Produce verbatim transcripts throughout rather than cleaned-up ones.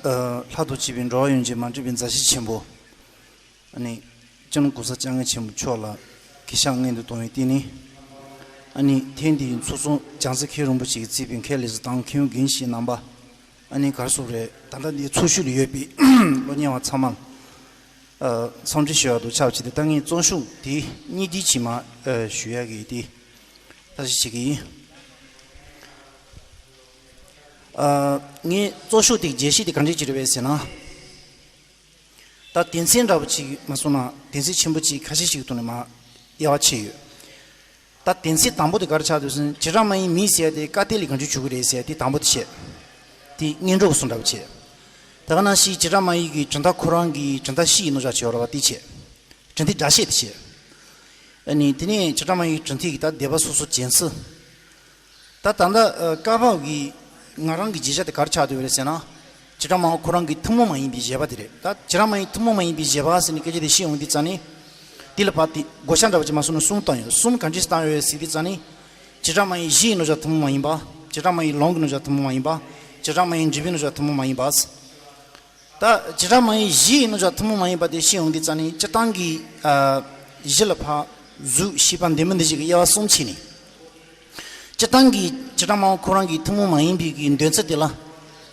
ལྷག་ཏུ་བྱས་པའི་འགྲོ་བ་ཡོངས་ཀྱི་མ་འདྲེས་པའི་མཛའ་བཤེས་ཆེན་པོ། ཨ་ནི། སྤྱི་ནོར་༸གོང་ས་༸སྐྱབས་མགོན་ཆེན་པོ་མཆོག་ལ་གུས་ཕྱག་སྔོན་དུ་གཏོང་བའི་སྟེང་ནས། ཨ་ནི་ཐེངས་འདིའི་ཚོགས་གཙོ་བྱང་རྩེ་མཁན་རིན་པོ་ཆེ་གིས་གཙོས་པའི་མཁན་ལས་ཚོགས་དང་མཁན་རྒན་ཞིག་རྣམ་པ། ཨ་ནི་ག་རེ་ཟེར་དགོས་རེད། ད་ལྟ་འདིའི་ཚོགས་ཞུགས་ལ་ཡོད་པའི་སློབ་གཉེར་བ་ཚང་མར། ཨ། འཚམས་འདྲི་ཞུ་བ་དང་ཆབས་ཅིག་ཏུ། ད་ངས་གཙོ་ཤོག་དེ་གཉིས་བསྡུས་ཅིག་མར་ཨ་ཞུ་ཡག་གི་དེ་ཐབས་ཤེས་བྱེད་ཀྱི་ཡིན། ཨ། ངས་གཙོ་ཤོག་དེ་རྒྱས་བཤད་དེ་ག་འདྲས་ཅིག་རེད་པས་ཟེར་ན། ད་དོན་ཚན་འདྲ་པོ་ཅིག་མ་སོང་ན་དོན་ཚན་ཆེན་པོ་ཅིག་ཁ་ཤས་ཤིག་གི་ཐོག་ནས་མར་དབྱེ་བ་ཕྱེ་ཡོད། ད་དོན་ཚན་དང་པོ་དེ་ག་རེ་ཆགས་འདུག་ཟེར་ན། བྱེ་བྲག་སྨྲ་བའི་མིང་ཟེར་ཡ་དེ་བཀའ་གཏེར་ལས་གང་བྱུང་བྱུང་གི་རེད་ཟེར་ཡ་དེ་དང་པོ་དེ་བྱས། དེ་སྔོན་འགྲོ་གི་བཟོ་འདྲ་པོ་བྱས། ད་ག་ནང་བཞིན་བྱེ་བྲག་སྨྲ་བའི་གི་གྲུབ་མཐའ་ཁོ་རང་གི་གྲུབ་མཐའ་བཞི་ཡི་རྣམ་གཞག་བྱས་པ་རེད་པ། དེ་བྱས། གྲུབ་མཐའི་སྒྲ་བཤད་དེ་བྱས། ཨ་ནི་དེ་ནས་བྱེ་བྲག་སྨྲ་བའི་གྲུབ་མཐའི་གི་ད་སྡེ་པ་སོ་སོ་བྱས་ཚུལ། ད་ད་ལྟ་ཨ་བཀའ་བབས་ཀྱི་ང་རང་གི་བརྗོད་བྱ་དེ་ག་རེ་ཆགས་བསྡད་ཡོད་རེད་ཟེར་ན། བྱེ་བྲག་སྨྲ་བ་ཁོ་རང་གི་ཐུན་མོང་མ་ཡིན་པའི་བཞེད་པ་དེ་རེད། ད་བྱེ་བྲག་སྨྲ་བའི་ཐུན་མོང་མ་ཡིན་པའི་བཞེད་པ་ཟེར་ནས་སྐད་ཆ་དེ་བཤད་ཡོང་དུས་ཙང་ནས། དེ་ལ་ཕར་དེ་བགོ་བཤའ་འདྲ་པོ་ཅིག་མ་སོང་ན་གསུམ་བཏང་ཡོད། གསུམ་གང་ཅི་བཏང་ཡོད་ཟེར་དུས་ཙང་ནས། བྱེ་བྲག་སྨྲ་བའི་གཞི་ཡི་རྣམ་གཞག་ཐུན་མོང་མ་ཡིན་པ། བྱེ་བྲག་སྨྲ་བའི་ལུང་གི་རྣམ་གཞག་ཐུན་མོང་མ་ཡིན་པ། བྱེ་བྲག་སྨྲ་བའི་འབྲས་བུའི་རྣམ་གཞག་ཐུན་མོང་མ་ཡིན་པ། ད་བྱེ་བྲག་སྨྲ་བའི་གཞི་ཡི་རྣམ་གཞག་ཐུན་མོང་མ་ཡིན་པ་དེ་བཤད་ཡོང་དུས་ཙང་ནས། སྤྱིར་བཏང་གི་ཨ་གཞི་ལ་ཕར་གཟུགས་ཤེས་པ་འདི་མིན་འདི་བཞིན་གྱི་དབྱེ་བ་གསུམ་ཕྱེ་ནས། སྤྱིར་བཏང་གི་བྱེ་བྲག་སྨྲ་བ་ཁོ་རང་གི་ཐུན་མོང་མ་ཡིན་པའི་གི་འདོད་ཚུལ་དེ་ལ།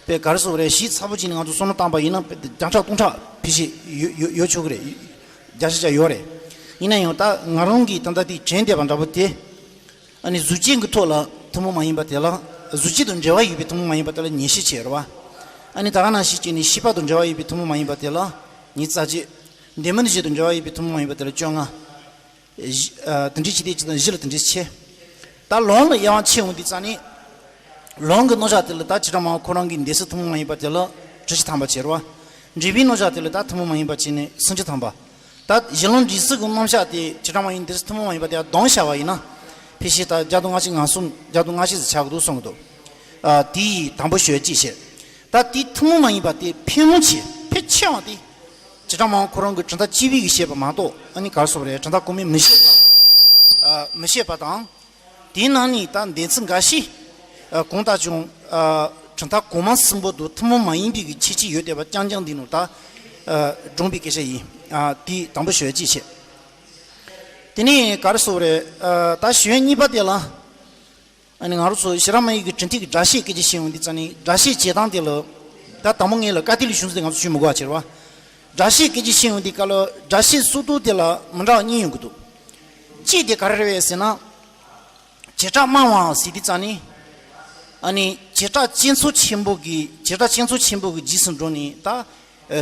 དཔེ་ག་རེ་ཟེར་དགོས་རེད། ཞིབ་ཚགས་པོ་བྱས་ནས་ང་ཚོ་བསམ་བློ་བཏང་པ་ཡིན་ན། དཔེ་བརྒྱ་ཕྲག་སྟོང་ཕྲག་ཕལ་ཆེར་ཡོད་ཡོད་ཡོད་ཆོག་གི་རེད། བརྒྱ་ཆ་བརྒྱ་ཡོད་རེད། ཡིན་ན་ཡང་ད་ང་རང་གིས་ད་ལྟ་དེ་དྲན་བསྡད་པ་འདྲ་པོ་དེ། ཨ་ནི་གཟུགས་ཅན་གྱི་ཐོག་ལ་ཐུན་མོང་མ་ཡིན་པ་དེ་ལ། གཟུགས་ཅན་དང་འབྲེལ་བ་ཡོད་པའི་ཐུན་མོང་མ་ཡིན་པ་དེ་ལ་ཉེར་ཞི་བྱས་རེད་པ། ཨ་ནི་ད་ག་ནང་བཞིན་བྱས་ནས་ཤེས་པ་དང་འབྲེལ་བ་ཡོད་པའི་ཐུན་མོང་མ་ཡིན་པ་དེ་ལ་ཉེར་རྩ་བྱས། འདོད་མིན་འདི་བཞིན་དང་འབྲེལ་བ་ཡོད་པའི་ཐུན་མོང་མ་ཡིན་པ་དེ་ལ་བཅོ་ལྔ། གཞི་ཨ་དེ་འདྲས་བྱས་ཏེ་གཅིག་དང་། གཞི་ལ་དེ་འདྲས་བྱས། ད་ལུང་ལ་དབྱེ་བ་ཕྱེ་ཡོང་དུས་ཙང་ནས། ལུང་གི་རྣམ་གཞག་དེ་ལ་ད་བྱེ་བྲག་སྨྲ་བ་ཁོ་རང་གི་འདོད་ཚུལ་ཐུན་མོང་མ་ཡིན་པ་དེ་ལ་དྲུག་ཅུ་ཐམ་པ་བྱས་རེད་པ། འབྲས་བུའི་རྣམ་གཞག་དེ་ལ་ད་ཐུན་མོང་མ་ཡིན་པ་བྱས་ནས་སུམ་ཅུ་ཐམ་པ། ད་གཞི་ལུང་འབྲས་གསུམ་གྱི་རྣམ་གཞག་དེ་བྱེ་བྲག་སྨྲ་བའི་འདོད་ཚུལ་ཐུན་མོང་མ་ཡིན་པ་དེ་ལ་བསྡོམས་བཞག་པ་ཡིན་ན། ཕལ་ཆེར་ད་བརྒྱ་དང་ལྔ་བཅུ་ང་གསུམ། བརྒྱ་དང་ལྔ་བཅུ་ཙམ་ཆགས་ཀྱི་འདུག་བསམ་གྱི་འདུག་ཨ་དེ་ཡི་དང་པོ་ཞུ་ཡ་གཅིག་བྱས། ད་དེ་ཐུན་མོང་མ་ཡིན་པ་དེ་ཕལ་མོ་ཆེ། ཕལ་ཆེ་བ་དེ་བྱེ་བྲག་སྨྲ་བ་ཁོ་རང་གི་གྲུབ་མཐའ་གཅིག་པུའི་གི་བཤད་པ་མ་གཏོགས། ཨ་ནི་ག་རེ་ཟེར་དགོས་རེད། གྲུབ་མཐའ་གོང་མའི་མི་བཤད་པ། ཨ་མི་བཤད་པ་དང་། དེའི་ནང་ནས་ད་འདོད་ཚུལ་འགའ་ཤས། ཨ་གང་ལྟར་ཀྱང་། ཨ་གྲུབ་མཐའ་གོང་མ་གསུམ་པོ་དང་ཐུན་མོང་མ་ཡིན་པའི་གི་ཁྱད་ཆོས་ཡོད་བསྡད་པ་རྐྱང་རྐྱང་འདི་ནང་ད། ཨ་སྒྲོམ་པའི་སྐད་ཆ་ཡིན། ཨ་དེ་དང་པོ་ཞུ་ཡ་གཅིག་བྱས། དེ་ནས་ག་རེ་ཟེར་དགོས་རེད། ཨ་ད་ཞུ་ཡ་གཉིས་པ་དེ་ལ། ཨ་ནི་ང་རང་ཚོ་བྱེ་བྲག་སྨྲ་བའི་གི་གྲུབ་མཐའི་གི་སྒྲ་བཤད་སྐད་ཆ་བཤད་ཡོང་དུས་ཙང་ནས། སྒྲ་བཤད་བྱེད་སྟངས་དེ་ལ། ད་དང་པོ་ངས་ལ་བཀའ་གཏེར་ལས་བྱུང་ཚུལ་དེ་ང་ཚོ་ཞུ་མི་དགོས་པ་བྱས་རེད་པ། སྒྲ་བཤད་སྐད་ཆ་བཤད་ཡོང་དུས་སྐབས་ལ་སྒྲ་བཤད་སྲོལ་གཏོད་དེ་ལ་མི་འདྲ་བ་གཉིས་ཡོང་གི་འདུག་གཅིག་དེ་ག་རེ་རེད་པས་ཟེར་ན། བྱེ་བྲག་སྨྲ་བ་ཟེར་དུས་ཙང་ནས། ཨ་ནི་བྱེ་བྲག་ཅན་མཚོ་ཆེན་པོ་གི། བྱེ་བྲག་ཅན་མཚོ་ཆེན་པོ་གི་རྗེས་སུ་འགྲོ་ནས་ད། ཨ་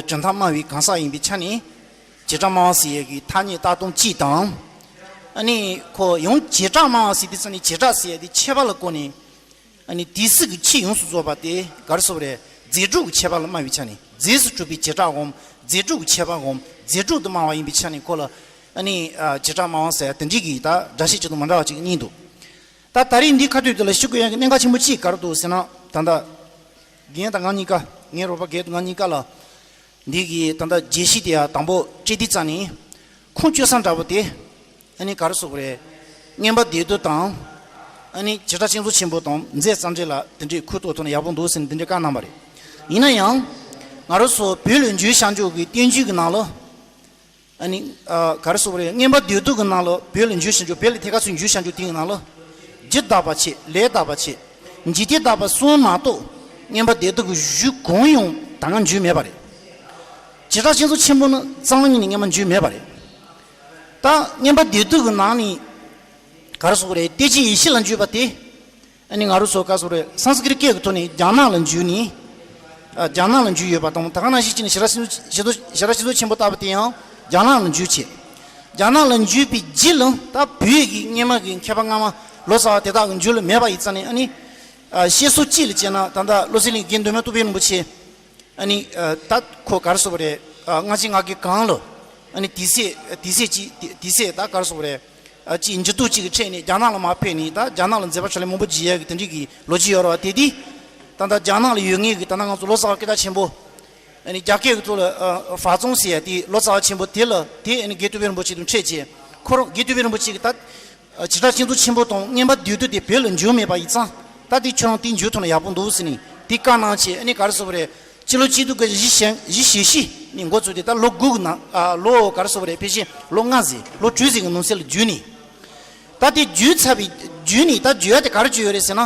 གྲུབ་མཐའ་སྨྲ་བའི་གང་ཟག་ཡིན་པའི་ཆ་ནས། བྱེ་བྲག་སྨྲ་བ་ཟེར་ཡས་ཀྱི་ཐ་སྙད་བཏགས་སྟངས་གཅིག་དང་། ཨ་ནི་ཁོ་ཡང་བྱེ་བྲག་སྨྲ་བ་ཟེར་དུས་ཙང་ནས། བྱེ་བྲག་ཟེར་ཡས་དེ་ཁྱད་པར་ལ་བཀོད་ནས། ཨ་ནི་དེ་སྲིད་ཀྱི་ཆོས་ཡོངས་སུ་རྫོགས་པ་དེ་ག་རེ་ཟེར་དགོས་རེད། རྫས་གྲོགས་ཀྱི་ཁྱད་པར་ལ་སྨྲ་བའི་ཆ་ནས། རྫས་སུ་གྲུབ་པའི་བྱེ་བྲག་གམ། རྫས་གྲོགས་ཀྱི་ཁྱད་པར་གམ། རྫས་གྲོགས་དུ་སྨྲ་བ་ཡིན་པའི་ཆ་ནས་ཁོ་ལ། ཨ་ནི་ཨ་བྱེ་བྲག་སྨྲ་བ་ཟེར་དེ་འདྲའི་གི་ད་སྒྲ་བཤད་ཅིག་དང་མི་འདྲ་བ་ཅིག་གཉིས་འདུག་ད་ད་རེས་འདི་ཁ་ཐུག་དེ་ལ་ཞུ་དགོས་ཡག་གི་གནད་འགག་ཆེན་པོ་གཅིག་ག་རེ་འདུག་ཟེར་ན། ད་ལྟ་རྒན་དང་ང་གཉིས་ཀ། ངའི་རོགས་པ་རྒན་དང་ང་གཉིས་ཀ་ལ། འདི་གི་ད་ལྟ་རྒྱས་བཤད་དེ་ཡང་དང་པོ་བྱེད་དུས་ཙང་ནས། ཁུངས་བཅོལ་ས་འདྲ་པོ་དེ། ཨ་ནི་ག་རེ་ཟེར་དགོས་རེད། མངོན་པ་འདོད་དོན་དང་། ཨ་ནི་བྱེ་བྲག་ཅན་མཚོ་ཆེན་པོ་དང་མཛད་རྩ་འགྲེལ་ལ་དེ་འདྲའི་ཁུངས་གཏུགས་ཐུབ་ན་ཡག་པོ་འདུག་ཟེར་ནས་དེ་འདྲའི་བཀའ་གནང་བ་རེད། ཡིན་ན་ཡང་། ང་རང་ཚོ་བོད་ལ་འགྱུར་བྱང་ཆུབ་ཀྱི་བསྟན་བཅོས་ཀྱི་ནང་ལ། ཨ་ནི་ཨ་ག་རེ་ཟེར་དགོས་རེད། མངོན་པ་འདོད་དོན་གྱི་ནང་ལ། བོད་ལ་འགྱུར་བྱང་ཆུབ། བོད་ལ་ཐད་ཀར་ཚུར་འགྱུར་བྱང་ཆུབ་དེའི་ནང་ལ། རྒྱུ་དག་པ་བྱས། ལས་དག་པ་བྱས། འཇིག་རྟེན་དག་པ་གསུམ་མ་གཏོགས། མངོན་པ་འདོད་དོན་གྱི་གཞུང་གང་ཡང་ད་སྔ་འགྱུར་མེད་པ་རེད། བྱེ་བྲག་ཅན་མཚོ་ཆེན་པོ་ནི་རྩ་བ་ཉིད་ནས་སྔོན་མ་འགྱུར་མེད་པ་རེད། ད་མངོན་པ་འདོད་དོན་གྱི་ནང་ནས་ག་རེ་ཟེར་དགོས་རེད། ཏིང་འཛིན་ཡེ་ཤེས་ལ་འཇུག་པ་དེ། ཨ་ནི་ང་རང་ཚོ་ག་རེ་ཟེར་དགོས་རེད། སཾ་སྐྲྀཏ་སྐད་ཀྱི་ཐོག་ནས་རྒྱ་ནག་ལ་འགྱུར་ནས། ཨ་རྒྱ་ནག་ལ་འགྱུར་ཡོད་པ་དང་། ད་ག་ནང་བཞིན་བྱས་ནས་བྱེ་བྲག་ཅན་མཚོ། བྱེ་བྲག་ཅན་མཚོ་ཆེན་པོ་ལྟ་བུ་དེ་ཡང་རྒྱ་ནག་ལ་འགྱུར་བྱས། རྒྱ་ནག་ལ་འགྱུར་བའི་རྗེས་ལ་ད་བོད་ཀྱི་སྔོན་མ་གི་མཁས་པ་སྔ་མ་ལོ་ཙཱ་བ་དེ་དག་གི་མཇུག་ལ་མེད་པ་ཡིན་ཙང་ནས། ཨ་ནི་ཨ་བཤད་སྲོལ་གཅིག་ལ་བྱས་ན། ད་ལྟ་བློ་གསལ་གླིང་རྒན་མདོ་སྨད་སྟོབས་དཔལ་རིན་པོ་ཆེ། ཨ་ནི་ཨ་ད་ཁོ་ག་རེ་ཟེར་དགོས་རེད། ཨ་སྔ་ཕྱི་ང་དགེ་གང་ལ། ཨ་ནི་དུས་ཚོད་དུས་ཚོད་ཅིག་དུས་ཚོད་ད་ག་རེ་ཟེར་དགོས་རེད། ཨ་ཅིག་འགྱུར་ལྡོག་ཅིག་གི་ཁྲོད་ནས་རྒྱ་ནག་ལ་མར་ཕེབས་ནས། ད་རྒྱ་ནག་ལ་མཛད་པ་འཕྲིན་ལས་མང་པོ་བྱེད་ཡག་གི་དེ་འདྲའི་གི་ལོ་རྒྱུས་ཡོད་རེད་པ། དེ་དུས་ད་ལྟ་རྒྱ་ནག་ལ་ཡོད་མཁན་གྱི་ད་ལྟ་ང་ཚོ་ལོ་ཙཱ་བ་སྐད་གྲགས་ཆེན་པོ། ཨ་ནི་རྒྱ་སྐད་ཀྱི་ཐོག་ལ་ཨ་ཧྥ་ཙུང་ཟེར་ཡ་དེ་ལོ་ཙཱ་བ་ཆེན་པོ་དེ་ལ། དེ་ཨ་ནི་རྒན་སྟོབས་དཔལ་རིན་པོ་ཆེ་དང་འཕྲད་བྱས། ཁོ་རང་རྒན་སྟོབས་དཔལ་རིན་པོ་ཆེ་གིས་ད། ཨ་བྱེ་བྲག་ཅན་མཚོ་ཆེན་པོ་དང་མངོན་པ་འདོད་དོན་དེ་བོད་ལ་འགྱུར་མེད་པ་ཡིན་ཙང་། ད་དེ་ཁྱོད་རང་དེ་འགྱུར་ཐུབ་ན་ཡག་པོ་འདུག་ཟེར་ནས་དེ་བཀའ་གནང་བྱས། ཨ་ནི་ག་རེ་ཟེར་དགོས་རེད། སྤྱི་ལོ་གཅིག་སྟོང་དགུ་བརྒྱ་བཞི་བཅུ་ཞེ་བཞི་ནས་འགོ་བཙུགས་ཏེ་ད་ལོ་དགུ་གི་ནང་ཨ་ལོ་ག་རེ་ཟེར་བ་རེད། ཕལ་ཆེར་ལོ་ལྔ་ཟིན་ལོ་དྲུག་ཟིན་གྱི་ནང་གསེས་ལ་བརྒྱུད་ནས། ད་དེ་བརྒྱུད་ཚར་བའི་བརྒྱུད་ནས་ད་བརྒྱུད་ཡ་དེ་ག་རེ་བརྒྱུད་ཡོད་རེད་ཟེར་ན།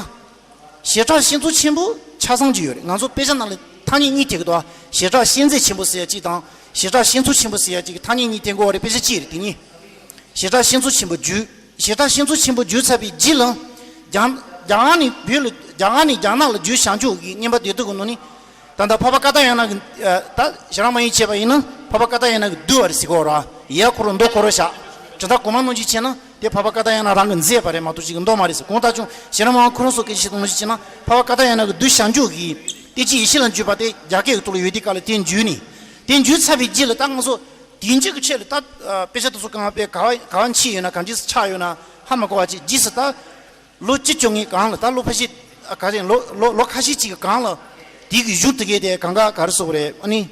བྱེ་བྲག་བཤད་མཛོད་ཆེན་པོ་ཆ་ཚང་བརྒྱུད་ཡོད་རེད། ང་ཚོ་དཔེ་ཆ་ནང་ལ་ཐ་སྙད་གཉིས་ཐེབས་ཀྱི་འདུག་བྱེ་བྲག་བཤད་མཛོད་ཆེན་པོ་ཟེར་ཡ་གཅིག་དང་བྱེ་བྲག་བཤད་མཛོད་ཆེན་པོ་ཟེར་ཡ་གཅིག་གི་ཐ་སྙད་གཉིས་ཐེབས་ཀྱི་ཡོད་རེད། དཔེ་ཆ་གཅིག་རེད་དེ་གཉིས། བྱེ་བྲག་བཤད་མཛོད་ཆེན་པོ་བརྒྱུད། བྱེ་བྲག་བཤད་མཛོད་ཆེན་པོ་བརྒྱུད་ཚར་བའི་རྗེས་ལ། རྒྱ་རྒྱ་གར་ནས་བོད་ལ་རྒྱ་གར་ནས་རྒྱ་ནག་ལ་བརྒྱུད་བྱང་ཕྱོགས་ཀྱི་བསྙེན་པ་སྡེ་སྡོད་ཀྱི་ནང་ནས། ད་ལྟ་འཕགས་པ་ཀ་ཏ་ཡ་ན་གི་ད་ཞེ་དྲག་མ་ཡིན་བྱས་པ་ཡིན་ན་འཕགས་པ་ཀ་ཏ་ཡ་ན་གི་འདུལ་བ་རེད་ཟེར་གོ་ར། ཡ་འཁོར་མདོ་འཁོར་བཤད། གྲུབ་མཐའ་གོང་མ་ནང་བཞིན་བྱས་ན་དེ་འཕགས་པ་ཀ་ཏ་ཡ་ན་རང་གི་མཛད་པ་རེད་མ་གཏོགས་ཅིག་གི་མདོ་མ་རེད་ཟེར། གང་ལྟར་ཀྱང་ཞེ་དྲག་མ་འཁོར་སོགས་ཀྱི་ཞིག་དང་བཞིན་བྱས་ན་འཕགས་པ་ཀ་ཏ་ཡ་ན་གི་འདུལ་བྱང་ཕྱོགས་ཀྱི་བསྟན་བཅོས་ཡེ་ཤེས་ལ་འཇུག་པ་དེ་རྒྱ་སྐད་ཀྱི་ཐོག་ལ་ཡོད་དུས་སྐབས་ལ་དེ་འཇུས་ནས། དེ་འཇུས་ཚར་བའི་རྗེས་ལ་ད་ང་ཚོ་དེ་འཇུས་ཀྱི་ཆེད་ལ་ད་དཔེ་ཆ་དེ་ཚོ་གང་དཔེ་ག་བ་ག་བ་མཆིས་ཡོད་ན་གང་ཅི་ཆགས་ཡོད་ན་ཧ་མ་གོ་བ་ཅིག་རྗེས་སུ་ད། ལོ་བཅུ་བཅོ་ལྔའི་གང་ལ་ད་ལོ་ཕལ་ཆེར་ག་རེ་ལོ་ལོ་ལོ་ཁ་ཤས་ཅིག་གི་གང་ལ་དེ་གི་གཞུང་དེ་གའི་དེ་གང་ག་ག་རེ་ཟེར་བ་རེད། ཨ་ནི་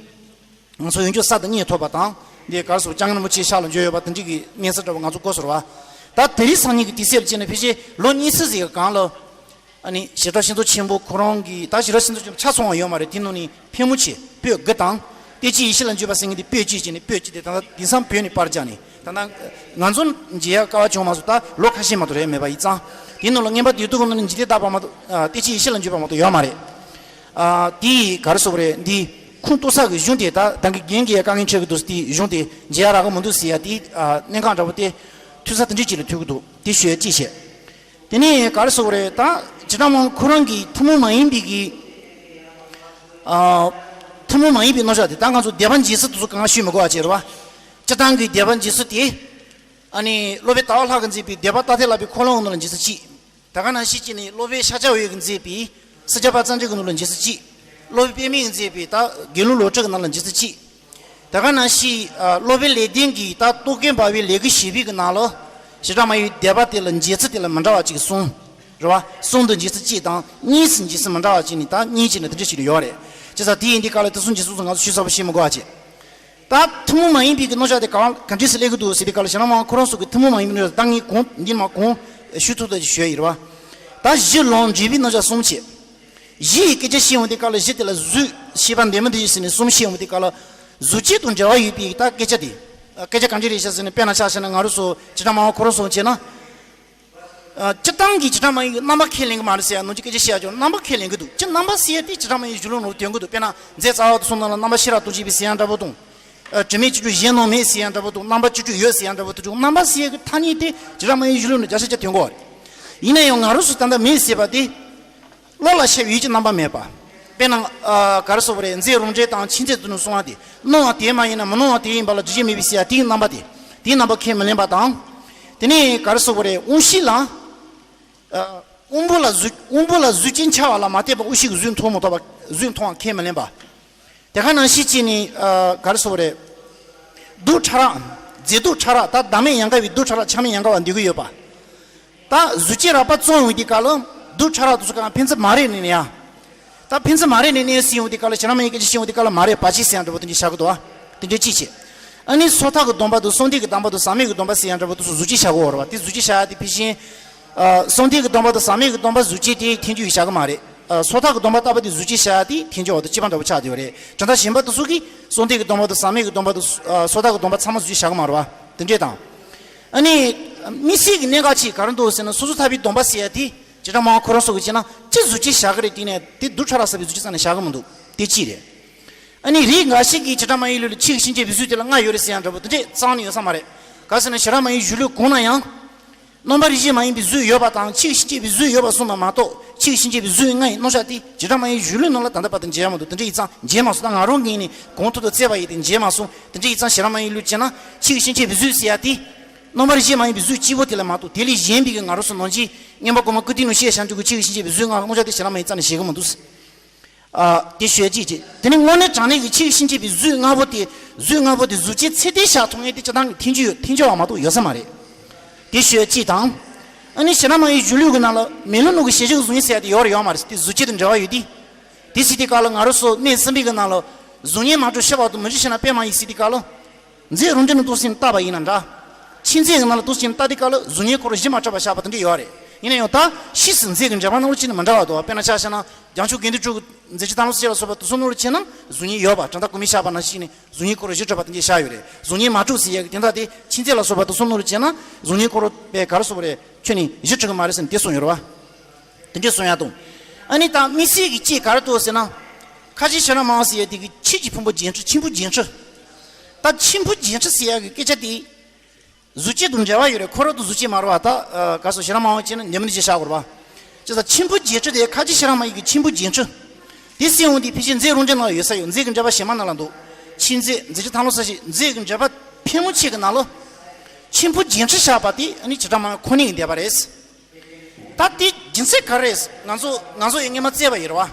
ང་ཚོ་ཡོན་ཆོད་ས་དང་གཉིས་ཐོབ་པ་དང་དེ་ག་རེ་ཟེར་བ་ལྕང་རིན་པོ་ཆེ་ཤག་ལ་འབྱོར་ཡོད་པ་དེ་འདྲ་གི་གནས་ཚུལ་འདྲ་བོ་ང་ཚོ་གོ་སོང་བ། ད་དེ་རིང་སང་ཉིན་གི་དུས་ཚོད་ལ་བྱས་ན་ཕལ་ཆེར་ལོ་གཉིས་ཙམ་ཟིག་གི་གང་ལ་ཨ་ནི་ཞེ་དྲག་ཤིང་ཚོ་ཆེན་པོ་ཁོ་རང་གི་ད་ཞེ་དྲག་ཤིང་ཚོ་ཆེན་པོ་ཆ་ཚང་བ་ཡོད་མ་རེད། དེ་ནང་ནས་ཕལ་མོ་ཆེ་པོད་དགུ་དང་། བསྟན་བཅོས་ཡེ་ཤེས་ལ་འཇུག་པ་ཟེར་མཁན་དེ་པོད་གཅིག་བྱས་ནས་པོད་གཅིག་དེ་ད་ལྟ་དེང་སང་བོད་ནས་པར་རྒྱག་ནས། ད་ལྟ་ང་ཚོ་མཇལ་ཡག་སྐལ་བ་བྱུང་མ་སོང་། ད་ལོ་ཁ་ཤས་མ་གཏོགས་རེད་མེད་པ་ཡིན་ཙང་། དེ་ནང་ལ་བསྙེན་པ་སྡེ་སྡོད་ཀྱི་ནང་ནས་འཇིག་རྟེན་བདག་པོ་མ་གཏོགས་ཨ་བསྟན་བཅོས་ཡེ་ཤེས་ལ་འཇུག་པ་མ་གཏོགས་ཡོད་མ་རེད། ཨ་དེ་ག་རེ་ཟེར་བ་རེད། འདི་ཁུངས་གཏུགས་ས་གི་གཞུང་དེ་ད་ད་གི་རྒན་གྱིས་དཀའ་ངལ་འཕྲད་ཀྱི་འདུག་དེ་གཞུང་དེ་མཇལ་ཡག་རག་གི་མི་འདུག་ཟེར་ཡ་དེ་ཨ་གནད་འགག་འདྲ་བོ་དེ་ཐོས་ས་དེ་འདྲ་ཅིག་ལ་ཐོས་ཀྱི་འདུག་དེ་ཞུ་ཡ་གཅིག་བྱས། དེ་ནས་ག་རེ་ཟེར་བ་རེད། ད་རྗེ་བྲག་སྨྲ་བ་ཁོ་རང་གི་ཐུན་མོང་མ་ཡིན་པའི་གི་ཨ་ཐུན་མོང་མ་ཡིན་པའི་རྣམ་གཞག་དེ་ད་ང་ཚོ་སྡེ་པ་འབྱེད་ཚུལ་དེ་ཚོ་གང་ཞུས་མི་དགོས་པ་བྱས་རེད་བ། སྤྱིར་བཏང་གི་སྡེ་པ་འབྱེད་ཚུལ་དེ། ཨ་ནི་སློབ་དཔོན་ཟླ་བ་ལྷ་གིས་མཛད་པའི་སྡེ་པ་ཏཱ་ཐེ་ལ་པའི་འཁོར་ལོའི་ནང་ལ་འབྱེད་ཚུལ་གཅིག་ད་ག་ནང་བཞིན་བྱས་ནས་སློབ་དཔོན་ཤཱཀྱ་པ་ཡི་གིས་མཛད་པའི་སྲིད་རྒྱལ་དཔལ་བརྩོན་འགྲུས་ཀྱི་ནང་ལ་འབྱེད་ཚུལ་གཅིག་སློབ་དཔོན་པདྨ་གིས་མཛད་པའི་ད་དགེ་ལུགས་ལོ་དྲུག་གི་ནང་ལ་འབྱེད་ཚུལ་གཅིག་ད་ག་ནང་བཞིན་ཨ་སློབ་དཔོན་ལེགས་ལྡན་གྱིས་ད་རྟོག་གེ་འབར་བའི་ལས་ཀྱི་བྱེད་པོའི་གི་ནང་ལ་ཞེ་དྲག་མ་ཡིན་སྡེ་པ་དེ་ལ་འབྱེད་ཚུལ་དེ་ལ་མི་འདྲ་བ་ཅིག་གསུངས། རེད་བ། གསུམ་དུ་འབྱེད་ཚུལ་གཅིག་དང་གཉིས་སུ་འབྱེད་ཚུལ་མི་འདྲ་བ་ཅིག་ནི་ད་གཉིས་ཅིག་ནི་དེ་འདྲ་ཞིག་ནི་ཡོད་རེད། བྱས་ཙང་དེ་ཡིན་དུས་སྐབས་ལ་དེ་གསུམ་འབྱེད་ཚུལ་ཚོ་ང་ཚོ་ཞུ་ཚར་བ་ཞིག་མི་དགོས་པ་བྱས། ད་ཐུན་མོང་མ་ཡིན་པའི་གི་རྣམ་གཞག་དེ་གང་ག་འདྲས་སུ་སླེབས་ཀྱི་འདུག་ཟེར་དུས་སྐབས་ལ་ཞེ་དྲག་མང་ཁོ་རང་ཚོ་གི་ཐུན་མོང་མ་ཡིན་པའི་རྣམ་གཞག་ད་ངས་གོང་འདི་མ་གོང་ཞུ་ཐུབ་ཐུབ་ཅིག་ཞུ་ཡ་ཡིན་རེད་བ། ད་གཞི་ལམ་འབྲས་བུའི་རྣམ་གཞག་གསུམ་བྱས། གཞི་ཡི་སྐད་ཆ་བཤད་ཡོང་དུས་སྐབས་ལ་གཞི་དེ་ལ་གཟུགས་ཤེས་པ་འདས་མ་འདས་ཟེར་ནས་གསུམ་བཤད་ཡོང་དུས་སྐབས་ལ་གཟུགས་ཅན་དང་འབྲེལ་བ་ཡོད་པའི་ད་སྐད་ཆ་དེ། སྐད་ཆ་གང་ཅི་རེད་ཤག་ཟེར་ན་དཔེར་ན་ཆ་བཞག་ན་ང་རང་ཚོ་རྗེ་བྲག་སྨྲ་བ་ཁོ་རང་ཚོ་བྱས་ན། ཨ་སྤྱིར་བཏང་གི་རྗེ་བྲག་སྨྲ་བའི་རྣམ་པ་ཁས་ལེན་གི་མ་རེད་ཟེར་ཡ་ནང་བཞིན་སྐད་ཆ་བཤད་ཡ་ཅིག་རྣམ་པ་ཁས་ལེན་གི་འདུག་ཅི་རྣམ་པ་ཟེར་ཡ་དེ་རྗེ་བྲག་སྨྲ་བའི་གཞུང་ལུགས་ནང་ལ་དོན་གི་འདུག་དཔེར་ན་མཛད་རྩ་བ་དེ་ཚོ་ནང་ལ་རྣམ་པ་ཤེས་རབ་རྡོ་རྗེ་པའི་ཟེར་ཡ་འདྲ་པོ་དང་། ཨ་དྲི་མེད་བཅུ་དྲུག་གཞན་སྣང་མེད་ཟེར་ཡ་འདྲ་པོ་དང་། རྣམ་པ་བཅུ་དྲུག་ཡོད་ཟེར་ཡ་འདྲ་པོ་དེ་ཚོ་རྣམ་པ་ཟེར་ཡ་གི་ཐ་སྙད་དེ་རྗེ་བྲག་སྨྲ་བའི་གཞུང་ལུགས་ནང་བརྒྱ་ཆ་བརྒྱ་དོན་གོ་བ་རེད། ཡིན་ན་ཡང་ང་རང་ཚོ་ད་ལྟ་མེད་ཟེར་བ་དེ། བློ་ལ་ཤར་བའི་ཡུལ་གྱི་རྣམ་པ་མེད་པ། དཔེར་ན་ཨ་ག་རེ་ཟེར་དགོས་རེད། མཛེས་རང་འགྲེལ་དང་ཕྱི་མཛེས་དུ་ནི་གསུང་བ་དེ། སྣང་བ་དེ་མ་ཡིན་ན་མི་སྣང་བ་དེ་ཡིན་པ་ལ་འགྲེལ་བཤད་མེད་པའི་ཟེར་ཡ་དེའི་རྣམ་པ་དེ། དེའི་རྣམ་པ་ཁས་མི་ལེན་པ་དང་། དེ་ནས་ག་རེ་ཟེར་དགོས་རེད། དབང་ཤེས་ལ། ཨ་དབང་པོ་ལ་གཟུགས་དབང་པོ་ལ་གཟུགས་ཅན་འཆར་བ་ལ་མ་ལྟོས་པར་དབང་ཤེས་ཀྱིས་གཟུགས་མཐོང་མི་ཐུབ་པ། གཟུགས་མཐོང་བ་ཁས་མི་ལེན་པ། དེ་ག་ནང་བཞིན་བྱས་ནས་ཨ་ག་རེ་ཟེར་དགོས་རེད། རྡུལ་ཕྲ་རགས། མཛེས་རྡུལ་ཕྲ་རགས་ད་བདག་མེད་ཡན་གར་བའི་རྡུལ་ཕྲ་རགས་ཆ་མེད་ཡན་གར་བ་འདོད་ཀྱི་ཡོད་པ། ད་གཟུགས་ཅན་རགས་པ་ཙམ་ཡོང་དུས་སྐབས་ལ་རྡུལ་ཕྲ་རགས་དེ་ཚོ་གང་ཕན་ཚུན་མ་རེག་ནས་ནས་ཡ། ད་ཕན་ཚུན་མ་རེག་ནས་ནས་ཟིན་ཡོང་དུས་སྐབས་ལ་ཞེ་དྲག་མ་ཡིན་སྐད་ཆ་བཤད་ཡོང་དུས་སྐབས་ལ་མ་རེག་པ་ཅི་ཟེར་ཡ་འདྲ་པོ་དེ་འདྲ་བཞག་གི་འདུག་བ། དེ་འདྲ་ཅིག་བྱས། ཨ་ནི་སོ་ཐར་གྱི་སྡོམ་པ་དང་གསང་བདེ་གི་སྡོམ་པ་དང་ཟག་མེད་ཀྱི་སྡོམ་པ་ཟེར་ཡ་འདྲ་པོ་དེ་ཚོ་གཟུགས་ཅན་བཞག་གི་ཡོད་རེད་བ། དེ་གཟུགས་ཅན་བཞག་ཡ་དེ་ཕལ་ཆེར། ཨ་གསང་བདེ་གི་སྡོམ་པ་དང་ཟག་མེད་ཀྱི་སྡོམ་པ་གཟུགས་ཅན་དེ་ཐལ་འགྱུར་བཞག་གི་མ་རེད། ཨ་སོ་ཐར་གྱི་སྡོམ་པ་ལྟ་བུ་དེ་གཟུགས་ཅན་བཞག་ཡ་དེ་ཐལ་འགྱུར་བ་དང་གཅིག་པ་འདྲ་པོ་ཆགས་བསྡད་ཡོད་རེད། གྲུབ་མཐའ་གཞན་པ་དེ་ཚོ་གིས་གསང་བདེ་གི་སྡོམ་པ་དང་ཟག་མེད་ཀྱི་སྡོམ་པ་དང་ཨ་སོ་ཐར་གྱི་སྡོམ་པ་ཚང་མ་གཟུགས་ཅན་བཞག་གི་མ་རེད་བ། དེ་འདྲས་དང་། ཨ་ནི། དམིགས་བསལ་གྱི་གནད་འགག་ཅིག་ག་རེ་འདུག་ཟེར་ན་སོ་སོ་ཐར་པའི་སྡོམ་པ་ཟེར་ཡ་དེ། རྗེ་བྲག་སྨྲ་བ་ཁོ་རང་ཚོ་གིས་བྱས་ན་ཅི་གཟུགས་ཅན་བཞག་གི་རེད་དེ་ནས་དེ་རྡུལ་ཕྲ་རགས་ཟེར་བའི་གཟུགས་ཅན་རྩ་ནས་བཞག་གི་མི་འདུག་དེ་གཅིག་རེད། ཨ་ནི་རིགས་འགའ་ཞིག་གིས་རྗེ་བྲག་སྨྲ་བའི་ལུགས་ལ་ཕྱི་གི་ཕྱིན་ཆད་པའི་གཟུགས་དེ་ལ་ལྔ་ཡོད་རེད་ཟེར་ཡ་འདྲ་པོ་དེ་འདྲས་རྩ་ནས་ཡོད་ས་མ་རེད། ག་ཟེར་ན་རྗེ་བྲག་སྨྲ་བའི་གཞུང་ལུགས་གང་ན་ཡང་། རྣམ་པར་རིག་བྱེད་མ་ཡིན་པའི་གཟུགས་ཡོད་པ་དང་ཕྱི་གི་ཕྱིན་ཆད་པའི་གཟུགས་ཡོད་པ་གསུངས་པ་མ་གཏོགས་ཕྱི་གི་ཕྱིན་ཆད་པའི་གཟུགས་ལྔ་ཡི་རྣམ་གཞག་དེ་རྗེ་བྲག་སྨྲ་བའི་གཞུང་ལུགས་ནང་ལ་ད་ལྟ་བར་དུ་མཇལ་ཡ་མི་འདུག་དེ་འདྲ་ཡིན་ཙང་མཇལ་མ་སོང་། ད་ང་རང་གིས་ནི་གོང་ཐོག་ཏུ་བཙལ་བ་ཡིན་ཏེ་མཇལ་མ་སོང་། དེ་འདྲ་ཡིན་ཙང་རྗེ་བྲག་སྨྲ་བའི་ལུགས་བྱས་ན་ཕྱི་གི་ཕྱིན་ཆད་པའི་གཟུགས་ཟེར་ཡ་དེ། རྣམ་པར་རིག་བྱེད་མ་ཡིན་པའི་གཟུགས་གཅིག་པོ་དེ་ལས་མ་གཏོགས་དེ་ལས་གཞན་པའི་གི་ང་རང་ཚོ་ནང་བཞིན་མངོན་པ་གོང་མ་ཀིརྟི་ནང་བཤད་བྱང་ཆུབ་ཀྱི་ཕྱི་གི་ཕྱིན་ཆད་པའི་གཟུགས་ལྔ་རྣམ་གཞག་དེ་རྗེ་བྲག་སྨྲ་བའི་རྩ་ནས་བཞེད་གི་མི་འདུག་ཨ་དེ་ཤོད་ཅིག་ཅིག་དེ་ནི་དངོས་གནས་དྲང་གནས་ཀྱི་ཕྱི་གི་ཕྱིན་ཆད་པའི་གཟུགས་ལྔ་པོ་དེ་གཟུགས་ལྔ་པོ་དེ་གཟུགས་ཅན་ཚད་ལྡན་བཞག་ཐུབ་མཁན་དེ་སྤྱིར་བཏང་གི་ཐལ་འགྱུར་ཡོད་ཐལ་འགྱུར་བ་མ་གཏོགས་ཡོད་ས་མ་རེད། དེ་ཤོད་ཅིག་དང་། ཨ་ནི་རྗེ་བྲག་སྨྲ་བའི་གཞུང་ལུགས་ཀྱི་ནང་ལ་མེ་ལོང་ནང་གི་ཞལ་བཞུགས་གཟུགས་བརྙན་ཟེར་ཡ་དེ་ཡོད་རེད་ཡོད་མ་རེད་ཟེར་དེ་གཟུགས་ཅན་དང་འབྲེལ་བ་ཡོད་དེ། དེ་ཟེར་དུས་སྐབས་ལ་ང་རང་ཚོ་གནས་གསུམ་པའི་གི་ནང་ལ་གཟུགས་བརྙན་མ་གཏོགས་ཤེས་པ་དང་མི་འགྱུར་ཞེ་ན་པདྨ་ཡིན་ཟེར་དུས་སྐབས་ལ། མཛེས་རང་བཞིན་ལ་གཏུགས་ཟིན་བཏགས་པ་ཡིན་ན་འདྲ། ཕྱི་མཛེས་ཀྱི་ནང་ལ་གཏུགས་ཟིན་བཏགས་དུས་སྐབས་ལ་གཟུགས་བརྙན་ཁོ་རང་གཞི་མ་གྲུབ་པ་བཞག་པ་དེ་འདྲ་ཡོད་རེད། ཡིན་ན་ཡང་ད་ཕྱིས་སུ་རྫས་ཀྱི་འགྲེལ་པ་ནང་ལོགས་ཅིག་ནི་མི་འདྲ་བ་འདུག་དཔེར་ན་ཆ་བཞག་ན་རྒྱང་ཕྱོགས་དགེ་འདུན་གྲུབ་ཀྱི་མཛད་ཕྱིར་ཐར་ལམ་སོགས་ཅེས་ལ་སོགས་པ་དེ་ཚོ་ནང་ལོགས་ཕྱིན་ན་གཟུགས་བརྙན་ཡོད་པ། གྲུབ་མཐའ་གོ་མིས་བཞག་པ་ནང་བཞིན་ནི་གཟུགས་བརྙན་ཁོ་རང་གཞི་གྲུབ་པ་དེ་འདྲ་བཞག་ཡོད་རེད། གཟུགས་བརྙན་མ་གྲུབ་ཟེར་ཡག་གི་དེ་འདྲ་དེ་མཆིམས་མཛད་ལ་སོགས་པ་དེ་ཚོ་ནང་ལོགས་ཕྱིན་ན་གཟུགས་བརྙན་ཁོ་རང་དཔེ་ག་རེ་ཟེར་དགོས་རེད། ཁྱོན་ནས་གཞི་གྲུབ་ཀྱི་མ་རེད་ཟེར་ནས་དེ་གསུངས་ཡོད་རེད་བ། དེ་འདྲས་གསུང་ཡག་དང་། ཨ་ནི་ད་དམིགས་བསལ་གྱི་གཅིག་ག་རེ་འདུག་ཟེར་ན། ཁ་ཆེ་ཤེས་རབ་མང་ཟེར་ཡག་དེ་གི་ཆོས་ཀྱི་ཕུང་པོ་རྒྱན་ཆ་ཆེན་པོ་རྒྱན་ཆ། ད་ཆེན་པོ་རྒྱན་ཆ་ཟེར་ཡག་གི་སྐད་ཆ་དེ། གཟུགས་ཅན་དང་འབྲེལ་བ་ཡོད་རེད། ཁོ་རང་དང་གཟུགས་ཅན་མ་རེད་བ། ད་ག་སོ་ཤེས་རབ་མང་བ་བྱས་ན་འདི་མི་འདི་ཞེས་བྱ་དགོས་རེད་བ། ཅེས་ད་ཆེན་པོ་རྒྱན་ཆ་དེ་ཁ་ཆེ་ཤེས་རབ་མང་ཡི་གི་ཆེན་པོ་རྒྱན་ཆ། དེ་གསལ་འོང་དེ་ཕལ་ཆེར་མཛད་རང་འགྲེལ་ནང་ཡོད་ས་ཡོད། མཛད་ཀྱི་འགྲེལ་པ་གཞན་མ་ནང་ལ་འདུག་མཆིམས་མཛད་མཛད་ཕྱིར་ཐར་ལམ་སོགས་ཞེས་མཛད་ཀྱི་འགྲེལ་པ་ཕལ་མོ་ཆེ་གི་ནང་ལ། ཆེན་པོ་རྒྱན་ཆ་བཞག་པ་དེ་ཨ་ནི་བྱེ་བྲག་སྨྲ་བ་ཁོ་ནའི་འགྲེལ་པ་རེད། ད་དེ་རྒྱུ་མཚན་ག་རེ་རེད། ང་ཚོ་ང་ཚོ་ཡི་སྔོན་མ་བཙལ་བ་ཡིན་རེད་བ།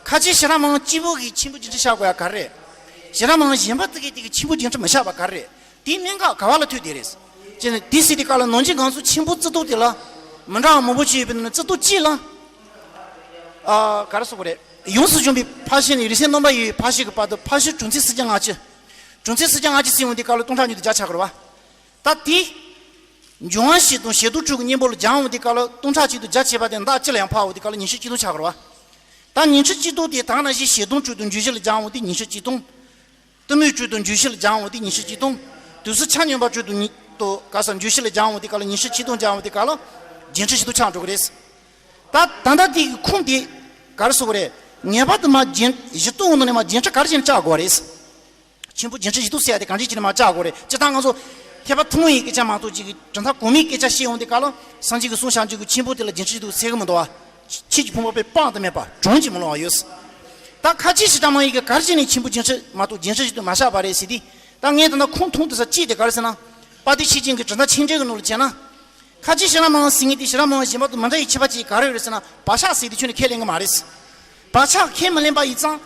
ཁ་ཆེ་ཤེས་རབ་མང་གཅིག་པོ་གིས་ཆེན་པོ་རྒྱན་ཆ་བཞག་དགོས་ཡག་ག་རེ་རེད། ཤེས་རབ་མང་གཞན་པ་དེ་གིས་དེ་གིས་ཆེན་པོ་རྒྱན་ཆ་མི་བཞག་པ་ག་རེ་རེད། དེའི་གནད་འགག་ག་བ་ལ་ཐུག་དེ་རེད། ཅེས་ནས་དེ་ཟེར་དུས་སྐབས་ལ་ནང་ཆོས་ང་ཚོ་ཆེན་པོ་རྩི་ཏོག་དེ་ལ་མི་འདྲ་བ་མང་པོ་ཅིག་ཡོད་པའི་ནང་ནས་རྩི་ཏོག་གཅིག་ལ། ཨ། ག་རེ་ཟེར་དགོས་རེད། ཡོངས་སུ་གཞུང་པའི་ཕར་ཕྱིན་ནས་རིང་བསྲེལ་རྣམ་པ་ཡི་ཕར་ཕྱིན་གྱི་བར་དུ་ཕར་ཕྱིན་དྲུག་ཚན་སུམ་བརྒྱ་ལྔ་བཅུ། དྲུག་ཚན་སུམ་བརྒྱ་ལྔ་བཅུ་ཟེར་འོང་དུས་སྐབས་ལ་སྟོང་ཕྲག་གཉིས་དང་བརྒྱ་ཆགས་ཀྱི་རེད་བ། ད་དེ། འབྱུང་བ་བཞི་དང་བྱེ་བ་དྲུག་གི་གཉེན་པོ་ལ་སྦྱར་འོང་དུས་སྐབས་ལ་སྟོང་ཕྲག་གཅིག་དང་བརྒྱ་བྱས་པ་དེ་ཟླ་གཅིག་ལ་ཡང་འཕར་འོང་དུས་སྐབས་ལ་ཉི་ཤུ་གཅིག་སྟོང་ཆགས་ཀྱི་རེད་བ། ད་ཉི་ཤུ་གཅིག་སྟོང་དེ་ད་ག་ནང་བཞིན་བྱེ་བ་དྲུག་དང་འཇུག་བཞི་ལ་སྦྱར་འོང་དུས་ཉི་ཤུ་གཅིག་སྟོང་། གཏི་མུག་དྲུག་དང་འཇུག་བཞི་ལ་སྦྱར་འོང་དུས་ཉི་ཤུ་གཅིག་སྟོང་། དུག་གསུམ་ཆ་མཉམ་པ་དྲུག་དང་ཉི་དང་ག་ས་འཇུག་བཞི་ལ་སྦྱར་འོང་དུས་སྐབས་ལ་ཉི་ཤུ་གཅིག་སྟོང་སྦྱར་འོང་དུས་སྐབས་ལ། རྒྱན་ཆ་བཞི་སྟོང་ཆགས་འགྲོ་གི་རེད། ད་ད་ལྟ་དེ་གི་ཁུངས་དེ་ག་རེ་ཟེར་དགོས་རེད། ངེས་པར་དུ་མར་རྒྱན་བཞི་སྟོང་ནང་ནས་མར་རྒྱན་ཆ་ག་རེ་བྱས་ནས་བཅག་དགོས་རེད། ཆེན་པོ་རྒྱན་ཆ་བཞི་སྟོང་ཟེར་ཡག་དེ་གང་ཅི་བྱས་ནས་མར་བཅག་དགོས་རེད། སྤྱིར་བཏང་ང་ཚོ་ཐེག་པ་ཐུན་མོང་བའི་སྐད་ཆ་མ་གཏོགས་ཅིག་གི་གྲུབ་མཐའ་གོང་མའི་སྐད་ཆ་བཤད་ཡོང་དུས་སྐབས་ལ་སངས་རྒྱས་ཀྱིས་གསུངས་བཞག་རྒྱུ་གི་ཆེན་པོ་དེ་ལ་རྒྱན་ཆ་བཞི་སྟོང་ཟེར་གི་མི་འདུག་བ། ཆོས་ཀྱི་ཕུང་པོ་དཔེ་སྤངས་ཏེ་མེད་པ་གྲངས་ཀྱིས་མི་ལོངས་པ་ཡོད། ད་ཁ་ཆེ་ཤེས་རབ་མང་ཡི་གིས་ག་རེ་བྱས་ནས་ཆེན་པོ་རྒྱན་ཆ་མ་གཏོགས་རྒྱན་ཆ་བཞི་སྟོང་མ་བཞག་པ་རེད་ཟེར་དུས། ད་ངས་ད་ལྟ་ཁུངས་ཐུང་དུ་ས་གཅིག་དེ་ག་རེ་ཟེར་ན། དཔལ་ལྡན་ཤེར་ཕྱིན་གྱི་གྲུབ་མཐའ་ཆེན་འགྲེལ་གྱི་ནང་ལ་བྱས་ན། ཁ་ཆེ་ཤེས་རབ་མང་ཟེར་མཁན་དེ་ཤེས་རབ་མང་གཞན་པ་དང་མི་འདྲ་བའི་ཁྱད་པར་ཅིག་ག་རེ་ཡོད་རེད་ཟེར་ན། བག་ཆགས་ཟེར་དེ་ཁྱོན་ནས་ཁས་ལེན་གྱི་མ་རེད། བག་ཆགས་ཁས་མི་ལེན་པ་ཡིན་ཙང་།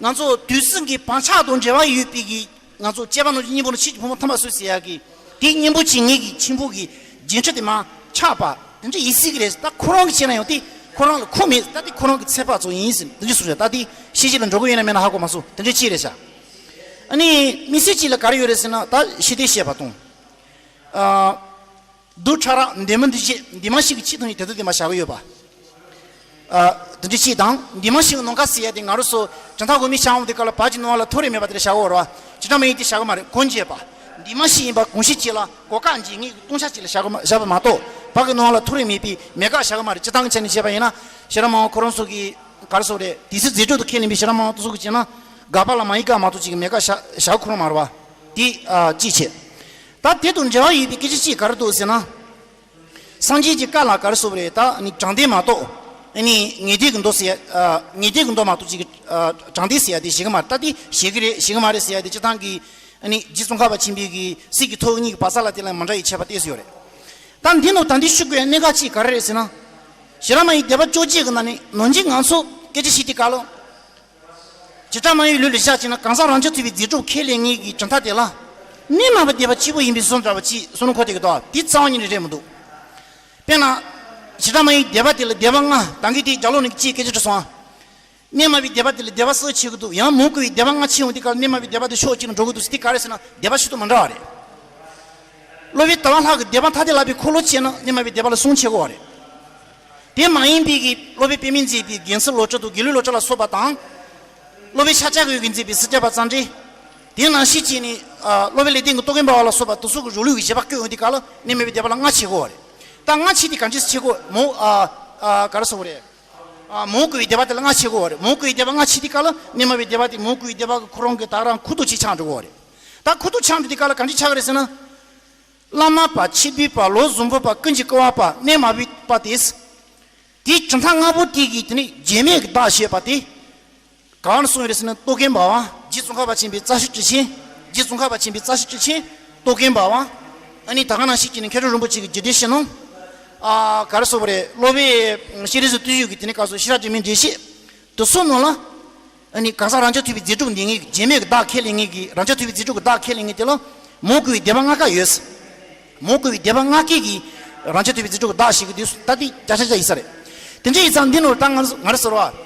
ང་ཚོ་དུས་གསུམ་གྱི་བག་ཆགས་དང་འབྲེལ་བ་ཡོད་པའི་གི་ང་ཚོ་དཔྱད་པ་ནང་བཞིན་གཉེན་པོ་ནི་ཆོས་ཀྱི་ཕུང་པོ་ཐམ་པ་སུ་ཟེར་ཡག་གི། དེ་གཉེན་པོ་བྱེད་མཁན་གྱི་ཆེན་པོ་གི་རྒྱན་ཆ་དེ་མར་ཆགས་པ་དེ་འདྲ་ཡིན་སྲིད་ཀྱི་རེད། ད་ཁོ་རང་གིས་བྱས་ན་ཡང་དེ་ཁོ་རང་ལ་ཁུངས་མེད། ད་དེ་ཁོ་རང་གི་ཚོད་དཔག་ཙམ་ཡིན་ཟེར་འདི་འདྲ་གསུངས་རེད། ད་དེ་ཤེས་བྱེད་ལ་འགྲོ་གི་ཡོད་ན་མེད་ན་ཧ་གོ་མ་སོང་། དེ་འདྲ་ཅིག་རེད་ཤག་ཨ་ནི་དམིགས་བསལ་གཅིག་ལ་ག་རེ་ཡོད་རེད་ཟེར་ན། ད་ཤེས་ལྡན་བཤད་པ་དང་། ཨ། གདུལ་ཕྲ་རགས་འདས་མ་འདས་བྱེད་འདས་མ་བྱེད་ཀྱི་ཕྱི་དང་ནི་དེ་དག་དེ་མ་བཞག་གི་ཡོད་པ། ཨ། དེ་འདྲ་ཅིག་དང་འདས་མ་བྱེད་ཀྱི་ནམ་མཁའ་ཟེར་ཡ་དེ་ང་རང་ཚོ་གྲུབ་མཐའ་གོང་མའི་བཤད་འོང་དེ་ག་ལ་བར་གྱི་ནང་ལ་ཐོ་རེ་མེད་པ་དེ་ལ་བཞག་གི་ཡོད་རེད་བ། བྱེ་བྲག་སྨྲ་བའི་དེ་བཞག་གི་མ་རེད། གོང་འབྱེད་པ། འདས་མ་བྱེད་ཡིན་པ་གང་ཞིག་ཅིག་ལ་གོ་སྐབས་འབྱེད་ངེས་ཀྱི་སྟོང་ཆ་ཅིག་ལ་བཞག་གི་མ་བཞག་པ་མ་གཏོགས་བར་གྱི་ནང་ལ་ཐོ་རེ་མེད་པའི་མེད་དགག་བཞག་གི་མ་རེད། སྤྱིར་བཏང་གི་ཆ་ནས་བཤད་པ་ཡིན་ན་ཤེས་རབ་མང་པོ་ཁོ་རང་ཚོ་གིས་ག་རེ་ཟེར་དགོས་རེད། དེ་ཚོ་རྫས་སྒྲུབ་ཏུ་ཁས་ལེན་པའི་ཤེས་རབ་མང་པོ་དེ་ཚོ་གིས་བྱས་ན་དགག་པ་ལ་མ་ཡིག་ག་མ་གཏོགས་ཅིག་གི་མེད་དགག་བཞག་བཞག་ཁོ་རང་མ་རེད་བ། དེ་ཨ་གཅིག་བྱས། ད་དེ་དང་འབྲེལ་བ་ཡོད་པའི་སྐད་ཆ་གཅིག་ག་རེ་འདུག་ཟེར་ན། སངས་རྒྱས་ཀྱི་བཀའ་ལ་ག་རེ་ཟེར་དགོས་རེད། ད་ནི་དྲང་བདེན་མ་གཏོགས། ཨ་ནི་ངེས་བདེན་གྱི་མདོ་ཟེར་ཡ། ཨ། ངེས་བདེན་གྱི་མདོ་མ་གཏོགས་ཅིག་གི། ཨ། དྲང་བདེན་ཟེར་ཡ་དེ་བཞེད་གི་མ་རེད། ད་དེ་བཞེད་གི་རེད་བཞེད་གི་མ་རེད་ཟེར་ཡ་དེ་སྤྱིར་བཏང་གི། ཨ་ནི་རྗེ་ཙོང་ཁ་པ་ཆེན་པོའི་གི་སྲིད་ཀྱི་ཐོག་གཉིས་ཀྱི་བར་ས་ལ་དེ་ལ་མི་འདྲ་བའི་ཁྱད་པར་ཏོག་ཙམ་ཡོད་རེད། ད་འདི་ནང་ད་འདི་ཞུ་དགོས་ཡ་གནད་འགག་གཅིག་ག་རེ་རེད་ཟེར་ན། ཤེས་རབ་མང་པོའི་སྡེ་པ་བཅོ་བརྒྱད་ཀྱི་ནང་ནས་ནང་བཞིན་ང་ཚོ་སྐད་ཆ་བཤད་དུས་སྐབས་ལ། བྱེ་བྲག་སྨྲ་བའི་ལུགས་ལ་བཞག་བྱས་ན་གང་ཟག་རང་རྐྱ་ཐུབ་པའི་རྫས་སྒྲུབ་ཁས་ལེན་ངེས་ཀྱི་གྲུབ་མཐའ་དེ་ལ། གནས་མ་བུའི་སྡེ་པ་གཅིག་པོ་ཡིན་པའི་བཟོ་འདྲ་བ་གཅིག་བསམ་བློ་འཁོར་བསྡད་ཀྱི་འདུག་དེ་རྩ་བ་ཉིད་ནས་རེད་མི་འདུག་དཔེར་ན། བྱེ་བྲག་སྨྲ་བའི་སྡེ་པ་དེ་ལ་སྡེ་པ་ལྔ། ད་གིན་དེའི་རྒྱབ་ལོགས་ནས་གཅིག་སྐད་ཆ་དྲིས་སོང་ཨ། གནས་མ་བུའི་སྡེ་པ་དེ་ལ་སྡེ་པ་གསུམ་ཕྱེ་གི་འདུག་ཡང་མང་དགོས་པའི་སྡེ་པ་ལྔ་ཕྱེ་འོང་དུས་སྐབས་གནས་མ་བུའི་སྡེ་པ་དེ་ཕྱོགས་གཅིག་ནས་འགྲོ་གི་འདུག་ཟེར་དེ་ག་རེ་ཟེར་ན་སྡེ་པ་ཕྱོགས་གཏོགས་མི་འདྲ་བ་རེད། སློབ་དཔོན་ཟླ་བ་ལྷ་གིས་སྡེ་པ་ཐ་དད་ལྷག་པའི་འཁོར་ལོ་ཕྱེ་ན་གནས་མ་བུའི་སྡེ་པ་ལ་གསུམ་ཕྱེ་དགོས་པ་རེད། དེ་མ་ཡིན་པའི་གི་སློབ་དཔོན་པདྨས་མཛད་པའི་དགེ་ཚུལ་བློ་གྲོས་དང་དགེ་ལུགས་བློ་གྲོས་ལ་སོགས་པ་དང་། སློབ་དཔོན་ཤཱཀྱ་གི་འོད་ཀྱིས་མཛད་པའི་སྲིད་རྒྱལ་བ་ཙནྡྲ། དེ་ནང་བཞིན་བྱས་ནས་ཨ་སློབ་དཔོན་ལེགས་ལྡན་གྱི་རྟོག་གེ་འབར་བ་ལ་སོགས་པ་དེ་ཚོ་གི་རོ་ལུགས་ཀྱི་བཞེད་པ་བཀོད་ཡོང་དུས་སྐབས་ལ་གནས་མ་བུའི་སྡེ་པ་ལ་ལྔ་ཕྱེ་དགོས་པ་རེད། ད་ལྔ་ཕྱེ་དེ་གང་ཅི་ཕྱེ་དགོས་མོ། ཨ་ཨ་ག་རེ་ཟེར་དགོས་རེད། ཨ་མང་དགོས་པའི་སྡེ་པ་དེ་ལ་ལྔ་ཕྱེ་དགོས་པ་རེད། མང་དགོས་པའི་སྡེ་པ་ལྔ་ཕྱེ་དུས་སྐབས་ལ་གནས་མ་བུའི་སྡེ་པ་དེ་མང་དགོས་པའི་སྡེ་པ་གི་ཁོ་རང་གི་ད་རང་ཁུ་ཐུག་ཅིག་ཆགས་འགྲོ་དགོས་པ་རེད། ད་ཁུ་ཐུག་ཆགས་འགྲོ་དུས་སྐབས་ལ་གང་ཅི་ཆགས་ཀྱི་རེད་ཟེར་ན། བླ་མ་པ་ཕྱིར་བུད་པ་ལོ་གཟུགས་འབུམ་པ་ཀུན་གྱིས་བསྐོར་བ་པ་གནས་མ་བུ་པ་དེས། དེའི་གྲུབ་མཐའ་ལྔ་པོ་དེ་གི་དེ་ནི་རྒྱན་མེད་ཀྱི་བདག་ཞེས་པ་དེ། གང་ལ་གསུངས་ཡོད་རེད་ཟེར་ན་རྟོག་གེ་འབར་བ། རྗེ་ཙོང་ཁ་པ་ཆེན་པོའི་རྩ་ཤེ་ཊཱིཀ་ཆེན། རྗེ་ཙོང་ཁ་པ་ཆེན་པོའི་རྩ་ཤེ་ཊཱིཀ་ཆེན། རྟོག་གེ་འབར་བ། ཨ་ནི་ད་ག་ནང་བཞིན་བྱས་ནས་མཁས་གྲུབ་རིན་པོ་ཆེ་གི་རྒྱུད་སྡེ་ཕྱི་ནང་། ཨ་ག་རེ་ཟེར་དགོས་རེད། སློབ་དཔོན་སྤྱན་རས་གཟིགས་བརྟུལ་ཞུགས་ཀྱི་དེ་ནི་སྐབས་སུ་ཤེས་རབ་འབྲིང་མོའི་འགྲེལ་བཤད། དེ་ཚོ་ནང་ལ། ཨ་ནི་གང་ཟག་རང་རྐྱ་ཐུབ་པའི་རྫས་སྒྲུབ་འདི་ངེས་ཀྱི་རྒྱན་མེད་ཀྱི་བདག་ཁས་ལེན་ངེས་ཀྱི་རང་རྐྱ་ཐུབ་པའི་རྫས་སྒྲུབ་ཀྱི་བདག་ཁས་ལེན་ངེས་དེ་ལ་མང་དགོས་པའི་སྡེ་པ་ལྔ་ཀ་ཡོད། མང་དགོས་པའི་སྡེ་པ་ལྔ་ཀའི་གི་རང་རྐྱ་ཐུབ་པའི་རྫས་སྒྲུབ་ཀྱི་བདག་ཞིག་གི་དུས་སུ་ད་དེ་བརྒྱ་ཆ་བརྒྱ་ཡིན་ས་རེད། དེ་འདྲ་ཡིན་ཙང་འདི་ནོར་ད་ང་ང་རེ་ཟེར་བ།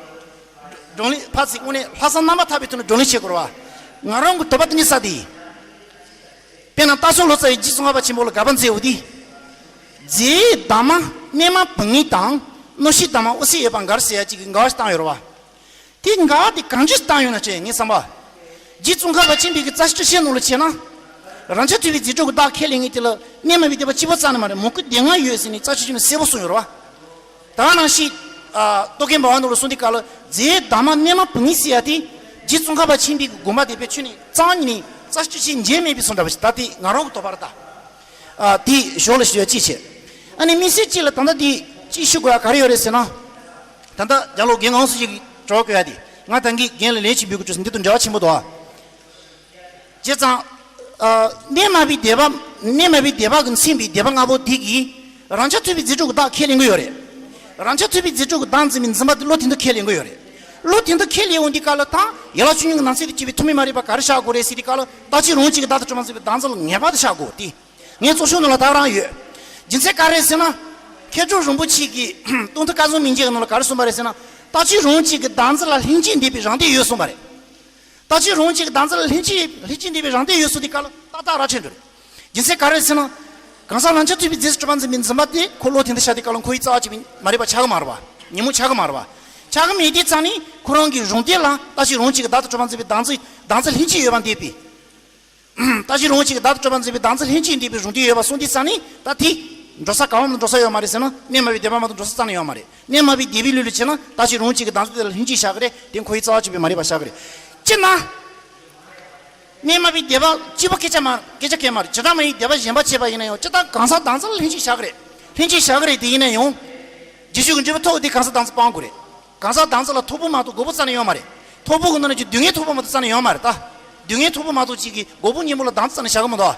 བགྲོ་གླེང་ཕར་ཚིག་དངོས་གནས་ལྷག་བསམ་རྣམ་པར་དག་པའི་ཐོག་ནས་བགྲོ་གླེང་བྱེད་དགོས་རེད་བ། ང་རང་གི་དོགས་པ་དེ་ནི་ས་དེ་ཡིན། དཔེར་ན་སྟག་ཚང་ལོ་ཙཱ་ཡིས་རྗེ་ཙོང་ཁ་པ་ཆེན་པོ་ལ་དགག་པ་མཛད་འོ་དེ། རྫས་གདམས་ངག་གནས་མལ་བུད་མེད་དང་གནོད་བྱེད་དྭངས་མ་འོད་གསལ་ཡོད་པ་འགའ་རེ་ཟེར་ཡ་གཅིག་གི་འགལ་བ་ཞིག་བཏང་ཡོད་རེད་བ། དེ་འགལ་བ་དེ་གང་ཅི་ཞིག་བཏང་ཡོད་ན་བྱས་ངས་བསམ་པ། རྗེ་ཙོང་ཁ་པ་ཆེན་པོའི་གི་རྩ་ཤེ་སྤྲུལ་ཆེན་ནང་ལ་བྱས་ན། རང་ཆ་ཐོས་པའི་རྫས་སྒྲོ་གི་བདག་ཁས་ལེན་མཁན་དེ་ལ་གནས་མལ་བའི་སྡེ་པ་གཅིག་པོ་རྩ་ནས་མ་རེད། མོས་གུས་སྡེ་ལྔ་ཡོད་ཟེར་ནས་རྩ་ཤེ་སྤྲུལ་ཆེན་ནས་གསལ་པོ་གསུངས་ཡོད་རེད་བ། ད་ག་ནང་བཞིན། ཨ། རྟོག་གེ་འབར་བ་ནང་ལ་གསུངས་དེ་ག་ལ་རྫས་དྭངས་མ་གནས་མལ་བུད་མེད་ཟེར་ཡ་དེ། རྗེ་ཙོང་ཁ་པ་ཆེན་པོའི་གི་དགོངས་པ་དེ་དཔེ་ཆོས་ནས་རྩ་བ་ཉིད་ནས་རྩ་ཤེ་སྤྲུལ་ཆེན་འཇལ་མེད་པའི་གསུང་འདྲ་བ་ཞིག་ད་དེ་ང་རང་གི་དོགས་པ་རེད་ད། ཨ། དེ་ཞོར་ལ་ཞུ་ཡ་གཅིག་བྱས། ཨ་ནི་དམིགས་བསལ་གཅིག་ལ་ད་ལྟ་དེ་གཅིག་ཞུ་དགོས་ཡ་ག་རེ་ཡོད་རེད་ཟེར་ན། ད་ལྟ་རྒྱ་ལོ་རྒན་ངག་དབང་སྲས་ཀྱི་གྲོགས་བཀོད་ཡ་དེ་ང་ད་གིན་རྒན་ལ་ལན་ཅིག་འབུལ་དགོས་བྱུང་སོང་། འདི་དང་འབྲེལ་བ་ཆེན་པོ་འདུག་ཨ། བྱས་ཙང་། ཨ། གནས་མལ་པའི་སྡེ་པ། གནས་མལ་པའི་སྡེ་པ་གི་མཚན་པའི་སྡེ་པ་ལྔ་པོ་དེ་གིས་རང་ཆ་ཐོས་པའི་རྫས་སྒྲོ་གི་བདག་ཁས་ལེན་གྱི་ཡོད་རེད། རང་ཆ་ཐོས་པའི་རྫས་སྒྲོ་གི་བདག་འཛིན་པའི་འཛིན་པ་དེ་བློ་དེ་འདི་ཁས་ལེན་གྱི་ཡོད་རེད། བློ་དེ་འདི་ཁས་ལེན་འོང་དུས་སྐབས་ལ་ད་ཡན་ལག་བཅུ་གཉིས་ཀྱི་ནང་ཚན་དུ་སྐྱེས་པའི་ཐོགས་མེད་མ་རིག་པ་ག་རེ་བཞག་དགོས་རེད་ཟེར་དུས་སྐབས་ལ་རྟག་གཅིག་རང་གཅིག་གི་བདག་ཏུ་གྲུབ་པ་འཛིན་པའི་བདག་འཛིན་ལ་ངེས་པར་དུ་བཞག་དགོས་ཏེ། ངས་གཙོ་ཤོག་ནང་ལ་ད་ག་རང་ཡོད། རྒྱུ་མཚན་ག་རེ་ཟེར་ན། མཁས་གྲུབ་རིན་པོ་ཆེ་གིས་སྟོང་ཐུན་སྐལ་བཟང་སྨིན་བྱེད་ཀྱི་ནང་ལ་ག་རེ་གསུངས་པ་རེད་ཟེར་ན། རྟག་གཅིག་རང་གཅིག་གི་བདག་འཛིན་ལ་ལྷན་ཅིག་འདས་པའི་རང་སྡེ་ཡོད་གསུངས་པ་རེད། རྟག་གཅིག་རང་གཅིག་གི་བདག་འཛིན་ལ་ལྷན་ཅིག་ལྷན་ཅིག་འདས་པའི་རང་སྡེ་ཡོད་གསུངས་དུས་སྐབས་ལ་ཏག་ཏག་ར་འཕྲོད་འགྲོ་རེད། རྒྱུ་མཚན་ག་རེ་ཟེར་ན། གང་ཟག་རང་ཆ་ཐོས་པའི་རྫས་སུ་གྲུབ་པ་འཛིན་པའི་འཛིན་པ་དེ་ཁོ་བློ་དེ་འདི་བཞག་དུས་སྐབས་ལ་ཁོ་ཡི་རྩ་བ་གཅིག་པའི་མ་རིག་པ་ཆགས་ཀྱི་མ་རེད་བ། ཉོན་མོངས་ཆགས་ཀྱི་མ་རེད་བ། ཆགས་ཀྱི་མེད་དུས་ཙང་ནི་ཁོ་རང་གི་རང་སྡེ་ལ་རྟག་གཅིག་རང་གཅིག་གི་བདག་ཏུ་གྲུབ་པ་འཛིན་པའི་བདག་འཛིན་བདག་འཛིན་ལྷན་ཅིག་ཡོད་པ་འདས་པས། རྟག་གཅིག་རང་གཅིག་གི་བདག་ཏུ་གྲུབ་པ་འཛིན་པའི་བདག་འཛིན་ལྷན་ཅིག་འདས་པའི་རང་སྡེ་ཡོད་པ་སོང་དུས་ཙང་ནི་ད་དེ། འགྲོ་ས་གང་བ་ན་འགྲོ་ས་ཡོད་མ་རེད་ཟེར་ན་གནས་མལ་པའི་སྡེ་པ་མ་གཏོགས་འགྲོ་ས་རྩ་ནས་ཡོད་མ་རེད། གནས་མལ་པའི་སྡེ་པའི་ལུགས་ལ་བྱས་ན་རྟག་གཅིག་རང་གཅིག་གི་བདག་འཛིན་དེ་ལ་ལྷན་ཅིག་བཞག་གི་རེད། དེ་ཁོ་ཡི་རྩ་བ་གཅིག་པའི་མ་རིག་པ་བཞག་གི་རེད། སྤྱིར་ན། གནས་མལ་པའི་སྡེ་པ་གཅིག་པོ་སྐད་ཆ་མ་སྐད་ཆ་གང་མ་རེད། བྱེ་བྲག་སྨྲ་བའི་སྡེ་པ་གཞན་པ་བྱས་པ་ཡིན་ན་ཡང་སྤྱིར་བཏང་གང་ཟག་བདག་འཛིན་ལ་ལྷན་ཅིག་བཞག་གི་རེད། ལྷན་ཅིག་བཞག་གི་རེད་དེ་ཡིན་ན་ཡང་། རྗེས་འཇུག་གི་འབྲས་བུ་ཐོབ་དེ་གང་ཟག་བདག་འཛིན་སྤང་དགོས་རེད། གང་ཟག་བདག་འཛིན་ལ་ཐོབ་པོ་མ་གཏོགས་འགོག་པོ་རྩ་ནས་ཡོད་མ་རེད། ཐོབ་པོ་གི་ནང་ནས་ཀྱི་སྡུག་བསྔལ་ཐོབ་པོ་མ་གཏོགས་རྩ་ནས་ཡོད་མ་རེད་ད། སྡུག་བསྔལ་ཐོབ་པོ་མ་གཏོགས་གཅིག་གིས་འགོག་པོ་གཉེན་པོ་ལ་བདག་འཛིན་རྩ་ནས་བཞག་གི་མི་འདུག་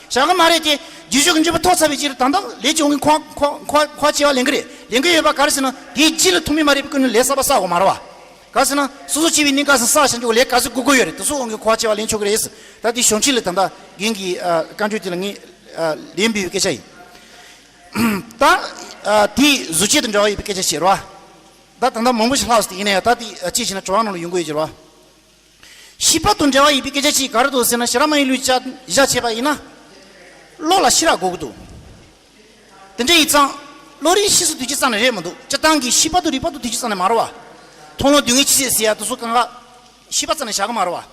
བཞག་གི་མ་རེད་དེ། རྗེས་འཇུག་གི་འབྲས་བུ་ཐོབ་ཚར་བའི་རྗེས་ལ་ད་ལྟ་ལས་ཀྱི་འོང་མཁན་ཁོ་ཁོ་ཁོ་ཁོ་བྱ་བ་ལེན་གི་རེད། ལེན་གི་ཡོད་པ་ག་རེ་ཟེར་ན་དེའི་རྗེས་ལ་ཐོགས་མེད་མ་རིག་པའི་ཀུན་ནས་ལས་གསར་པ་བསགས་དགོས་མ་རེད་བ། ག་རེ་ཟེར་ན་སོ་སོ་སྐྱེ་བོའི་གནས་སྐབས་སུ་བསགས་བྱ་འཇུག་ལས་ག་ཚོད་དགོས་དགོས་ཡོད་རེད། དེ་ཚོ་འོང་མཁན་ཁོ་བྱ་བ་ལེན་ཆོག་གི་རེད། ད་དེ་གཞུང་ཆེན་ལ་ད་ལྟ་རྒན་གྱི་ཨ་བཀའ་འགྱུར་དེ་ལ་ངས་ཨ་ལན་འབུལ་བའི་སྐད་ཆ་ཡིན། ད་ཨ་དེ་གཟུགས་བྱད་དང་འབྲེལ་བ་ཡོད་པའི་སྐད་ཆ་བཤད་རོགས། ད་ད་ལྟ་མང་པོ་ཞིག་ལྷག་སོང་སྟེ་ཡིན་ན་ཡང་ད་དེ་ཅི་བྱས་ན་དྲི་བ་ནང་ལ་ཡོང་གི་ཡོད་ཀྱི་རེད་བ། ཤེས་པ་དང་འབྲེལ་བ་ཡོད་པའི་སྐད་ཆ་ཅིག་ག་རེ་འདུག་ཟེར་ན་ཤེས་རབ་སྨྲ་བའི་ལུགས་ཀྱི་བཞག་བྱས་པ་ཡིན་ན། བློ་ལ་ཤེས་རབ་དགོས་ཀྱི་འདུག་དེ་འདྲ་ཡིན་ཙང་། བློ་རིག་ཤེས་སུ་དུས་ཀྱི་རྩ་ནས་རེད་མི་འདུག་སྤྱིར་བཏང་གི་ཤེས་པ་དང་རིག་པ་དང་དུས་ཀྱི་རྩ་ནས་མ་རེད་བ། མཐོང་ལམ་སྡུག་བསྔལ་ཅི་ཟད་ཟེར་ཡ་དེ་ཚོ་གང་ག་ཤེས་པ་རྩ་ནས་བཞག་གི་མ་རེད་བ།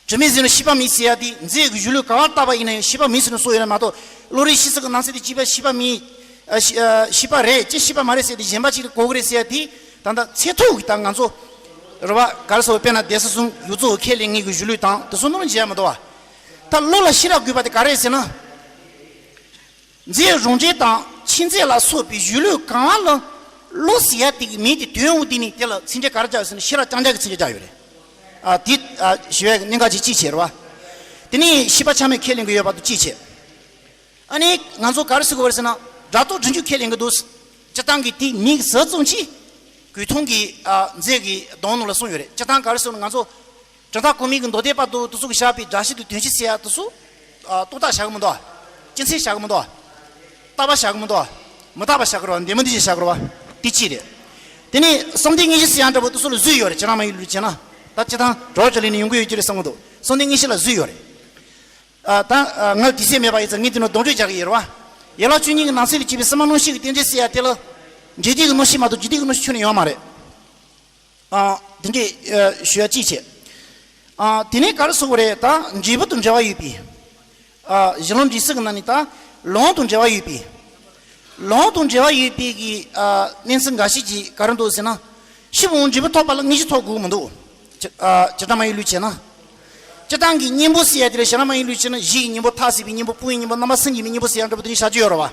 དྲི་མེད་ཟིལ་གནོན་ཤེས་པ་མེད་ཟེར་ཡ་དེ་རྫས་ཀྱི་གཞི་ལུས་གང་བ་བཏགས་པ་ཡིན་ན་ཡང་ཤེས་པ་མེད་ཟེར་ནས་སོ་ཡོད་རེད་མ་གཏོགས་བློ་རིག་ཤེས་སུ་གི་ནང་གསེས་དེ་ཅི་བ་ཤེས་པ་མེད། ཨ་ཤེས་ཨ་ཤེས་པ་རེད་ཅེས་ཤེས་པ་མ་རེད་ཟེར་ཏེ་གཞན་པ་ཅིག་ལ་གོ་གི་རེད་ཟེར་ཡ་དེ་ད་ལྟ་ཚད་ཐུབ་ཀྱི་ད་ང་ཚོ་རེད་བ་ག་རེ་ཟེར་བ་དཔེར་ན་གདན་ས་གསུམ་ཡོངས་རྫོགས་ཁས་ལེན་ངེས་ཀྱི་གཞི་ལུས་དང་དེ་ཚོ་ནོར་འཇལ་མི་འདུག་བ། ད་བློ་ལ་ཤེས་རབ་དགོས་པ་དེ་ག་རེ་ཟེར་ན། རྫས་རང་འབྲེལ་དང་ཕྱི་རྫས་ལ་སོགས་པའི་གཞི་ལུས་གང་བ་ལ་བློ་ཟེར་ཡ་དེ་གི་མིང་དེ་དོན་འོང་དུས་ནི་དེ་ལ་ཚིག་འགྲེལ་ག་རེ་རྒྱག་ཟེར་ན་ཤེས་རབ་རྐྱང་རྐྱང་གི་ཚིག་འགྲེལ་རྒྱག་ཡོད་རེད། ཨ་དེ་ཨ་ཞུ་བའི་གནད་འགག་ཅིག་ཅིག་བྱས་རེད་བ། དེ་ནས་ཤེས་པ་ཆ་མེད་ཁས་ལེན་གྱི་ཡོད་པ་དང་གཅིག་བྱས། ཨ་ནི་ང་ཚོ་ག་རེ་ཟེར་དགོས་རེད་ཟེར་ན་སྒྲ་རྟོག་སྒྲིབ་འཇུག་ཁས་ལེན་གྱི་འདུག་སྤྱིར་བཏང་གི་དེ་མིང་ཟུར་ཙམ་ཅིག་གོས་ཐུང་གི་ཨ་རྫས་ཀྱི་གདོང་ནང་ལ་གསུངས་ཡོད་རེད། སྤྱིར་བཏང་ག་རེ་ཟེར་ན་ང་ཚོ་གྲུབ་མཐའ་གོང་མའི་གི་མདོ་སྡེ་པ་དང་དེ་ཚོ་གི་བཞག་པའི་སྒྲ་བཤད་དང་དོན་བཤད་ཟེར་ཡ་དེ་ཚོ་ཨ་རྟོག་བཏགས་བཞག་གི་མི་འདུག་ཨ། སྤྱི་མཚན་བཞག་གི་མི་འདུག་ཨ། རྟག་པ་བཞག་གི་མི་འདུག་ཨ། མི་རྟག་པ་བཞག་གི་རེད་བ། འདི་མི་འདི་ཞིག་བཞག་གི་རེད་བ། དེ་གཅིག་རེད། དེ་ནས་བསམ་གཏན་དངོས་གཞི་ཟེར་ཡ་འདྲ་པོ་དེ་ཚོ་ལ་བཟོས་ཡོད་རེད། ཁྱེད་རང་མ་ཡིན་ལུགས་བྱས་ན་ད་སྤྱིར་བཏང་གྲོགས་ཅིག་ལས་ནས་ཡོང་གི་ཡོད་ཀྱི་རེད་བསམ་གི་འདུག་བསམ་གཏན་དངོས་གཞི་ལ་བཟོས་ཡོད་རེད། ཨ་ད་ཨ་ང་དུས་ཚོད་མེད་པ་ཡིན་ཙང་ངས་དེ་ནང་དོན་འགྲེལ་རྒྱག་གི་ཡོད་རེད་བ། ཡན་ལག་བཅུ་གཉིས་ཀྱི་ནང་གསེས་ལ་སྐྱེས་པའི་སེམས་པ་རྣམ་ཤེས་ཀྱི་རྟེན་འབྲེལ་ཟེར་ཡ་དེ་ལ། འབྲས་རྒྱུད་ཀྱི་རྣམ་ཤེས་མ་གཏོགས་རྒྱུ་དེ་ཀྱི་རྣམ་ཤེས་ཁྱོན་ནས་ཡོད་མ་རེད། ཨ་དེ་འདྲས་ཨ་ཞུ་ཡ་གཅིག་བྱས། ཨ་དེ་ནས་ག་རེ་ཟེར་དགོས་རེད། ད་འབྲས་བུ་དང་འབྲེལ་བ་ཡོད་པའི། ཨ་གཞི་ལམ་འབྲས་གསུམ་གྱི་ནང་ནས་ད་ལམ་དང་འབྲེལ་བ་ཡོད་པའི། ལམ་དང་འབྲེལ་བ་ཡོད་པའི་གི་ཨ་གནས་ཚུལ་འགའ་ཞིག་ཅིག་ག་རེ་འདུག་ཟེར་ན། ཤེས་པའི་འབྲས་བུ་ཐོབ་པ་ལ་དངོས་གཞི་ཐོབ་དགོས་མི་འདུག་ཁྱེད་ཨ་ཁྱེད་རང་མ་ཡིན་ལུགས་བྱས་ན། སྤྱིར་བཏང་གི་གཉེན་པོ་ཟེར་ཡ་དེ་ལ་ཁྱེད་རང་མ་ཡིན་ལུགས་བྱས་ན་གཞི་ཡི་གཉེན་པོ་མཐའ་ཟད་པའི་གཉེན་པོ་སྤོང་བའི་གཉེན་པོ་རྣམ་པ་གསུམ་གྱི་མི་གཉེན་པོ་ཟེར་ཡ་འདྲ་པོ་དེ་འདྲས་བཞག་རྒྱུ་ཡོད་རེད་བ།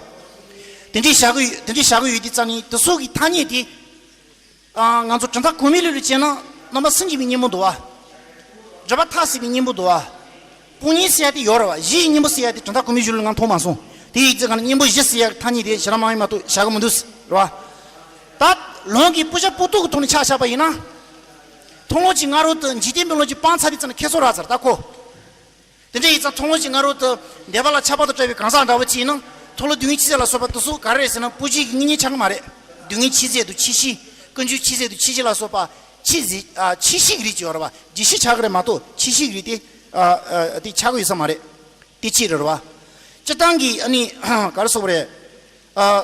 དེ་འདྲས་བཞག་གི་ཡོད་དེ་འདྲས་བཞག་གི་ཡོད་དེ་རྩ་ནས་དེ་ཚོ་གི་ཐ་སྙད་དེ། ཨ་ང་ཚོ་གྲུབ་མཐའ་གོང་མའི་ལུགས་ལ་བྱས་ན་རྣམ་པ་གསུམ་གྱི་མི་གཉེན་པོ་འདུག་བ། སྒྲིབ་པ་མཐའ་ཟད་པའི་གཉེན་པོ་འདུག་བ། སྤོང་གཉེན་ཟེར་ཡ་དེ་ཡོད་རེད་བ། གཞི་ཡི་གཉེན་པོ་ཟེར་ཡ་དེ་གྲུབ་མཐའ་གོང་མའི་གཞུང་ལུགས་ལ་ང་མཐོང་མ་སོང་། དེ་ཡིན་ཙང་ག་ན་གཉེན་པོ་བཞི་ཟེར་ཡ་གི་ཐ་སྙད་དེ་ཁྱེད་རང་མ་ཡིན་མ་གཏོགས་བཞག་གི་མི་འདུག་ཟེར་རེད་བ། ད་ལམ་གྱི་སྤུ་ཆ་སྤུ་སྟོང་གི་ཐོག་ནས་ཆ་བཞག་པ་ཡིན་ན། མཐོང་ལམ་གྱི་སྔ་རོལ་དུ་འཇིག་རྟེན་པའི་ལམ་གྱི་སྤང་ཚར་དུས་ཙམ་ན་ཁྱད་གསོད་རག་ཚར་ད་ཁོ། དེ་འདྲ་ཡིན་ཙང་མཐོང་ལམ་གྱི་སྔ་རོལ་དུ་འདོད་པ་ལ་ཆགས་པ་དང་བྲལ་བའི་གང་ཟག་འདྲ་བོ་ཅིག་ཡིན་ན། མཐོང་ལམ་སྡུག་བསྔལ་ཆེ་ཆུང་ལ་སོགས་པ་དེ་ཚོ་ག་རེ་རེད་ཟེར་ན་སྤུ་རྒྱལ་གྱི་གཉེན་ཉེ་ཆགས་ཀྱི་མ་རེད། སྡུག་བསྔལ་ཆེ་ཆུང་དང་ཆེ་ཤོས། ཀུན་འབྱུང་ཆེ་ཆུང་དང་ཆེ་ཆེ་ལ་སོགས་པ་ཆེ་ཟེར་ཨ་ཆེ་ཤོས་ཀྱི་རིགས་ཅིག་ཡོད་རེད་བ། རྒྱས་ཤོས་ཆགས་ཀྱི་རེད་མ་གཏོགས་ཆེ་ཤོས་ཀྱི་རིགས་དེ་ཨ་ཨ་དེ་ཆགས་ཀྱི་ཡོད་ས་མ་རེད། དེ་གཅིག་རེད་བ། སྤྱིར་བཏང་གི་ཨ་ནི་ག་རེ་ཟེར་དགོས་རེད། ཨ་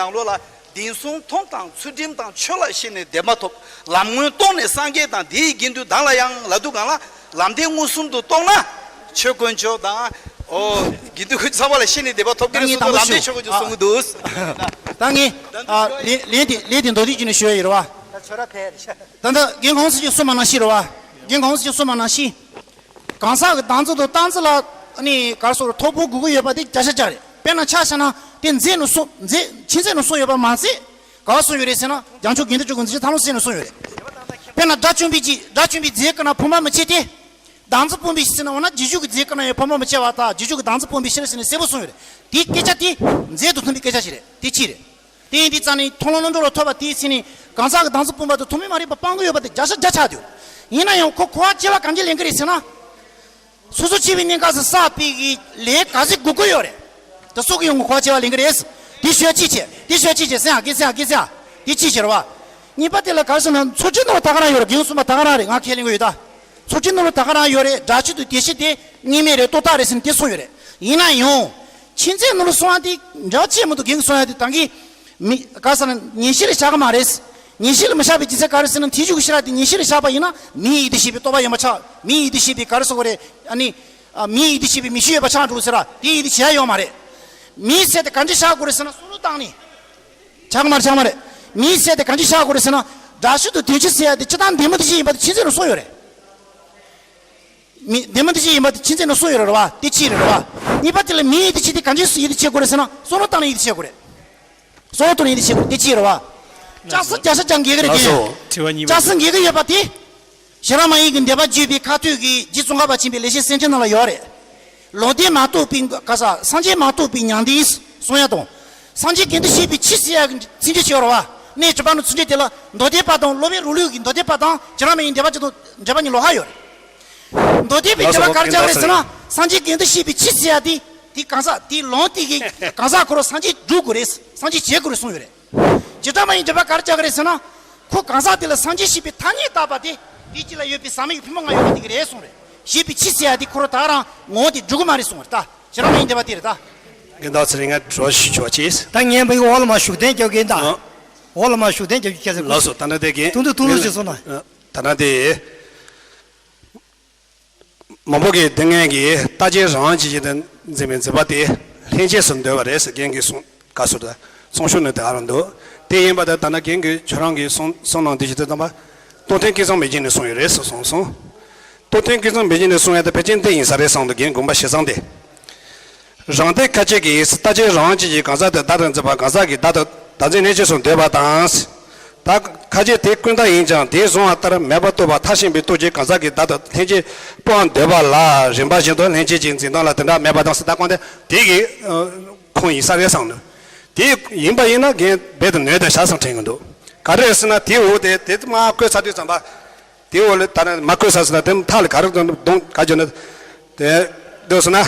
ནང་ལོགས་ལ། དེང་སང་མཐོང་དང་ཚུལ་ཁྲིམས་དང་ཆོས་ལ་ཞེན་ནས་བདེན་པ་ཐོབ། ལམ་མངོན་རྟོགས་ནས་སངས་རྒྱས་དང་། དེ་ཡི་དགེ་འདུན་བདག་ལ་ཡང་། ལབ་དུས་སྒང་ལ་ལམ་བདེན་མངོན་སུམ་དུ་རྟོགས་ན། ཆོས་དཀོན་མཆོག་དང་། ཨོ། དགེ་འདུན་དཀོན་མཆོག་ཚང་མ་ལ་ཤེས་ནས་བདེན་པ་ཐོབ་ཀྱི་རེད་གསུངས་འདུག་ལམ་བདེན་ཆོས་དཀོན་མཆོག་གསུང་གི་འདུག་ད་ངས་ཨ་ལན་ལན་དེ་ལན་དེ་མདོ་སྡེ་བརྒྱུད་ནས་ཞུ་ཡ་ཡིན་རེད་བ། ད་ལྟ་རྒན་གོང་ས་མཆོག་གསུངས་པ་ནང་བཞིན་རེད་བ། རྒན་གོང་ས་མཆོག་གསུངས་པ་ནང་བཞིན། གང་ཟག་གི་བདག་འཛིན་དང་སྟངས་འཛིན་ལ་ཨ་ནི་ག་རེ་ཟེར་དགོས་རེད། ཐོ་ཕོག་དགོས་ཀྱི་ཡོད་པ་དེ་བརྒྱ་ཆ་བརྒྱ་རེད། དཔེར་ན་ཆ་བཞག་ན་དེ་མཛད་ནས་གསུངས། མཛད། ཆེད་མཛད་ནས་གསུངས་ཡོད་པ་མ་ཟད། ག་པར་གསུངས་ཡོད་རེད་ཟེར་ན། རྒྱལ་མཆོག་དགེ་འདུན་ཆོས་ཀུན་མཛད་ཆེན་ཐང་ལུང་གསན་ནས་གསུངས་ཡོད་རེད། དཔེར་ན་དགྲ་བཅོམ་པའི་རྗེས། དགྲ་བཅོམ་པའི་རྗེས་ཀྱི་ནང་ཕུང་པོ་མི་མཆེད་དེ། བདག་འཛིན་སྤངས་པའི་ཕྱིར་ཟེར་ན། འོ་ན་རྗེས་འཇུག་གི་རྗེས་ཀྱི་ནང་ཡང་ཕུང་པོ་མི་མཆེད་པ་དང་རྗེས་འཇུག་གི་བདག་འཛིན་སྤངས་པའི་ཕྱིར་ཟེར་ནས་གསལ་པོ་གསུངས་ཡོད་རེད། དེའི་སྐད་ཆ་དེ་མཛད་དུ་ཐོན་པའི་སྐད་ཆ་ཞིག་རེད། དེ་གཅིག་རེད། དེ་ཡིན་དུས་ཙང་ནི་མཐོང་ལམ་རྣམ་གྲོལ་ལ་ཐོབ་པ་དེའི་ཚེ་ནི་གང་ཟག་གི་བདག་འཛིན་སྤངས་པ་དང་ཐོགས་མེད་མ་རིག་པ་སྤང་གི་ཡོད་པ་དེ་བརྒྱ་ཆ་བརྒྱ་ཆགས་འདུག། ཡིན་ན་ཡང་ཁོ་གོ་བ་ཆེ་བ་གང་ཅི་ལེན་གི་རེད་ཟེར་ན། སོ་སོ་འཆི་བའི་གནས་སྐབས་སུ་བསགས་པའི་གི་ལས་ག་ཚོད་དགོས་ཀྱི་ཡོད་རེད། དེ་སོགས་ཀྱི་ཡོང་གི་གོ་བ་ཆེ་བ་ལེན་གི་རེད། དེ་ཤོད་ཅི་བྱེད། དེ་ཤོད་ཅི་བྱེད་ཟེར་ཡང་གི་ཟེར་ཡང་གི་ཟེར་ཡང་། དེ་ཅི་བྱེད་རེད་བ། གཉིས་པ་དེ་ལ་ག་རེ་ཟེར་ན། ཚོགས་ཀྱི་ནང་ལ་ད་ག་རང་ཡོད་རེད། རྒན་གསུངས་པ་ད་ག་རང་རེད། ང་ཁས་ལེན་གི་ཡོད་ད། ཚོགས་ཀྱི་ནང་ལ་ད་ག་རང་ཡོད་རེད། དགྲ་བཅོམ་དང་བདེ་གཤེགས་དེ་གཉིས་མེད་རེད། རྟོག་བཏགས་རེད་ཟེར་ནས་དེ་གསུངས་ཡོད་རེད། ཡིན་ན་ཡང་། ཆེད་མཛད་ནང་ལ་གསུངས་ཡ་དེ་འདྲ་བ་ཅི་མི་འདུག། རྒན་གསུངས་ཡ་དེ་ད་གིན། མི་ག་ཟེར་ན་ཉན་ཤེས་ལ་བཞག་གི་མ་རེད། ཉན་ཤེས་ལ་མི་བཞག་པའི་རྒྱུ་མཚན་ག་རེ་ཟེར་ན། མཐའི་གཞུག་གི་ཤེས་རབ་དེ་ཉན་ཤེས་ལ་བཞག་པ་ཡིན་ན་མིའི་ཡིད་དུ་བྱེད་པའི་རྟོག་པ་ཡོད་མ་ཆགས། མིའི་ཡིད་དུ་བྱེད་པའི་ག་རེ་ཟེར་དགོས་རེད། ཨ་ནི། ཨ། མིའི་ཡིད་དུ་བྱེད་པའི་མིག་ཤེས་ཡོད་པ་ཆགས་འགྲོ་ཟེར་ར། དེའི་ཡིད་དུ་བྱེད་ཡ་ཡོད་མ་རེད། མིའི་སེམས་དེ་ག་འདྲ་བཞག་དགོས་རེད་ཟེར་ན། བསམ་བློ་བཏང་ནས། ཆགས་མ་རེད། ཆགས་མ་རེད། མིའི་སེམས་དེ་ག་འདྲ་བཞག་དགོས་རེད་ཟེར་ན། དགྲ་བཅོམ་དང་བདེ་གཤེགས་ཟེར་ཡ་དེ་ཇི་ལྟར་བདེན་པ་དེ་བཞིན་ཡིན་པ་དེ་ཆེད་མཛད་ནས་གསུངས་ཡོད་རེད། མི་བདེན་པ་དེ་བཞིན་ཡིན་པ་དེ་ཆེད་མཛད་ནས་གསུངས་ཡོད་རེད་བ། དེ་གཅིག་རེད་བ། གཉིས་པ་དེ་ལ་མིའི་ཡིད་དུ་བྱེད་དེ་ག་འདྲ་ཡིད་དུ་བྱེད་དགོས་རེད་ཟེར་ན། བསམ་བློ་བཏང་ནས་ཡིད་དུ་བྱེད་དགོས་རེད། བསམ་བློ་བཏང་ནས་ཡིད་དུ་བྱེད་དགོས། དེ་གཅིག་རེད་བ། ལྕགས་སྲེག་བརྒྱ་ཆ་བརྒྱ་འགེལ་གི་རེད། ལགས་སོ། དྲི་བ་གཉིས་པ། ལྕགས་སྲེག་འགེལ་གི་ཡོད་པ་དེ། ཤེས་རབ་མ་ཡིན་གྱི་འདོད་པ་བརྗོད་པའི་ཁ་ཐུག་གི་རྗེ་ཙོང་ཁ་པ་ཆེན་པོའི་ལེགས་བཤད་སེམས་འཆར་ནང་ལ་ཡོད་རེད། ལོག་ལྟས་མ་རྟོགས་པའི་ག་ས། སངས་རྒྱས་མ་རྟོགས་པའི་མྱང་འདས་གསུང་ཡ་དང་། སངས་རྒྱས་དགེ་འདུན་བཞི་པའི་ཆོས་ཟེར་ཡ་གི་ཚིག་འགྲེལ་བྱས་ཡོད་རེད་བ། གནས་བཅུ་པ་ནང་ཚིག་འགྲེལ་དེ་ལ་མདོ་སྡེ་པ་དང་སློབ་དཔོན་རང་ལུགས་ཀྱི་མདོ་སྡེ་པ་དང་ཤེས་རབ་མ་ཡིན་འདོད་པ་ཅན་དང་འབྲེལ་བ་གཉིས་ལོགས་ཀ་ཡོད་རེད། མདོ་སྡེ་པའི་འདོད་པ་ག་རེ་རྒྱག་གི་རེད་ཟེར་ན། སངས་རྒྱས་དགེ་འདུན་བཞི་པའི་ཆོས་ཟེར་ཡ་དེ། དེ་གང་ཟག་དེའི་ལུང་དེ་གི་གང་ཟག་ཁོ་རང་སངས་རྒྱས་སྒྲུབ་དགོས་རེད། སངས་རྒྱས་བྱེད་དགོས་རེད་གསུངས་ཡོད་རེད། ཇི་ལྟར་མ་ཡིན་འདོད་པ་ག་རེ་རྒྱག་གི་རེད་ཟེར་ན། ཁོ་གང་ཟག་དེ་ལ་སངས་རྒྱས་ཞེས་པའི་ཐ་སྙད་བཏགས་པ་དེ། དེའི་རྗེས་ལ་ཡོད་པའི་ཟག་མེད་ཀྱི་ཕུང་པོ་ལྔ་ཡོད་པ་དེ་གི་རེད་གསུངས་རེད། ཞེས་པའི་ཆོས་ཟེར་ཡ་དེ་ཁོ་རང་ད་ག་རང་ངོ་བོ་དེ་སྒྲུབ་གི་མ་རེད་གསུངས་རེད་ད། ཇི་ལྟར་མ་ཡིན་འདོད་པ་དེ་རེད་ད། རྒན་ཟླ་ཚེ་རིང་ང་དྲི་བ་ཞུ་ཆོག་ཅེས། ད་ངས་མི་འོག་ལ་མ་ཞུགས་གཏན་རྒྱག་གིན་ད། ཨ། འོག་ལ་མ་ཞུགས་གཏན་རྒྱག་རྒྱུ་ཁྱེད་ཚོ། ལགས་སོ། ད་ནི་དེ་གིན། ཐུང་ཐུང་ཐུང་ཐུང་ཞིག་གསུངས་ན། ད་ནི་དེ། མང་པོ་གིས་དེ་སྔོན་གྱི་རྟག་གཅིག་རང་དབང་ཅན་གྱི་འཛིན་པའི་འཛིན་པ་དེ་ལྷན་སྐྱེས་སུ་འདོད་པ་རེད་ཟེར། རྒན་གྱིས་གསུངས། བཀའ་ཟུར་དང་གཙང་ཤོག་ནས་དེ་ཨ་རང་འདུག། དེ་ཡིན་པ་དང་ད་ནི་རྒན་གྱིས་ཁྱོད་རང་གིས་གསུང་གསུང་གནང་དུས་ཇི་ལྟར་དམ་པ་རྟོགས་ལྡན་ཀུན་བཟང་མེས་སྦྱིན་ནས་གསུངས་ཡོད་རེད་ཟེར་གསུངས་སོང་། རྟོགས་ལྡན་ཀུན་བཟང་མེས་སྦྱིན་ནས་གསུངས་ཡ་དེ་ཕལ་ཆེར་འདི་ཡིན་ས་རེད་བསམ་འདུག། རྒན་དགོངས་པ་ཞེ་ཚང་དེ། རང་སྡེ་ཁ་ཅིག་གིས་རྟག་གཅིག་རང་དབང་ཅན་གྱི་གང་ཟག་དེ་བདག་ཏུ་འཛིན་པ། གང་ཟག་གི་བདག་ཏུ་བདག་འཛིན་ལྷན་སྐྱེས་སུ་འདོད་པ་དང་། ད་ཁ་ཅིག་དེ་ཀུན་བཏགས་ཡིན་ཀྱང་དེས་བཟུང་བ་ལྟར་མེད་པར་རྟོགས་པ་མཐར་ཕྱིན་པའི་སྟོབས་ཀྱིས་གང་ཟག་གི་བདག་ཏུ་ལྷན་སྐྱེས་སྤོང་བར་འདོད་པ་ལ་རིམ་པ་བཞིན་དུ་ལྷན་སྐྱེས་ཀྱི་འཛིན་སྟངས་ལ་དེ་འདྲ་མེད་པ་དང་ཟེར། ད་གོང་དེ་དེ་གི་ཁུངས་ཡིན་ས་རེད་བསམ་འདུག། དེ་ཡིན་པ་ཡིན་ན་རྒན་རྦད་དེ་ནོར་དེ་བཞག་བསམ་དྲན་གྱི་འདུག། ག་རེ་རེད་ཟེར་ན་དེའི་འོག་དེ་དེ་མར་བཀོད་ཚར་དུས་ཙམ་པ། དེའི་འོག་ལ་ད་ནི་མ་བཀོད་ས་ཟེར་ན་དེ་མཐའ་ལ་ག་རེ་གདོང་ག་རྒྱུ་ན། དེ་འདུག་ཟེར་ན།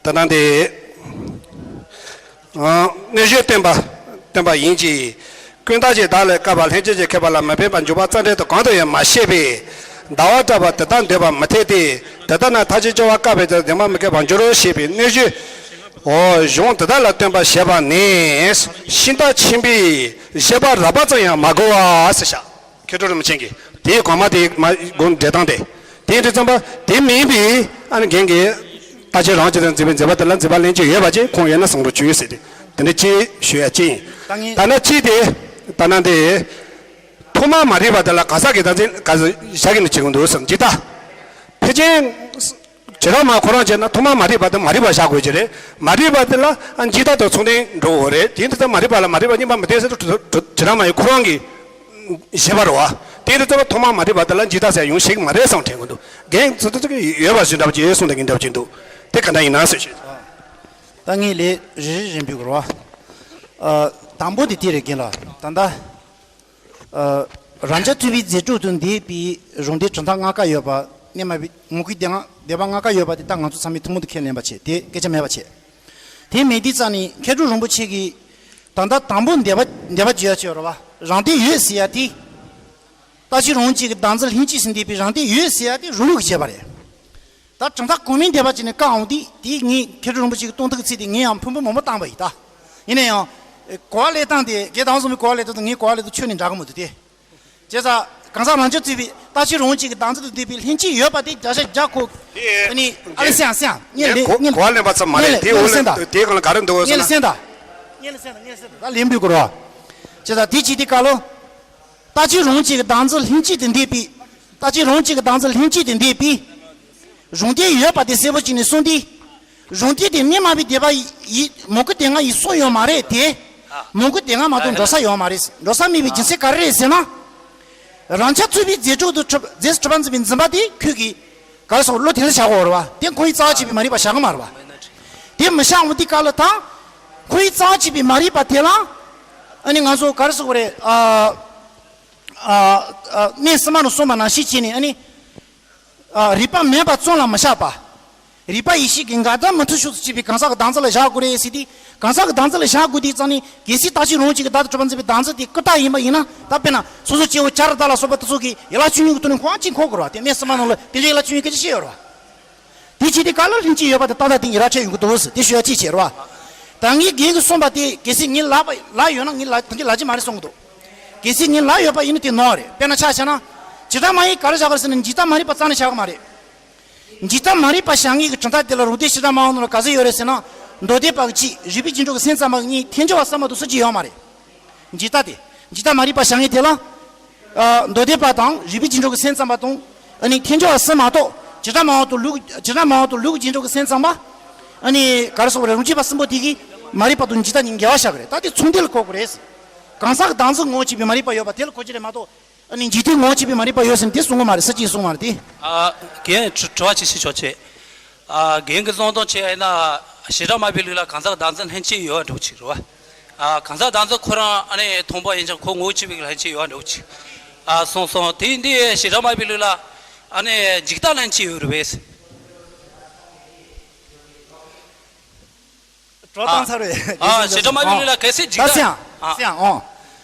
ད་ནང་དེ། ཨ། གནོད་བྱེད་བསྟན་པ་བསྟན་པ་ཡིན་གྱི། ཀུན་བཏགས་ཀྱིས་བདག་ལ་བཀབ་པ་ལྷན་སྐྱེས་ཀྱི་ཁྱད་པར་ལ་མི་ཕན་པར་འཇུག་པ་རྩ་འགྲེལ་དུ་གང་དུ་ཡང་མ་བཤད་པས། ཟླ་བ་གྲགས་པ་དེ་ལྟར་འདོད་པ་མི་འཐད་དེ། དེ་ལྟར་ན་མཐར་གྱིས་སྐྱེ་བ་བཀག་པའི་ཚེ་བདེན་པར་མི་འགལ་བར་འགྱུར་རོ་ཞེས་པའི་གནོད་བྱེད། འོ། གཞུང་དེ་དག་ལ་བསྟན་པ་ཞེས་པ་ནི། ཤིང་རྟ་ཆེན་པོས་བཤད་པ་རགས་པ་ཙམ་ཡང་མ་གོ་བ་ཟེར་བཞག། མཁས་གྲུབ་རིན་པོ་ཆེ་གིས་དེའི་གོང་མ་དེའི་མ་དགོངས་འགྲེལ་སྟངས་དེ། དེའི་འགྲེལ་ཙམ་པ་དེ་མིན་པའི་ཨ་ནི་རྒན་གྱིས་རྟག་གཅིག་རང་དབང་ཅན་དུ་འཛིན་པའི་འཛིན་པ་དེ་ལ་འཛིན་པ་ལྷན་སྐྱེས་ཡོད་པ་ཅིག་ཁུངས་ཡོད་ན་བསམ་བློ་བཅུག་ཡོད་ཟེར་ཏེ། དེ་འདྲ་ཅིག་ཞུ་ཡ་ཅིག་ཡིན། ད་ངས་ད་ནི་ཅིག་དེ་ད་ནི་དེ་ཐོག་མར་མ་རིག་པ་དེ་ལ་གང་ཟག་གི་བདག་འཛིན་ག་ཟེར་བཞག་གི་ནི་བྱེད་ཀྱི་འདུག་ཟེར། འཇིག་ལྟ། ཕལ་ཆེར། བྱེ་བྲག་སྨྲ་ཁོ་རང་བྱས་ན་ཐོག་མར་མ་རིག་པ་དེ་མ་རིག་པ་བཞག་དགོས་ཀྱི་རེད། མ་རིག་པ་དེ་ལ་འཇིག་ལྟ་དང་མཚུངས་ལྡན་འགྲོ་དགོས་རེད། དེ་འདི་ལྟར་མ་རིག་པ་ལ་མ་རིག་པ་གཉིས་པ་མི་འཐད་ཟེར་དུས་བྱེ་བྲག་སྨྲ་བའི་ཁོ་རང་གི་བཞེད་པ་རེད་བ། དེ་འདི་ལྟར་ཐོག་མར་མ་རིག་པ་དེ་ལ་འཇིག་ལྟ་ཟེར་ཡོང་ཤེས་ཀྱི་མ་རེད་བསམ་དྲན་གྱི་འདུག། རྒན་ཚོ་ཚོ་ཚོ་ཡོད་པ་བཞིན་འདྲ་པོ་ཅིག་གསུངས་དང་གིན་འདྲ་པོ་ཅིག་འདུག། དེ་ག་འདྲ་ཡིན་ན་ཟེར་ཞུས། ད་ངས་ལས་རེ་རེ་རེ་འབུལ་དགོས་རེད་བ། ཨ། དང་པོ་དེ་དེ་རེད། རྒན་ལགས། ད་ལྟ། ཨ། རབ་འབྱམས་ཐོས་པའི་རྫས་གྲོགས་དང་འདས་པའི་རང་སྡེ་གྲུབ་མཐའ་ལྔ་ཀ་ཡོད་པ། གནས་མ་པའི་ངོ་སྐལ་སྡེ་ལྔ་སྡེ་པ་ལྔ་ཀ་ཡོད་པ་དེ་ད་ང་ཚོ་ཚང་མས་ཐུན་མོང་དུ་ཁས་ལེན་པ་བྱེད། དེ་སྐད་ཆ་མེད་པ་བྱེད། དེ་མེད་དུས་ཙང་ནས་མཁས་གྲུབ་རིན་པོ་ཆེ་གིས་ད་ལྟ་དང་པོ་འདོད་པ་འདོད་པ་བརྗོད་ཡ་ཅིག་ཡོད་རེད་བ། རང་སྡེ་ཡོད་ཟེར་ཡ་དེ། རྟག་གཅིག་རང་དབང་ཅན་གྱི་བདག་འཛིན་ལྷན་སྐྱེས་སུ་འདོད་པའི་རང་སྡེ་ཡོད་ཟེར་ཡ་དེ་རང་ལུགས་ཀྱི་བྱས་པ་རེད། ད་གྲུབ་མཐའ་གོང་མའི་འདོད་པ་ཅན་ནས་བཀག་འོང་དུས་དེ་ངས་མཁས་གྲུབ་རིན་པོ་ཆེ་གི་སྟོང་ཐུན་གྱི་ཚིག་དེ་ངས་ཡང་ཕུང་པོ་མང་པོ་བཏང་བ་ཡིན་ད། ཡིན་ན་ཡང་། གོ་བ་ལེན་སྟངས་དེ་རྒན་དར་བཟང་པོའི་གོ་བ་ལེན་སྟངས་དང་ངའི་གོ་བ་ལེན་སྟངས་ཁྱོན་ནས་འདྲ་གི་མི་འདུག་སྟེ། བྱས་ཙང་གང་ཟག་རང་བྱུང་བརྩིས་པའི་རྟག་གཅིག་རང་དབང་ཅན་གྱི་བདག་འཛིན་དུ་འདོད་པའི་ལྷན་སྐྱེས་ཡོད་པ་དེ་བརྒྱ་ཆ་བརྒྱ་ཁོ། དེ་ཨ་ནི་ཨ་ལེ་སེང་སེང་ངས་ལེ་ངས་གོ་ངས་གོ་བ་ལེན་པ་ཙམ་མ་རེད། ངས་དེའི་འོག་ལ་ངས་ལེ་སེང་ད། དེའི་སྒང་ལ་ག་རེ་འདུག་ཟེར་ན། ངས་ལེ་སེང་ད། ངས་ལེ་སེང་ད། ད་ལན་འབུལ་དགོས་རེད་བ། བྱས་ཙང་དེ་ཅིག་དེ་བཀའ་ལོ། ལྟ་ཅི་རུང་གཅིག་གི་བདག་འཛིན་ལྷན་སྐྱེས་དེ་འདས་པའི། ལྟ་ཅི་རུང་གཅིག་གི་བདག་འཛིན་ལྷན་སྐྱེས་དེ་འདས་པའི། རུང་སྟེ་ཡོད་པ་དེ་གསལ་པོ་བྱས་ནས་གསུངས་ཏེ། རུང་སྟེ་དེ་གནས་མ་པའི་སྡེ་པ་ཡི་མོས་གུས་དེ་སྔ་ཡི་སྲོག་ཡོད་མ་རེད་དེ། མོས་གུས་དེ་སྔ་མ་གཏོགས་འགྲོ་ས་ཡོད་མ་རེད། འགྲོ་ས་མེད་པའི་རྒྱུ་མཚན་ག་རེ་རེད་ཟེར་ན། རང་ཆ་ཚུད་པའི་རྫས་སྒྲོག་ཏུ་གྲུབ་རྫས་སུ་གྲུབ་པ་འཛིན་པའི་འཛིན་པ་དེ་ཁོས་ཀྱིས་ག་རེ་ཟེར་བློ་དེ་ལ་བཞག་དགོས་རེད་བ། དེ་ཁོ་ཡི་རྩ་བ་བྱས་པའི་མ་རིག་པ་བཞག་གི་མ་རེད་བ། དེ་མི་བཞག་འོང་དུས་སྐབས་ལ་ད། ཁོ་ཡི་རྩ་བ་བྱས་པའི་མ་རིག་པ་དེ་ལ། ཨ་ནི་ང་ཚོ་ག་རེ་ཟེར་དགོས་རེད། ཨ། ཨ། ཨ། གནས་གསུམ་པ་ནས་གསུངས་པ་ནང་བཞིན་བྱས་ནས་ཨ་ནི། ཨ། རིག་པ་མེད་པ་ཙམ་ལ་མི་བཞག་པ། རིག་པ་ཡེ་ཤེས་ཀྱི་འགག་བདག་མུ་མཐུད་ཕྱོགས་སུ་གཅིག་པའི་གང་ཟག་གི་བདག་འཛིན་ལ་བཞག་དགོས་རེད་ཟེར་དུས། གང་ཟག་གི་བདག་འཛིན་ལ་བཞག་དགོས་དུས་ཙང་ནས་གལ་སྲིད་ལྟ་ཅི་རུང་གཅིག་གི་བདག་ཏུ་གྲུབ་པ་འཛིན་པའི་བདག་འཛིན་དེ་ཀུན་བཏགས་ཡིན་པ་ཡིན་ན། ད་དཔེར་ན་སོ་སོ་སྐྱེ་བོ་བྱ་རི་དྭགས་ལ་སོགས་པ་དེ་ཚོ་གིས་ཡན་ལག་བཅུ་གཉིས་ཀྱི་ཐོག་ནས་ཁོ་རང་གཅིག་འཁོར་དགོས་རེད་བ། དེ་གནས་གསུམ་པ་ནང་ལ་དེ་འདྲའི་ཡན་ལག་བཅུ་གཉིས་སྐད་ཆ་བཤད་ཡོད་རེད་བ། དེ་བྱེད་དུས་སྐབས་ལ་ལྷན་སྐྱེས་ཡོད་པ་དེ་ཏག་ཏག་དེ་ཉེ་ར་ཆད་ཡོང་གི་འདུག་ཟེར་དེ་ཞུ་ཡ་ཅིག་བྱས་རེད་བ། ད་ངས་རྒན་གྱིས་གསུངས་པ་དེ་གལ་སྲིད་ངའི་ལག་པ་ལག་ཡོད་ན་ངས་ལག་དེ་འདྲའི་ལབ་ཀྱི་མ་རེད་གསུང་གི་འདུག་གལ་སྲིད་ངའི་ལག་ཡོད་པ་ཡིན་ན་དེ་ནོར་རེད། དཔེར་ན་ཆ་བཞག་ན། བྱེ་བྲག་སྨྲ་བས་ག་རེ་བཞག་གི་རེད་ཟེར་ན་འཇིག་ལྟ་མ་རིག་པ་རྩ་ནས་བཞག་གི་མ་རེད། འཇིག་ལྟ་མ་རིག་པ་བཞག་མཁན་གྱི་གྲུབ་མཐའ་དེ་ལ་རུང་སྟེ་བྱེ་བྲག་སྨྲ་བ་ནང་ལ་ག་ཚོད་ཡོད་རེད་ཟེར་ན། མདོ་སྡེ་པ་གི་གཅིག་རིགས་པས་རྗེས་འཇུག་གི་སེམས་ཙམ་པ་གཉིས་ཐལ་འགྱུར་བ་གསུམ་མ་གཏོགས་སུ་གཅིག་ཡོད་མ་རེད། འཇིག་ལྟ་དེ། འཇིག་ལྟ་མ་རིག་པ་བཞག་མཁན་དེ་ལ། ཨ། མདོ་སྡེ་པ་དང་རིགས་པས་རྗེས་འཇུག་གི་སེམས་ཙམ་པ་དང་། ཨ་ནི་ཐལ་འགྱུར་བ་གསུམ་མ་གཏོགས་བྱེ་བྲག་སྨྲ་བ་དང་ལུགས། བྱེ་བྲག་སྨྲ་བ་དང་ལུགས་ཀྱི་རྗེས་འཇུག་གི་སེམས་ཙམ་པ། ཨ་ནི་ག་རེ་ཟེར་དགོས་རེད། རང་རྒྱུད་པ་གསུམ་པོ་དེ་གིས་མ་རིག་པ་དང་འཇིག་ལྟ་གཉིས་འགལ་བ་བཞག་གི་རེད། ད་དེ་ཚུལ་འདི་ལ་གོ་དགོས་རེད། གང་ཟག་གི་བདག་འཛིན་ངོ་བོ་བྱས་པའི་མ་རིག་པ་ཡོད་པ་དེ་ལ་གོ་རྒྱུ་རེད་མ་གཏོགས། ཨ་ནི་འཇིག་རྟེན་ངོ་བོ་བྱས་པའི་མ་རིག་པ་ཡོད་ཟེར་ནས་དེ་གསུང་གི་མ་རེད། སུ་གཅིག་གསུང་མ་རེད་དེ། ཨ། རྒན་དྲི་དྲི་བ་ཅིག་ཞུ་ཆོག་ཅེས། ཨ། རྒན་གྱིས་གསུངས་དོན་བྱས་ན་བྱེ་བྲག་སྨྲ་བའི་ལུགས་ལ་གང་ཟག་བདག་འཛིན་ལྷན་སྐྱེས་ཡོད་འགྲོ་གི་རེད་བ། ཨ། གང་ཟག་བདག་འཛིན་ཁོ་རང་ཨ་ནི་མཐོང་བ་ཡིན་ཀྱང་ཁོ་ངོ་བོ་བྱས་པའི་ལྷན་སྐྱེས་ཡོད་འགྲོ་གི། ཨ། གསུངས་སོང་། དེ་འདི་བྱེ་བྲག་སྨྲ་བའི་ལུགས་ལ་ཨ་ནི་འཇིག་ལྟ་ལྷན་སྐྱེས་ཡོད་རེད་པས། གྲོགས་བཏང་ཚར་བས། ཨ། བྱེ་བྲག་སྨྲ་བའི་ལུགས་ལ་གལ་སྲིད་འཇིག་ལྟ། ད་སེང་། ཨ། སེང་། ཨོ།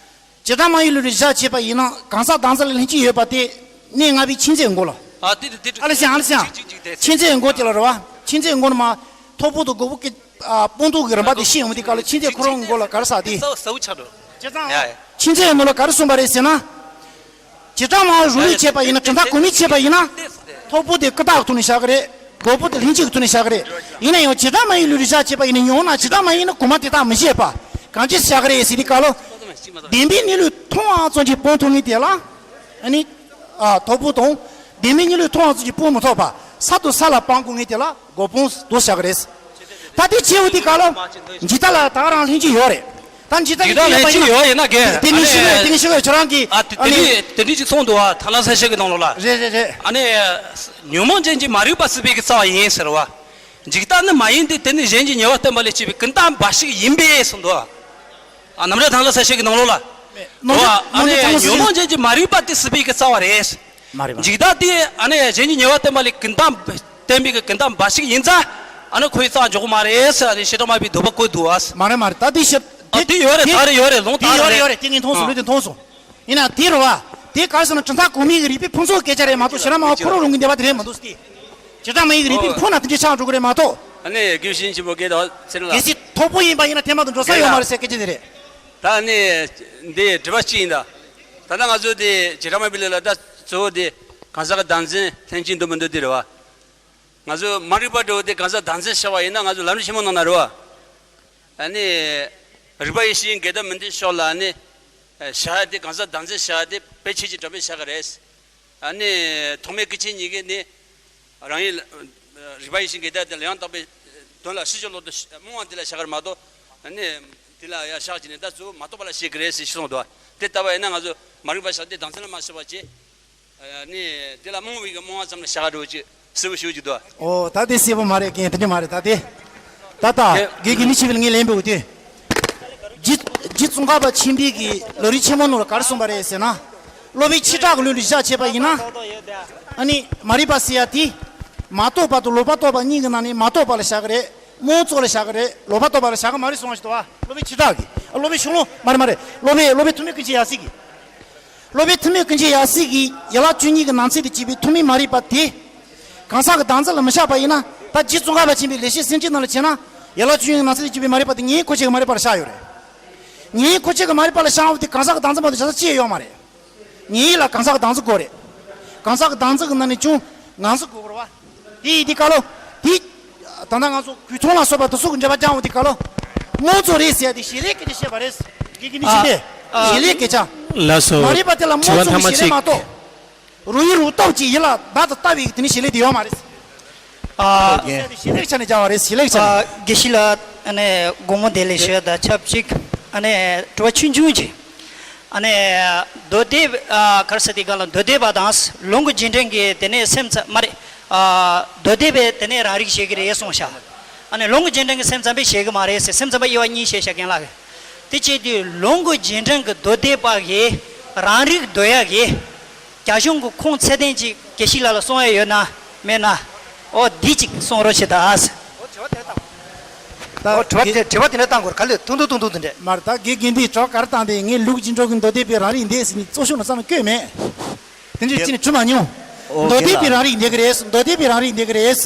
བྱེ་བྲག་སྨྲ་བའི་ལུགས་ལ་བཞག་བྱས་པ་ཡིན་ན་གང་ཟག་བདག་འཛིན་ལ་ལྷན་སྐྱེས་ཡོད་པ་དེ་གནས་ལྔ་པའི་མཆིས་འཛིན་མགོ་ལ། ཨ། དེ་དེ་དེ། ཨ་ལེ་སེང་། ཨ་ལེ་སེང་། ཅིག་ཅིག་ཅིག་དེ། མཆིས་འཛིན་མགོ་དེ་ལ་རེད་བ། མཆིས་འཛིན་མགོ་ནས་མར་ཐོར་བུ་དང་སྒོར་བུ་གི། ཨ། སྤངས་རྟོགས་ཀྱི་རིམ་པ་དེ་ཤེས་ཡོང་དུས་སྐབས་ལ་མཆིས་འཛིན་ཁོ་རང་མགོ་ལ་ག་རེ་ཟེར་དེ། ས་ས་འུ་ཆགས་འགྲོ། བྱས་ཙང་། ཡ་ཡ། མཆིས་འཛིན་མགོ་ལ་ག་རེ་གསུངས་པ་རེད་ཟེར་ན། བྱེ་བྲག་སྨྲ་བ་རུ་ལུགས་བྱས་པ་ཡིན་ན། གྲུབ་མཐའ་གོ་མིང་བྱས་པ་ཡིན་ན། ཐོར་བུ་དེ་ཀུན་བཏགས་ཀྱི་ཐོག་ནས་བཞག་གི་རེད། སྒོར་བུ་དེ་ལྷན་སྐྱེས་ཀྱི་ཐོག་ནས་བཞག་གི་རེད། ཡིན་ན་ཡང་བྱེ་བྲག་སྨྲ་བའི་ལུགས་ལ་བཞག་བྱས་པ་ཡིན་ན། ཡང་ན་བྱེ་བྲག་སྨྲ་ཡིན་ན་གོ་མ་དེ་དག་མི་བཞེད་པ། གང་ཅི་བཞག་གི་རེད་ཟེར་དུས་སྐབས་ལ། བདེན་པའི་གནས་ལུགས་མཐོང་བ་ཙམ་གྱིས་སྤང་ཐུབ་ངེས་དེ་ལ། ཨ་ནི། ཨ། ཐོར་བུ་དང་། བདེན་པའི་གནས་ལུགས་མཐོང་བ་ཙམ་གྱིས་སྤང་མི་ཐུབ་པ། ས་དང་ས་ལ་སྤང་དགོས་ངེས་དེ་ལ་སྒོར་སྤང་དུ་བཞག་གི་རེད། ད་དེ་བྱས་ཡོང་དུས་སྐབས་ལ། འཇིག་ལྟ་ལ་ད་ག་རང་ལྷན་སྐྱེས་ཡོད་རེད། ད་འཇིག་ལྟ་ཡིན་པ་ཡིན་ན། འཇིག་ལྟ་ལྷན་སྐྱེས་ཡོད་ཡིན་ན་རྒན། དེ་ནི་ཞིག་རེད། དེ་ནི་ཞིག་རེད། ཁྱོད་རང་གིས། ཨ། དེ་ཨ་ནི། དེ་ནི་དེ་ནི་ཅིག་གསུངས་འདུག་བ། ཐ་ན་ས་ཞིག་གི་ནང་ལོགས་ལ། རེད་རེད་རེད། ཨ་ནི། ཉོན་མོངས་ཅན་གྱི་མ་རིག་པ་སྲིད་པའི་གི་རྩ་བ་ཡིན་ཟེར་བ། འཇིག་ལྟ་ནི་མ་ཡིན་ཏེ། དེ་ནི་གཞན་གྱི་ཉེ་བར་བསྟན་པ་ལས་སྐྱེས་པའི་ཀུན་བརྟགས་འབའ་ཞིག་ཡིན་པས་གསུངས་འདུག་བ། ཨ། རྣམ་འགྲེལ་ཐ་ན་ས་ཞིག་གི་ནང་ལོགས་ལ། རྣམ་འགྲེལ། ཨ་ནི། ནང་དོན་ཉོན་མོངས་ཅན་གྱི་མ་རིག་པ་དེ་སྲིད་པའི་གི་རྩ་བ་རེད། མ་རེད་པ། འཇིག་ལྟ་དེ་ཨ་ནི་གཞན་གྱི་ཉེ་བར་བསྟན་པ་ལས་ཀུན་བརྟགས་བསྟན་པའི་གི་ཀུན་བརྟགས་འབའ་ཞིག་ཡིན་ཙང་། ཨ་ནི་ཁོའི་རྩ་འཇོག་གི་མ་རེད་ཟེར། ཨ་ནི་བྱེ་བྲག་སྨྲ་བའི་དོགས་པ་བཀོད་འདུག་བ། མ་རེད་མ་རེད། ད་དེ་ཤེས། ཨ། དེ་ཡོད་རེད། དེ་ད་རེད། ཡོད་རེད། ལུང་དེ་ད་ཡོད་རེད། ཡོད་རེད། དེ་ངས་མཐོང་སོང་། ཨ། ལུགས་དེ་མཐོང་སོང་། ཡིན་ན་དེ་རེད་བ། དེ་ག་རེ་ཟེར་ན་གྲུབ་མཐའ་གོ་མིང་གི་རིགས་པས་ཕུན་ཚོགས་སྐད་ཆ་རེད་མ་གཏོགས། བྱེ་བྲག་སྨྲ་བ་ཁོ་རང་རང་གི་འདོད་པ་དེ་རེད་མ་གཏོགས་ཏེ། བྱེ་བྲག་སྨྲ་བའི་གི་རིགས་པས། ཨོ། ཕུང་ན་དེ་འདྲའི་ཆགས་འགྲོ་གི་རེད་མ་གཏོགས། ཨ་ནི་དགེ་བཤེས་ཆེན་པོ་དགེ་ལགས་ཚེ་རིང་ལགས། གལ་སྲིད་ཐོར་བུ་ཡིན་པ་ཡིན་ན་ཐེངས་མ་དང་འགྲོ་ས་ཡོད་མ་རེད་ཟེར་སྐད་ཆ་དེ་རེད། ད་ནི་འདི་དྲི་བ་གཅིག་ཡིན་ད། ད་ལྟ་ང་ཚོ་དེ་བྱེ་བྲག་སྨྲ་བའི་ལུགས་ལ་ད་གཙོ་བོ་དེ་གང་ཟག་གི་བདག་འཛིན་ལྷན་སྐྱེས་འདུག་མི་འདུག་དེ་རེད་བ། ང་ཚོ་མ་རིག་པ་འདྲ་བོ་དེ་གང་ཟག་བདག་འཛིན་བྱ་བ་ཡིན་ན། ང་ཚོ་ལམ་རིམ་ཆེན་མོ་ནང་ན་རེད་བ། ཨ་ནི། རིག་པ་ཡེ་ཤེས་འགལ་ཟླ་མི་མཐུན་ཕྱོགས་ལ་ནི། བྱ་བ་དེ་གང་ཟག་བདག་འཛིན་བྱ་བ་དེ་དཔེ་ཆོས་ཀྱི་གྲགས་པས་བྱ་གི་རེད། ཨ་ནི། ཐོགས་མེད་སྐུ་མཁྱེན་གཉིས་ཀས་ནི། རང་ཡུལ། རིག་པ་ཡེ་ཤེས་འགལ་ཟླ་དེ་ལ་ཡང་དག་པའི་དོན་ལ་ཕྱིན་ཅི་ལོག་ཏུ་རྨོངས་པ་དེ་ལ་བྱ་གི་རེད་མ་གཏོགས། ཨ་ནི། དེ་ལ་ཡང་བཞག་བྱས་ནས་ད་གཙོ་བོ་མ་རྟོགས་པ་ལ་བྱེད་ཀྱི་རེད་ཟེར་གསུངས་འདུག་དེ་ལྟ་བ་ཡིན་ན་ང་ཚོ་མ་རིག་པ་བྱ་སྟེ་བདག་འཛིན་ལ་མ་ཤོར་བ་བྱས། ཨ་ནི། དེ་ལ་རྨོངས་པའི་གི་རྨོངས་པ་ཙམ་ལ་བྱ་གི་འགྲོ་ཅིག་གསལ་པོ་ཞུ་རྒྱུ་འདུག་ཨོ། ད་དེ་གསལ་པོ་མ་རེད། རྒན། དེ་འདྲ་མ་རེད། ད་དེ། ད་ལྟ་རྒན་གྱིས་ནི་ཆེ་བའི་ངས་ལན་འབུལ་དུས། རྗེ་རྗེ་ཙོང་ཁ་པ་ཆེན་པོའི་གི་ལམ་རིམ་ཆེན་མོ་ནང་ལ་ག་རེ་གསུངས་པ་རེད་ཟེར་ན། སློབ་དཔོན་ཆོས་གྲགས་ཀྱི་ལུགས་ལ་བཞག་བྱས་པ་ཡིན་ན། ཨ་ནི་མ་རིག་པ་ཟེར་ཡ་དེ། མ་རྟོགས་པ་དང་ལོག་པར་རྟོག་པ་གཉིས་ཀྱི་ནང་ནས་མ་རྟོགས་པ་ལ་བཞག་གི་རེད། རྨོངས་ཚོགས་ལ་བཞག་གི་རེད། ལོག་པར་རྟོག་པ་ལ་བཞག་གི་མ་རེད་གསུངས་པ་ཞིག་འདུག་བ། སློབ་དཔོན་ཆོས་གྲགས་ཀྱིས། ཨ། སློབ་དཔོན་ཤོ་ལོ་ཀ་མ་རེད་མ་རེད། སློབ་དཔོན་སློབ་དཔོན་ཐོགས་མེད་ཀུན་མཁྱེན་ཡབ་སྲས་ཀྱིས། སློབ་དཔོན་ཐོགས་མེད་ཀུན་མཁྱེན་ཡབ་སྲས་ཀྱིས་ཡན་ལག་བཅུ་གཉིས་ཀྱི་ནང་ཚན་དུ་བཅུག་པའི་ཐོག་མའི་མ་རིག་པ་དེ། གང་ཟག་གི་བདག་འཛིན་ལ་མི་བཞག་པ་ཡིན་ན། ད་རྗེ་ཙོང་ཁ་པ་ཆེན་པོའི་ལེགས་བཤད་སེམས་འགྲེལ་ནང་ལ་བྱས་ན། ཡན་ལག་བཅུ་གཉིས་ཀྱི་ནང་ཚན་དུ་བཅུག་པའི་མ་རིག་པ་དེ་ངེས་འཁོར་བཅས་ཀྱི་མ་རིག་པ་ལ་བཞག་ཡོད་རེད། ངེས་འཁོར་བཅས་ཀྱི་མ་རིག་པ་ལ་བཞག་འོང་དུས་གང་ཟག་གི་བདག་འཛིན་མ་གཏོགས་བྱ་ས་ཅི་ཡང་ཡོད་མ་རེད། ངེས་ལ་གང་ཟག་གི་བདག་འཛིན་དགོས་རེད། གང་ཟག་གི་བདག་འཛིན་གྱི་ནང་ནས་ཀྱང་ངང་ཚུལ་དགོས་རེད་བ། དེ་ཡིན་དུས་སྐབས་ལ། དེ། ད་ལྟ་ང་ཚོ་གོས་ཚོང་ལ་སོགས་པ་དེ་ཚོ་གི་འགྲེལ་པ་རྒྱག་འོང་དུས་སྐབས་ལ། རྨོངས་ཚོགས་རེད་ཟེར་ཡ་དེ་བྱེད་ལས་སྐད་ཆ་བཤད་པ་རེད། དགེ་རྒན་ནི་ཆེན་པོས། ཨ། བྱེད་ལས་སྐད་ཆ། ལགས་སོ། མ་རིག་པ་དེ་ལ་དྲི་བ་མནོ་ཚུལ་གྱི་བཞེད་ལས་མ་གཏོགས། རུ་ཡི་རུ་སྟོབས་ཀྱིས་ཡིད་ལ་བདག་ཏུ་ལྟ་བའི་དེ་ནི་བཞེད་ལས་དེ་ཡོད་མ་རེད། ཨ། ཨོ་ཀེ། བཞེད་ལས་ཆ་ནས་སྦྱར་བ་རེད། བཞེད་ལས་ཆ་ནས། ཨ། དགེ་བཤེས་ལགས་ཨ་ནི་དགོང་མོ་བདེ་ལེགས་ཞུ་ཡ་དང་ཆབས་ཅིག་ཨ་ནི་དྲི་བ་ཆུང་ཆུང་ཅིག་ཨ་ནི་མདོ་སྡེ་ཨ་ག་རེ་ཟེར་དེ་ག་ལ་མདོ་སྡེ་པ་དང་ལུང་གི་རྗེས་འབྲང་གི་དེ་ནས་སེམས་ཙམ་མ་རེད། ཨ། མདོ་སྡེ་པས་དེ་ནས་རང་རིག་བྱེད་ཀྱི་རེད་གསུངས་ཤག་ཨ་ནི་ལུང་གི་རྗེས་འབྲང་གི་སེམས་ཙམ་པས་བྱེད་ཀྱི་མ་རེད་ཟེར། སེམས་ཙམ་པ་དབྱེ་བ་གཉིས་བཤད་ཤག་རྒན་ལགས་ཀྱིས། དེ་བྱས་དུས་ལུང་གི་རྗེས་འབྲང་གི་མདོ་སྡེ་པ་གིས་རང་རིག་འདོད་ཡ་གི་རྒྱ་གཞུང་གི་ཁུངས་ཚད་ལྡན་ཅིག་དགེ་བཤེས་ལགས་ལ་གསུང་ཡ་ཡོད་ན་མེད་ན། ཨོ་འདི་ཅིག་གསུང་རོགས་བྱེད་ད། ད་དྲི་བ་དེ་དྲི་བ་དེ་འདྲ་བཏང་དགོས་རེད། ག་ལེར་ཐུང་ཐུང་ཐུང་ཐུང་དེ་འདྲས། མར་ད་དགེ་རྒན་འདིས་གྲོགས་ག་རེ་བཏང་དེ། ངས་ལུགས་ཀྱི་འགྲོ་གི་མདོ་སྡེ་པའི་རང་རིག་འདེད་ཟེར་ནས་གཙོ་ཤོག་ནང་བསམ་བློ་བཀོད་མེད། དེ་འདྲས་ཅི་ནས་གྲུབ་མ་མྱོང་། ཨོ་མདོ་སྡེ་པའི་རང་རིག་འདེད་གི་རེད། མདོ་སྡེ་པའི་རང་རིག་འདེད་གི་རེད།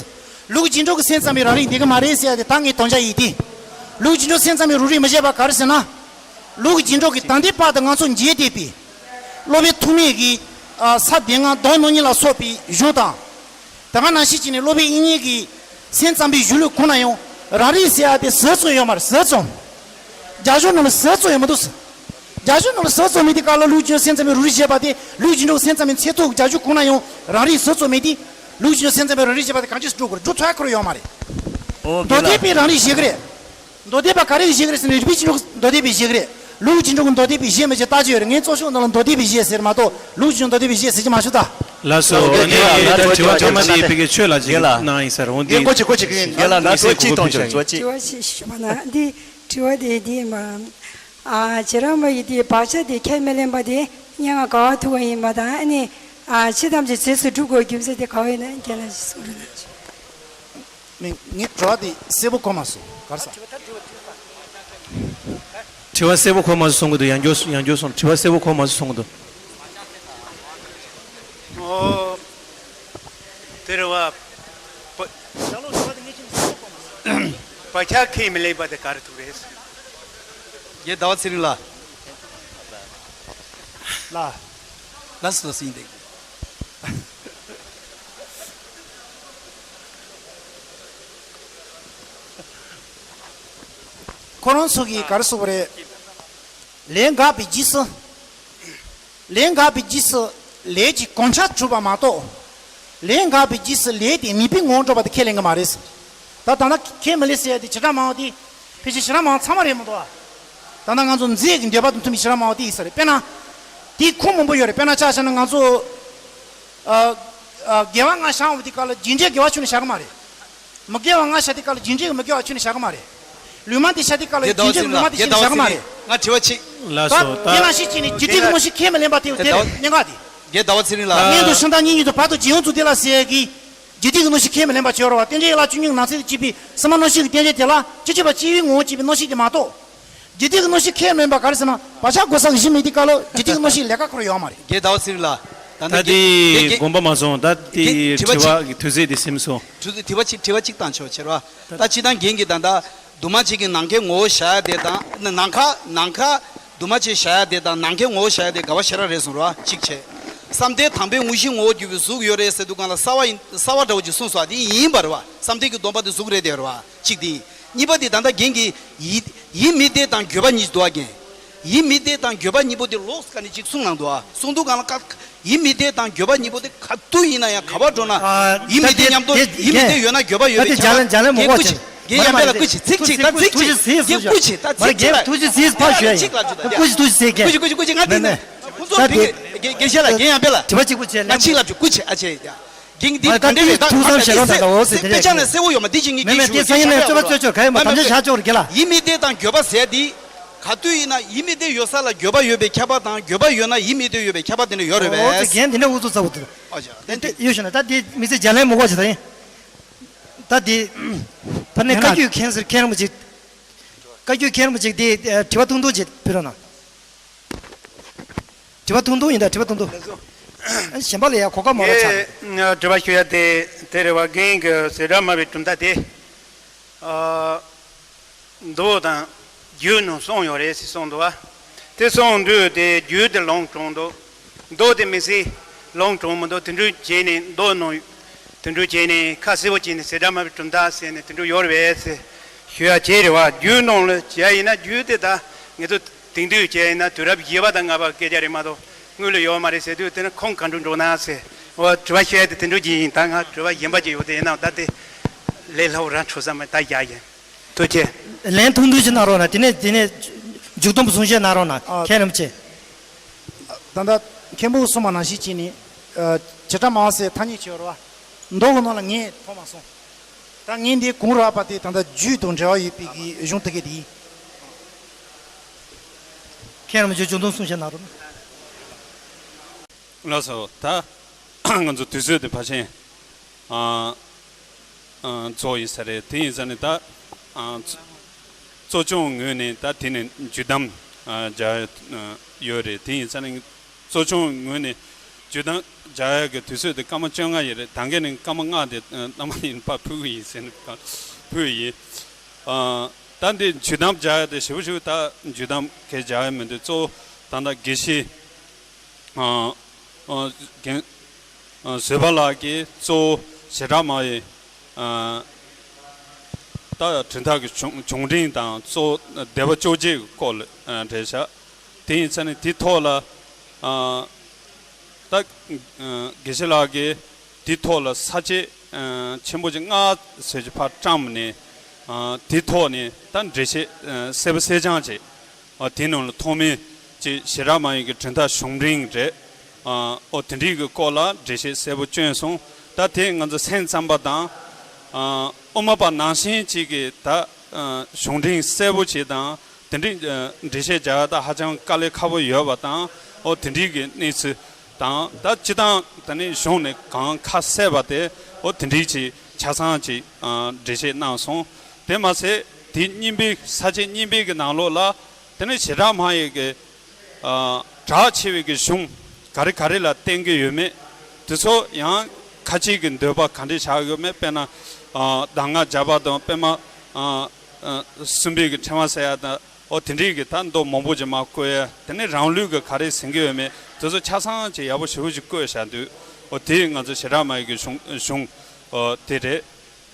ལུགས་ཀྱི་འགྲོ་གི་སེམས་ཙམ་པའི་རང་རིག་འདེད་གི་མ་རེད་ཟེར་ཡ་དེ་ད་ངས་དོན་བྱ་ཡིན་ཏེ། ལུགས་ཀྱི་འགྲོ་སེམས་ཙམ་པའི་རང་རིག་མི་བྱེད་པ་ག་རེ་ཟེར་ན། ལུགས་ཀྱི་འགྲོ་གི་ད་ལྟའི་བར་དུ་ང་ཚོ་མཇལ་བསྡད་པའི་སློབ་དཔོན་ཐོགས་མེད་ཀྱི་ས་སྡེ་ལྔ་མདོ་སྣོད་གཉིས་ལ་སོགས་པའི་གཞུང་དང་། དེ་ག་ནང་བཞིན་བྱས་ནས་སློབ་དཔོན་དབྱིག་གཉེན་གྱི་སེམས་ཙམ་པའི་གཞུང་ལུགས་གོ་ན་ཡང་རང་རིག་ཟེར་ཡ་དེ་ཟུར་ཙམ་ཡོད་མ་རེད། ཟུར་ཙམ། རྒྱ་གཞུང་ནང་ལ་ཟུར་ཙམ་ཡོད་མི་འདུག་རྒྱ་གཞུང་ནང་ལ་ཟུར་ཙམ་མེད་དུས་སྐབས་ལ་ལུགས་ཀྱི་སེམས་ཙམ་པའི་རང་རིག་བྱེད་པ་དེ་ལུགས་ཀྱི་འགྲོ་སེམས་ཙམ་པའི་ཚད་ཐོག་རྒྱ་གཞུང་གོ་ན་ཡང་རང་རིག་ཟུར་ཙམ་མེད་དུས་ལུགས་ཀྱི་སེམས་ཙམ་པའི་རང་རིག་བྱེད་པ་དེ་གང་ཅི་སྒྲུབ་དགོས་རེད། སྒྲུབ་ཐུབ་ཁོ་རང་ཡོད་མ་རེད། ཨོ་མདོ་སྡེ་པའི་རང་རིག་བྱེད་ཀྱི་རེད། མདོ་སྡེ་པ་ག་རེ་བཞེད་ཀྱི་རེད་ཟེར་ན་རིག་པའི་ཆོས་ལུགས་མདོ་སྡེ་པས་བཞེད་ཀྱི་རེད། ལུགས་ཀྱི་འགྲོ་གི་མདོ་སྡེ་པས་བཞེད་མི་བཞེད་ལྟ་ཅི་ཡོད་རེད། ངས་གཙོ་ཤོག་ནང་ལ་མདོ་སྡེ་པས་བཞེད་ཟེར་མ་གཏོགས་ལུགས་ཀྱི་མདོ་སྡེ་པས་བཞེད་ཟེར་གྱི་མ་བྱུང་ད། ལགས་སོ། ཨ་ནི་ད་དྲི་བ་ཐ་མ་དེ་ཕ་གིའི་ཆོས་ལ་ཅིག་གནང་ཡིན་ཟེར་འོང་དེ། དགེ་ལགས་ལ་དྲི་བ་ཅིག་གཏོང་ཆོག་ཅིག་ཅིག་ཅིག་གཏོང་ཆོག་ཅིག་དྲི་བ་ཞིག་ཞུ་བ་ན་འདི་དྲི་བ་དེ་འདི་མ། ཨ་བྱེ་བྲག་སྨྲ་བའི་དེའི་བག་ཆགས་དེ་ཁས་མི་ལེན་པ་དེ་སྙན་ངག་ག་བ་ཐུག་པ་ཡིན་པ་དང་། ཨ་ནི་ཨ་ཆོས་ཐམས་ཅད་རྗེས་སུ་སྒྲུབ་དགོས་རྒྱུ་མཚན་དེ་ག་བ་ཡིན་ན་རྒན་ལགས་ཀྱིས་གསུང་རོགས་གནང་། མི་ངས་དྲི་བ་དེ་གསལ་པོ་གོ་མ་སོང་། ག་རེ་ཟེར། དྲི་བ་གསལ་པོ་གོ་མ་སོང་གི་འདུག་ཡང་བསྐྱར་ཡང་བསྐྱར་གསུངས། དྲི་བ་གསལ་པོ་གོ་མ་སོང་གི་འདུག་ཨོ། དེ་རེད་བ། བག་ཆགས་ཁས་མི་ལེན་པ་དེ་ག་རེ་ཐུག་རེད། རྒན་ཟླ་བ་ཚེ་རིང་ལགས། ལགས། ལགས་སོ་ཟིན་ཏེ། ཁོ་རང་ཚོ་གིས་ག་རེ་གསུངས་པ་རེད། ལས་འགགས་པའི་རྗེས་སུ། ལས་འགགས་པའི་རྗེས་སུ་ལས་ཀྱི་གོམས་ཆགས་གྲུབ་པ་མ་གཏོགས། ལས་འགགས་པའི་རྗེས་སུ་ལས་དེ་མེད་པའི་ངང་གྲུབ་པ་དེ་ཁས་ལེན་གྱི་མ་རེད། ད་ད་ལྟ་ཁས་མི་ལེན་ཟེར་ཡ་དེ་བྱེ་བྲག་སྨྲ་བ་དེ་ཕལ་ཆེར་བྱེ་བྲག་སྨྲ་བ་ཚང་མ་རེད་མི་འདུག་ཨ། ད་ལྟ་ང་ཚོ་རྫས་ཀྱི་འདོད་པ་དང་མཐུན་པའི་བྱེ་བྲག་སྨྲ་བ་དེ་ཡིན་ས་རེད། དཔེར་ན། དེའི་ཁུངས་མང་པོ་ཡོད་རེད། དཔེར་ན་ཆ་བཞག་ན་ང་ཚོ། ཨ། ཨ། དགེ་བ་ལྔ་བཞག་འོང་དུས་སྐབས་ལ་རྒྱུ་འབྲས་དགེ་བ་ཆོས་ནས་བཞག་གི་མ་རེད། མི་དགེ་བ་ལྔ་བཞག་དུས་སྐབས་ལ་རྒྱུ་འབྲས་ཀྱི་མི་དགེ་བ་ཆོས་ནས་བཞག་གི་མ་རེད། ལུས་མ་བདེ་བཞག་དུས་སྐབས་ལ་རྒྱུ་འབྲས་ཀྱི་ལུས་མ་བདེ་ཆོས་ནས་བཞག་གི་མ་རེད། ང་དྲི་བ་གཅིག་ལགས་སོ། ད་དེ་ནང་བཞིན་བྱས་ནས་རྒྱུ་འབྲས་ཀྱི་གནོད་བྱེད་ཁས་མི་ལེན་པ་དེ་དེ་རེད་སྙན་ངག་དེ། རྒན་ཟླ་བ་ཚེ་རིང་ལགས། སྔོན་དུ་ཤིང་རྟ་གཉིས་ཉིད་དུ་བར་དུ་འཇིག་ཡོངས་རྫོགས་དེ་ལ་ཟེར་གྱི། རྒྱུ་འབྲས་ཀྱི་གནོད་བྱེད་ཁས་མི་ལེན་པ་བྱེད་རོགས། རྟེན་འབྲེལ་ཡན་ལག་བཅུ་གཉིས་ནང་ཚན་དུ་གཅིག་པའི་སྲིད་མ་གནོད་བྱེད་ཀྱི་རྟེན་འབྲེལ་དེ་ལ་སྤྱི་ཆོས་པ་སྤྱི་བོའི་ངོ་བོ་གཅིག་པའི་གནོད་བྱེད་དེ་མ་གཏོགས། རྒྱུ་འབྲས་ཀྱི་གནོད་བྱེད་ཁས་མི་ལེན་པ་ག་རེ་ཟེར་ན། བག་ཆགས་གོ་ས་གི་གཞི་མེད་དུས་སྐབས་ལ་རྒྱུ་འབྲས་ཀྱི་གནོད་བྱེད་ལས་ཀ་ཁོ་རང་ཡོད་མ་རེད། རྒན་ཟླ་བ་ཚེ་རིང་ལགས། ད་ད་ལྟའི་དགེ་དགོངས་པ་མ་ཚོམས། ད་ལྟའི་དྲི་བ་གི་དུས་ཚོད་དེ་ཟིན་སོང་། དྲི་དྲི་བ་གཅིག་དྲི་བ་གཅིག་བཏང་ཆོག་ཆེ་ར། ད་སྤྱིར་བཏང་རྒན་གྱིས་ད་ལྟ་འདུས་མ་བྱས་ཀྱི་ནམ་མཁའི་ངོ་བོ་བཞག་ཡ་དེ་དང་། ནམ་མཁའ་ནམ་མཁའ་འདུས་མ་བྱས་བཞག་ཡ་དེ་དང་ནམ་མཁའི་ངོ་བོ་བཞག་ཡ་དེ་འགལ་བ་ཞེ་དྲག་རེད་གསུངས་ར། གཅིག་བྱས། བསམ་གཏན་དང་པོའི་དངོས་གཞིའི་ངོ་བོར་གྱུར་པའི་གཟུགས་ཡོད་རེད་ཟེར་དུས་སྒང་ལ་གསར་བ་ཡིན། གསར་བ་འདྲ་བོ་ཅིག་གསུངས་སོང་། དེ་ཡིན་པ་རེད་བ། བསམ་གཏན་གྱི་སྡོམ་པ་དེ་གཟུགས་རེད་དེ་རེད་བ། གཅིག་དེ་ཡིན། གཉིས་པ་དེ་ད་ལྟ་རྒན་གྱིས་ཡིད་ཡིད་མི་བདེ་དང་འགྱོད་པ་གཉིས་འདུག་ཨ། རྒན། ཡིད་མི་བདེ་དང་འགྱོད་པ་གཉིས་པོ་དེ་ལོགས་ཀ་ནས་ཅིག་གསུངས་གནང་འདུག་ཨ། གསུངས་དུས་སྒང་ལ་ཀ་ཡིད་མི་བདེ་དང་འགྱོད་པ་གཉིས་པོ་དེ་ག་དུས་ཡིན་ན་ཡང་ག་པར་འགྲོ་ན་ཡིད་མི་བདེ་མཉམ་དུ། ཡིད་མི་བདེ་ཡོད་ན་འགྱོད་པ་ཡོད་པའི་ཁྱད་པར། རྒན་སྐུ་མཁྱེན། རྒན་ཡང་དཔེ་ལ་སྐུ་མཁྱེན། ཚིག་གཅིག་ད་ཚིག་གཅིག་རྒན་སྐུ་མཁྱེན། ཐུགས་རྗེ་ཆེ། ཕར་ཞུ་ཡ་ཡིན། ད་ཚིག་གཅིག་ལ་ཞུ་ད། སྐུ་མཁྱེན་ཐུགས་རྗེ་ཆེ། ཕར་ཞུ་ཡ་ཡིན། སྐུ་མཁྱེན་ཐུགས་རྗེ་ཆེ། རྒན། སྐུ་མཁྱེན་སྐུ་མཁྱེན་ང་དེ་ནས་ཁོང་ཚོ་ད་དེ་དགེ་དགེ་བཤེས་ལགས། རྒན་ཡང་དཔེ་ལ་དྲི་བ་གཅིག་པུ་བྱས་ན། ང་གཅིག་ལབ་ཆོག་སྐུ་མཁྱེན། ཨ་ཅེ་ཡ། རྒན་འདི་ད་ག་འདྲ་རེད། ད་ཐུགས་བསམ་བཞེས་རོགས་དང་འོ་ཟེར་དེ་དཔེ་ཆ་ནས་གསལ་བོ་ཡོད་མ། འདི་བཞིན་གྱི་མེད་མེད། དེ་སང་ཉིན་ནས་རྩོད་པ་རྩོད་ཆོག་ག་ཡོད་མ། དམ་བཅའ་བཞག་ཆོག་རེད་ག་ལ། ཡིད་མི་བདེ་དང་འགྱོད་པ་ཟེར་འདི། ག་དུས་ཡིན་ན་ཡིད་མི་བདེ་ཡོད་ས་ལ་འགྱོད་པ་ཡོད་པའི་ཁྱད་པར་དང་། འགྱོད་པ་ཡོད་ན་ཡིད་མི་བདེ་ཡོད་པའི་ཁྱད་པར་དེ་འདྲ་ཡོད་རེད་པས། འོ་ཙི་རྒན་དེ་འདྲ་འུ་ཚོ་ཚ་བོ་དེ། ཨ་ཅེ་དེ་འདྲ་ཡོད་ཤོད་ན་ད་དེ་མི་ཚེ་རྒྱ་ལན་མི་གོ་ཅེས་ད་ཡིན། ད་དེ་ཕ་ནས་བཀའ་བརྒྱུད་མཁན་ཟེར་མཁན་རིན་པོ་ཆེ། བཀའ་བརྒྱུད་མཁན་རིན་པོ་ཆེ་དེ་དྲི་བ་ཐུང་ཐུང་ཅིག་ཕུལ་རོགས་གནང་། དྲི་བ་ཐུང་ཐུང་ཡིན་ད། དྲི་བ་ཐུང་ཐུང་། གཞན་པ་ལ་ཡ་གོ་སྐབས་མང་པོ་ཆགས། ངས་དྲི་བ་ཞུ་ཡ་དེ་དེ་རེད་བ། རྒན་གྱི་ཟེ་འདྲ་སྨྲ་བའི་གྲུབ་མཐའ་དེ། ཨ། མདོ་དང་རྒྱུད་ནང་གསུངས་ཡོད་རེད་ཟེར་གསུངས་འདུག་བ། དེ་གསུངས་དུས་དེ་རྒྱུད་དེ་ལོང་གྲོང་འདུག་མདོ་དེ་མི་ཟེར་ལོང་གྲོང་མི་འདུག་དེ་འདྲ་བྱས་ནས་མདོ་ནང་དེ་འདྲ་བྱས་ནས་ཁ་གསལ་པོ་བྱས་ནས་ཟེ་འདྲ་སྨྲ་བའི་གྲུབ་མཐའ་ཟེར་ནས་དེ་འདྲ་ཡོད་རེད་བས་ཟེར་ཞུ་ཡ་བྱས་རེད་བ། རྒྱུད་ནང་ལ་བྱས་ཡིན་ན་རྒྱུད་དེ་ད་ངེད་ཚོ། དེང་དུས་བྱས་ཡིན་ན་དུས་རབས་བཞི་པ་དང་ལྔ་པ་སྐད་ཆ་རེད་མ་གཏོགས་དངུལ་ལ་ཡོད་མ་རེད་ཟེར་དུས། དེ་ནི་ཁོང་ག་འདྲ་འགྲོ་ན་ཟེར། འོ་དྲི་བ་བཤད་དེ་དེ་འདྲ་ཅིག་ཡིན། ད་ང་དྲི་བ་གཞན་པ་ཅིག་ཡོད་དེ་ཡིན་ནའང་ད་དེ་ལས་སླ་པོ་རང་འཕྲོད་ས་མེད། ད་བཞག་ཡིན། ཐུགས་རྗེ་ཆེ། ལན་ཐུང་ཐུང་ཞིག་གནང་རོགས་གནང་། དེ་ནས་དེ་ནས་མཇུག་སྡོམ་གསུང་བཤད་གནང་རོགས་གནང་། ཨ། མཁན་རིན་པོ་ཆེ། ད་ལྟ་མཁན་པོ་གསུངས་པ་ནང་བཞིན་བྱས་ནས། ཨ། བྱེ་བྲག་སྨྲ་བ་ཟེར་ཐ་སྙད་བྱས་པ་རེད་བ། མདོ་གི་ནང་ལ་ངས་མཐོང་མ་སོང་། ད་ངས་འདི་གོང་རུ་ཨ་པ་དེ་ད་ལྟ་རྒྱུད་དང་འབྲེལ་བ་ཡོད་པའི་གི་གཞུང་དེ་ག་དེ་ཡིན། མཁན་རིན་པོ་ཆེ་མཇུག་སྡོམ་གསུང་བཤད་གནང་རོགས། ལགས་སོ། ད་ང་ཚོ་དུས་ཚོད་དེ་ཕལ་ཆེར་ཨ་ཨ་རྫོགས་ཡིན་ས་རེད། དེ་ཡིན་ས་ནས་ད་ཨ་གཙོ་གཙོ་སྐྱོང་ངོས་ནས་ད་དེ་ནས་བརྒྱུད་གཏམ་ཨ་རྒྱག་ཡ་ཡོད་རེད། དེ་ཡིན་ས་ནས་གཙོ་སྐྱོང་ངོས་ནས་བརྒྱུད་གཏམ་རྒྱག་ཡ་གི་དུས་ཚོད་དེ་སྐར་མ་བཅོ་ལྔ་ཡིན་རེད། ད་གིན་ནས་སྐར་མ་ལྔ་དེ་ཨ་ནམ་ཡིན་པ་ཕུལ་གི་ཡིན་ཟེར་ནས་ཕུལ་ཡིན། ཨ་ད་འདི་བརྒྱུད་གཏམ་རྒྱག་ཡ་དེ་ཞེ་པོ་ཞེ་པོ་ད་བརྒྱུད་གཏམ་གས་རྒྱག་ཡ་མི་འདུག་གཙོ་བོ་ད་ལྟ་དགེ་བཤེས་ཨ་ཨ་རྒན་ཨ་བཟོད་པ་ལགས་ཀྱིས་གཙོ་བོ་བྱེ་བྲག་སྨྲ་བའི་ཨ་ད་གྲུབ་མཐའ་གི་བྱུང་བྱུང་འབྲིང་དང་གཙོ་བོ་སྡེ་པ་བཅོ་བརྒྱད་ཀྱི་སྐོར་ལ་ཨ་འགྲེལ་བཤད། དེ་ཡིན་ཙང་ནི་དེའི་ཐོག་ལ་ཨ་ད་ཨ་དགེ་བཤེས་ལགས་ཀྱིས་དེའི་ཐོག་ལ་ས་བཅད་ཨ་ཆེན་པོ་ཅིག་ལྔ་ཟེར་གྱི་ཕར་བཀྲམ་ནས་ཨ་དེའི་ཐོག་ནས་ད་འགྲེལ་བཤད་ཨ་གསལ་པོ་གསལ་རྐྱང་བྱས། ཨ་དེའི་ནང་ལ་ཐོག་མའི་ཅིག་བྱེ་བྲག་སྨྲ་བའི་གི་གྲུབ་མཐའ་གཞུང་འབྲིང་རེད། ཨ་ཨོ་དེ་འདྲའི་གི་སྐོར་ལ་འགྲེལ་བཤད་གསལ་པོ་བསྐྱོན་སོང་། ད་དེ་ང་ཚོ་སེམས་ཙམ་པ་དང་ཨ་དབུ་མ་པ་ནང་བཞིན་ཅིག་གི་ད་ཨ་གཞུང་འབྲིང་གསལ་པོ་ཅིག་དང་། དེ་འདྲའི་ཨ་འགྲེལ་བཤད་རྒྱག་ཡ་ད་ཧ་ཅང་དཀའ་ལས་ཁག་པོ་ཡོད་པ་དང་། ཨོ་དེ་འདྲའི་གི་གནས་ཚུལ་དང་། ད་སྤྱིར་བཏང་ད་ནི་གཞུང་ནས་གང་ཁ་གསལ་བ་དེ་ཨོ་དེ་འདྲའི་ཅིག་ཆ་ཚང་ཅིག་ཨ་འགྲེལ་བཤད་གནང་སོང་། དེ་མ་ཟད་དེ་རྙིང་པའི་ས་བཅད་རྙིང་པའི་གི་ནང་ལོགས་ལ་དེ་ནས་བྱེ་བྲག་སྨྲ་བའི་གི་ཨ་གྲགས་ཆེ་བའི་གི་གཞུང་ག་རེ་ག་རེ་ལ་བརྟེན་གི་ཡོད་མེད། དེ་ཚོ་ཡང་ཁ་ཅིག་གི་འདོད་པ་ག་འདྲས་བཞག་ཡོད་མེད། དཔེར་ན་ཨ་གདམས་ངག་བརྒྱ་པ་དང་པདྨ་ཨ་ཨ་གསུམ་པའི་གི་ཕྲེང་བ་ཟེར་ཡ་དང་། ཨོ་དེ་འདྲའི་གི་ད་མདོ་མང་པོ་ཅིག་མར་བཀོད་ཡ། དེ་ནས་རང་ལུགས་ཀྱི་ག་རེ་ཟིན་གྱི་ཡོད་མེད་དེ་ཚོ་ཆ་ཚང་ཅིག་ཡག་པོ་ཞེ་པོ་ཅིག་བཀོད་བཞག་འདུག་ཨོ་དེ་ང་ཚོ་བྱེ་བྲག་སྨྲ་བའི་གི་གཞུང་གཞུང་ཨོ་དེ་རེད།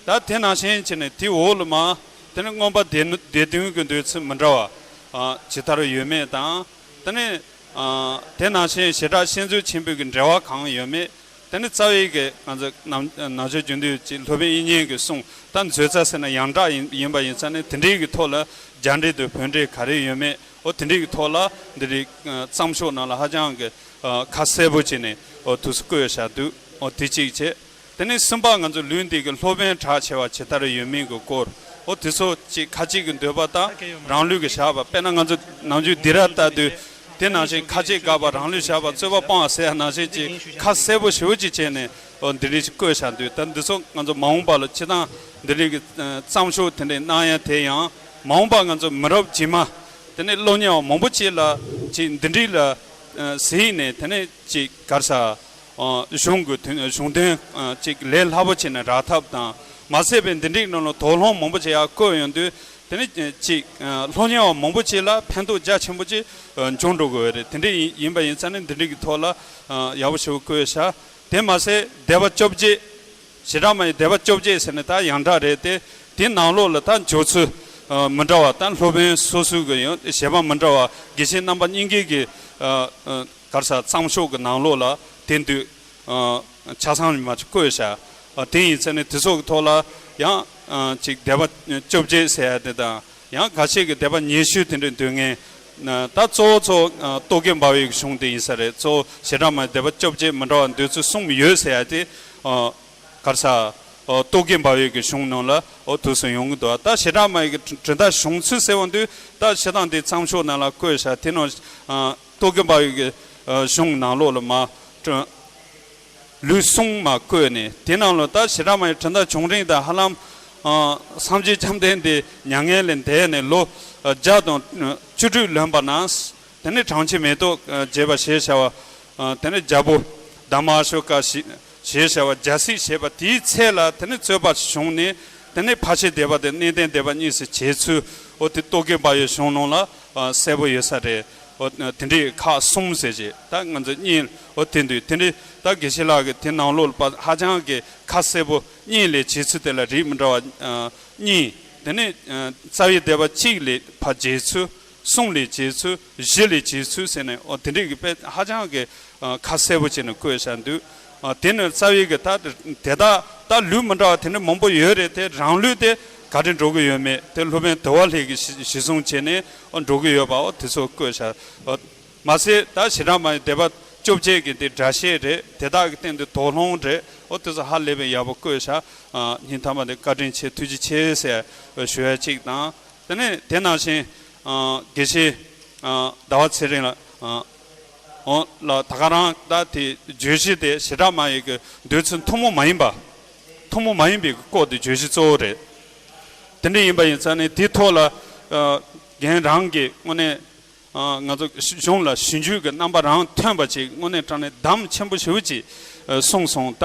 ད་དེ་ནང་བཞིན་བྱས་ནས་དེའི་འོག་ལ་མར་དེ་ནས་མངོན་པ་སྡེ་སྡེ་བདུན་གྱི་འདོད་ཚུལ་མི་འདྲ་བ་ཨ་ཇི་ལྟར་ཡོད་མེད་དང་། དེ་ནས་ཨ་དེ་ནང་བཞིན་བྱེ་བྲག་བཤད་མཛོད་ཆེན་པོའི་གི་འགྲེལ་པ་གང་ཡོད་མེད། དེ་ནི་རྩ་བའི་གི་ང་ཚོ་ནམ་ནང་ཆོས་རྒྱུན་དུ་ཅིག་སློབ་དཔོན་དབྱིག་གཉེན་གྱི་གསུང་ད་མཛོད་རྩ་ཟེར་ན་ཡང་དག་ཡིན་ཡིན་པ་ཡིན་ཙང་ནས། དེ་འདྲའི་གི་ཐོག་ལ་རྒྱ་འགྲེལ་དང་བོད་འགྲེལ་ག་རེ་ཡོད་མེད། ཨོ་དེ་འདྲའི་གི་ཐོག་ལ་འདི་རིགས་ཨ་བརྩམས་ཆོས་ནང་ལ་ཧ་ཅང་གི་ཨ་ཁ་གསལ་པོ་བྱས་ནས་ཨོ་ཐུགས་སུ་བཀོད་བཞག་འདུག་ཨོ་དེ་གཅིག་བྱས། དེ་ནས་གསུམ་པ་ང་ཚོ་ལུགས་འདི་གི་སློབ་དཔོན་གྲགས་ཆེ་བ་ཇི་ལྟར་ཡོད་མིན་གྱི་སྐོར། ཨོ་དེ་ཚོ་གཅིག་ཁ་ཅིག་གི་འདོད་པ་དང་རང་ལུགས་ཀྱི་བཞག་པ། དཔེར་ན་ང་ཚོ་ནམ་རྒྱུན་སྡེ་ར་ལྟ་དུས་དེ་ནང་བཞིན་ཁ་ཅིག་དགག་པ་རང་ལུགས་བཞག་པ་རྩོད་པ་སྤོང་བ་ཟེར་ཡ་ནང་བཞིན་གྱི་ཁ་གསལ་པོ་ཞེ་པོ་ཅིག་བྱས་ནས་ཨོ་འདི་རིགས་ཅིག་བཀོད་བཞག་འདུག་ད་འདི་ཚོ་ང་ཚོ་མ་འོངས་པ་ལ་སྤྱིར་བཏང་འདི་རིགས་ཀྱི་ཨ་བརྩམས་ཆོས་དེ་འདྲས་གནང་ཡ་དེ་ཡང་མ་འོངས་པ་ང་ཚོ་མི་རབས་རྗེས་མ་དེ་ནས་སློབ་གཉེར་བ་མང་པོ་ཅིག་ལ་ཅིག་འདི་འདྲས་ལ་ཨ་གཟིགས་ནས་དེ་ནས་ཅིག་ག་རེ་ཟ། ཨ་གཞུང་གི་དོན་གཞུང་དོན་ཨ་ཅིག་ལས་སླ་པོ་བྱས་ནས་རག་ཐབས་དང་། མ་ཟད་པའི་འདི་འགྲིག་ནང་ལ་དོགས་སློང་མང་པོ་ཅིག་ཡར་བཀོད་ཡོང་དུས་དེ་ནི་ཅིག་ཨ་སློབ་གཉེར་བ་མང་པོ་ཅིག་ལ་ཕན་ཐོགས་རྒྱ་ཆེན་པོ་ཅིག་ཨ་འབྱུང་འགྲོ་དགོས་རེད། དེ་འདྲ་ཡིན་ཡིན་པ་ཡིན་ཙང་ནས་འདི་འགྲིག་གི་ཐོག་ལ་ཨ་ཡག་པོ་ཞེ་པོ་བཀོད་བཞག་དེ་མ་ཟད་སྡེ་པ་བཅོ་བརྒྱད། བྱེ་བྲག་སྨྲ་བའི་སྡེ་པ་བཅོ་བརྒྱད་ཟེར་ནས་ད་ཡང་དག་རེད་དེ། དེའི་ནང་ལོགས་ལ་ད་འཇོག་ཚུལ་ཨ་མི་འདྲ་བ། ད་སློབ་དཔོན་སོ་སོའི་གི་ཡང་བཞེད་པ་མི་འདྲ་བ། དགེ་བཤེས་རྣམ་པ་གཉིས་ཀའི་གི་ཨ་ཨ་ག་རེ་ཟ་བརྩམས་ཆོས་ཀྱི་ནང་ལོགས་ལ་དེ་འདུས་ཨ་ཆ་ཚང་མ་ཅིག་བཀོད་བཞག་ཨ་དེ་ཡིན་ཚེ་ནི་དེ་ཚོ་གི་ཐོག་ལ་ཡང་ཨ་ཅིག་སྡེ་པ་བཅོ་བརྒྱད་ཟེར་ཡ་དེ་དང་། ཡང་ཁ་ཤས་ཀྱི་སྡེ་པ་ཉི་ཤུ་དེ་འདྲ་འདུས་མཁན་ན་ད་གཙོ་བོ་གཙོ་ཨ་རྟོག་གེ་འབར་བའི་གཞུང་དེ་ཡིན་ས་རེད། གཙོ་བོ་བྱེ་བྲག་སྨྲ་སྡེ་པ་བཅོ་བརྒྱད་མི་འདྲ་བ་འདོད་ཚུལ་གསུམ་ཡོད་ཟེར་ཡ་དེ་ཨ་ག་རེ་ཟ་ཨ་རྟོག་གེ་འབར་བའི་གི་གཞུང་ནང་ལ་ཨོ་དུས་སུ་ཡོང་གི་འདུག་ད་བྱེ་བྲག་སྨྲ་བའི་གི་གྲུབ་མཐའ་བྱུང་ཚུལ་ཟེར་བ་འདུག་ད་བྱེ་བྲག་འདི་བརྩམས་ཆོས་ནང་ལ་བཀོད་བཞག་དེ་ནང་ཨ་རྟོག་གེ་འབར་བའི་གི་ཨ་གཞུང་ནང་ལོགས་ལ་མ་གྲུབ་ལུགས་གསུམ་མ་བཀོད་ནས། དེ་ནང་ལ་ད་བྱེ་བྲག་སྨྲ་བའི་གྲུབ་མཐའ་བྱུང་རིང་དང་ཧ་ལམ་ཨ་སངས་རྒྱས་བཅོམ་ལྡན་འདས་མྱ་ངན་ལས་འདས་ནས་ལོ་བརྒྱ་དང་བཅུ་དྲུག་ལོན་པ་ན། དེ་ནས་གྲངས་ཅན་མེ་ཏོག་ཨ་རྒྱས་པ་ཞེས་བྱ་བ། ཨ་དེ་ནས་རྒྱལ་པོ་དྷརྨ་ཨ་ཤོ་ཀ་ཞེས་ཞེས་བྱ་བ་རྒྱལ་སྲིད་བྱེད་པ་དེའི་ཚེ་ལ་དེ་ནས་རྩོད་པ་བྱུང་ནས། དེ་ནས་ཕལ་ཆེར་སྡེ་པ་དེ་གནས་བརྟན་སྡེ་པ་གཉིས་སུ་བྱེད་ཚུལ་འོ་དེ་རྟོག་གེ་འབར་བའི་གཞུང་ནང་ལ་ཨ་གསལ་པོ་ཡོད་ས་རེད། འོ་དེ་འདྲའི་ཁག་གསུམ་ཟེར་བྱས་ད་ང་ཚོ་གཉིས་འོ་དེ་འདུག་དེ་འདྲའི་ད་དགེ་བཤེས་ལགས་ཀྱི་དེ་ནང་ལོགས་ལ་ཧ་ཅང་གི་ཁ་གསལ་པོ་གཉིས་ལས་བྱེད་ཚུལ་དེ་ལ་རིགས་མི་འདྲ་བ་ཨ་གཉིས། དེ་ནས་ཨ་རྩ་བའི་སྡེ་པ་གཅིག་ལས་ཕར་བྱེད་ཚུལ། གསུམ་ལས་བྱེད་ཚུལ། བཞི་ལས་བྱེད་ཚུལ་ཟེར་ནས། ཨོ། དེ་འདྲའི་གི་དཔེ་ཧ་ཅང་གི་ཨ་ཁ་གསལ་པོ་བྱས་ནས་བཀོད་བཞག་འདུག། ཨ། དེ་ནི་རྩ་བའི་གི་ད་དེ་དག་ད་ལུགས་མི་འདྲ་བ་དེ་འདྲ་མང་པོ་ཡོད་རེད། དེ་རང་ལུགས་དེ་ག་འདྲ་འགྲོ་གི་ཡོད་མེད་དེ་སློབ་དཔོན་དུལ་བ་ལྷས་ཀྱིས་གཞི་གཞི་བཟུང་བྱས་ནས། ཨོ། འགྲོ་གི་ཡོད་པ། ཨོ། དེ་ཚོ་བཀོད་བཞག། ཨོ། མ་ཟད་ད་བྱེ་བྲག་སྨྲ་བའི་སྡེ་པ་བཅོ་བརྒྱད་ཀྱི་དེ་སྒྲ་བཤད་རེད། དེ་དག་གི་སྟེང་དུ་དོགས་སློང་རེད། ཨོ། དེ་ཚོ་ཧ་ལས་པའི་ཡག་པོ་བཀོད་བཞག། ཨ། སྙིང་ཐག་པ་ནས་བཀའ་དྲིན་ཆེ། ཐུགས་རྗེ་ཆེ་ཟེར་ཞུ་ཡ་གཅིག་དང་། དེ་ནས་དེ་ནང་བཞིན། ཨ། དགེ་བཤེས། ཨ། ཟླ་བ་ཚེ་རིང་ལགས། ཨ། ཨོ་ལགས། ད་ག་རང་ད་དེ་བརྗོད་གཞི་དེ་བྱེ་བྲག་སྨྲ་བའི་གི་འདོད་ཚུལ་ཐུན་མོང་མ་ཡིན་པ། ཐུན་མོང་མ་ཡིན་པའི་སྐོར་དེ་བརྗོད་གཞི་གཙོ་བོ་རེད། དེ་འདྲ་ཡིན་པ་ཡིན་ཙང་ནས་དེའི་ཐོག་ལ། ཨ། རྒན་རང་གིས་དངོས་གནས། ཨ། ང་ཚོ་གཞུང་ལ་ཞིབ་འཇུག་གི་རྣམ་པ་རང་ཐོན་པ་ཅིག་དངོས་གནས་དྲང་གནས་གདམས་ཆེན་པོ་ཞེ་པོ་ཅིག། ཨ། གསུངས་སོང་། ད་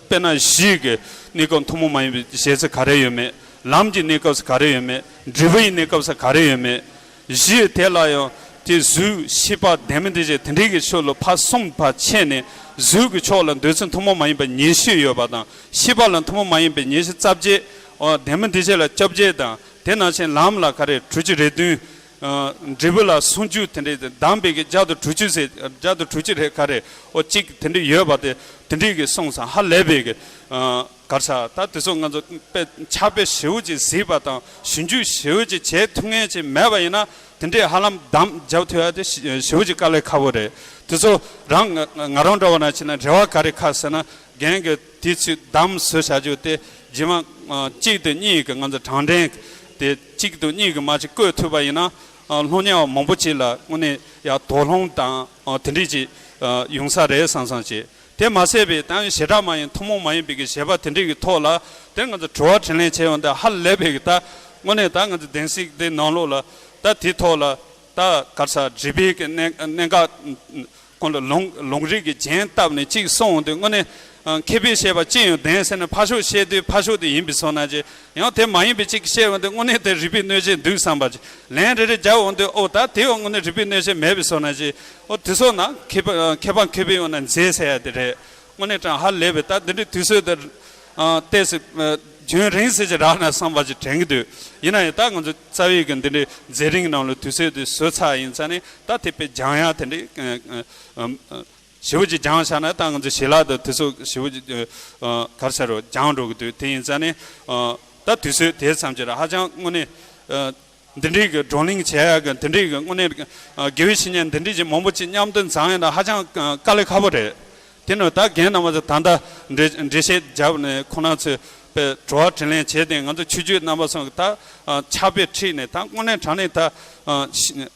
དཔེར་ན་གཞི་གི་གནས་སྐབས་ཐུན་མོང་མ་ཡིན་པའི་བཞེད་ཚུལ་ག་རེ་ཡོད་མེད། ལམ་གྱི་གནས་སྐབས་སུ་ག་རེ་ཡོད་མེད། འབྲས་བུ་ཡི་གནས་སྐབས་སུ་ག་རེ་ཡོད་མེད། གཞི་དེ་ལ་ཡང་དེ་གཟུགས་ཤེས་པ་ལྡན་མིན་འདུ་བྱེད་དེ་འདྲའི་གི་ཕྱོགས་ལ་ཕར་གསུམ་ཕར་ཕྱེ་ནས། གཟུགས་ཀྱི་ཕྱོགས་ལ་འདོད་ཚུལ་ཐུན་མོང་མ་ཡིན་པ་ཉེར་བཞི་ཡོད་པ་དང་། ཤེས་པ་ལ་ཐུན་མོང་མ་ཡིན་པའི་ཉེར་བཞི་རྩ་བརྒྱད། ཨོ། ལྡན་མིན་འདུ་བྱེད་ལ་བཅོ་བརྒྱད་དང་། དེ་ནང་བཞིན་ལམ་ལ་ག་རེ་དྲུག་ཅུ་རེ་བདུན། ཨ། འབྲས་བུ་ལ་སུམ་ཅུ། དེ་འདྲའི་གདམས་པའི་གི་བརྒྱ་དང་དྲུག་ཅུ་ཟེར། བརྒྱ་དང་དྲུག་ཅུ་རེ་ག་རེ། ཨོ། གཅིག་དེ་འདྲའི་ཡོད་པ་དེ། དེ་འདྲའི་གི་གསུངས་སོང་། ཧ་ལས་པའི་གི། ཨ། ག་རེ་ཟེར། ད་དེ་ཚོ་ང་ཚོ་དཔེ་ཕྱག་དཔེ་ཞེ་པོ་ཅིག་གཟིགས་པ་དང་ཞིབ་འཇུག་ཞེ་པོ་ཅིག་བྱེད་ཐུབ་མཁན་ཅིག་མེད་པ་ཡིན་ན། དེ་འདྲའི་ཧ་ལམ་གདམས་རྒྱབ་ཐུབ་ཡ་དེ་ཞེ་ཞེ་པོ་ཅིག་དཀའ་ལས་ཁག་པོ་རེད། དེ་ཚོ་རང་ང་ང་རང་འདྲ་བ་ན་བྱས་ན་རེ་བ་ག་རེ་ཁ་ཟེར་ན། རྒན་གྱིས་དེ་ཚོའི་གདམས་བཟོས་བཞག་རྒྱུ་དེ་རྗེས་མ་གཅིག་དང་གཉིས་ཀྱི་ང་ཚོ་དྲང་འདྲེན་དེ་གཅིག་དང་གཉིས་ཀྱི་མ་ཅིག་བཀོད་ཐུབ་པ་ཡིན་ན། ཨ། སློབ་གཉེར་བ་མང་པོ་ཅིག་ལ་དངོས་གནས་ཡ་དོགས་སློང་དང་། ཨ། དེ་འདྲས་ཅིག་ཡོང་ས་རེད་བསམ་བསམ་བྱས། དེ་མ་ཟད་པའི་ད་བྱེ་བྲག་སྨྲ་བའི་ཐུན་མོང་མ་ཡིན་པའི་གི་བཞེད་པ་དེ་འདྲས་ཀྱི་ཐོག་ལ། དེ་ང་ཚོ་དྲི་བ་དྲིས་ལན་བྱས་ཡོང་དུས་ཧ་ལས་པའི་གི། ད་དངོས་གནས་ད་ང་ཚོ་གདན་སའི་དེ་ནང་ལོགས་ལ་ད་དེའི་ཐོག་ལ་ད་ག་རེ་ཟེར། འབྲས་བུའི་གི་གནད་གནད་འགག་ཁོང་ལ་ལུང་ལུང་རིགས་ཀྱི་རྒྱན་བཏབ་ནས་གཅིག་གསུངས་འོང་དུས། དངོས་གནས། ཨ། མཁས་པས་བཤད་པ་ཅི་ཡང་བདེན་ཟེར་ནས་ཕར་ཕྱོགས་བཤད་དུས་ཕར་ཕྱོགས་དེ་ཡིན་པའི་བཟོ་ན་ཅིག། ཡང་དེ་མ་ཡིན་པའི་ཅིག་བཤད་འོང་དུས་དངོས་གནས་དེ་རིགས་པས་གནོད་བྱེད་འདུག་བསམ་པ་ཅིག། ལན་རེ་རེ་རྒྱབ་འོང་དུས། ཨོ། ད་དེ་ཡང་དངོས་གནས་རིགས་པས་གནོད་བྱེད་མེད་པའི་བཟོ་ན་ཅིག། ཨོ། དེ་སོང་ན་མཁས་པ་མཁས་པ་མཁས་པའི་འོ་ན་མཛེས་ཟེར་ཡ་དེ་རེད། དངོས་གནས་དྲང་ཧ་ལས་པའི་ད་འདི་འདྲའི་དུས་ཚོད་དེ། ཨ། ཏོག་ཙམ། ཨ། རྒྱུན་རིང་ཟེར་གྱི་རག་ན་བསམ་པ་ཅིག་དྲན་གྱི་འདུག། ཡིན་ན་ཡང་ད་ང་ཚོ་རྩ་བའི་གི་འདི་འདྲའི་མཛད་རིམ་ནང་ལ་དུས་ཚོད་དེ་བཟོས་ཚར་ཡིན་ཙང་ནས། ད་དེ་དཔེ་སྦྱང་ཡ་དེ་འདྲའི། ཨ། ཨ། ཨ། ཞེ་པོ་ཅིག་སྦྱངས་བཞག་ན་ད་ང་ཚོ་ཞལ་ལག་དང་དེ་ཚོ་ཞེ་པོ་ཅིག། ཨ། ག་རེ་ཟེར་རོ། སྦྱངས་འགྲོ་གི་འདུག། དེ་ཡིན་ཙང་ནས། ཨ། ད་དུས་ཚོད་དེ་ཙམ་ཅིག་ལ་ཧ་ཅང་དངོས་གནས། ཨ། འདི་འདྲའི་གི་བགྲོ་གླེང་བྱེད་ཡ་གི་འདི་འདྲའི་གི་དངོས་གནས། ཨ། དགེ་བའི་བཤེས་གཉེན་འདི་འདྲའི་ཅིག་མང་པོ་ཅིག་མཉམ་དུ་འཛོམས་ཡ་ན་ཧ་ཅང་དཀའ་ལས་ཁག་པོ་རེད། དེ་ནི་ད་རྒན་རྣམ་པ་ཚོ་ད་ལྟ་འགྲེལ་འགྲེལ་བཤད་བརྒྱབ་ནས་ཁོང་རྣམ་ཚོས་དཔེ་དྲི་བ་དྲིས་ལན་བྱས་ཏེ། ང་ཚོ་ཆོས་བརྒྱུད་རྣམ་པ་ཚོ་གི་ད། ཨ། ཕྱག་དཔེ་ཁྲིད་ནས། ད་དངོས་གནས་དྲང་གནས་ད། ཨ།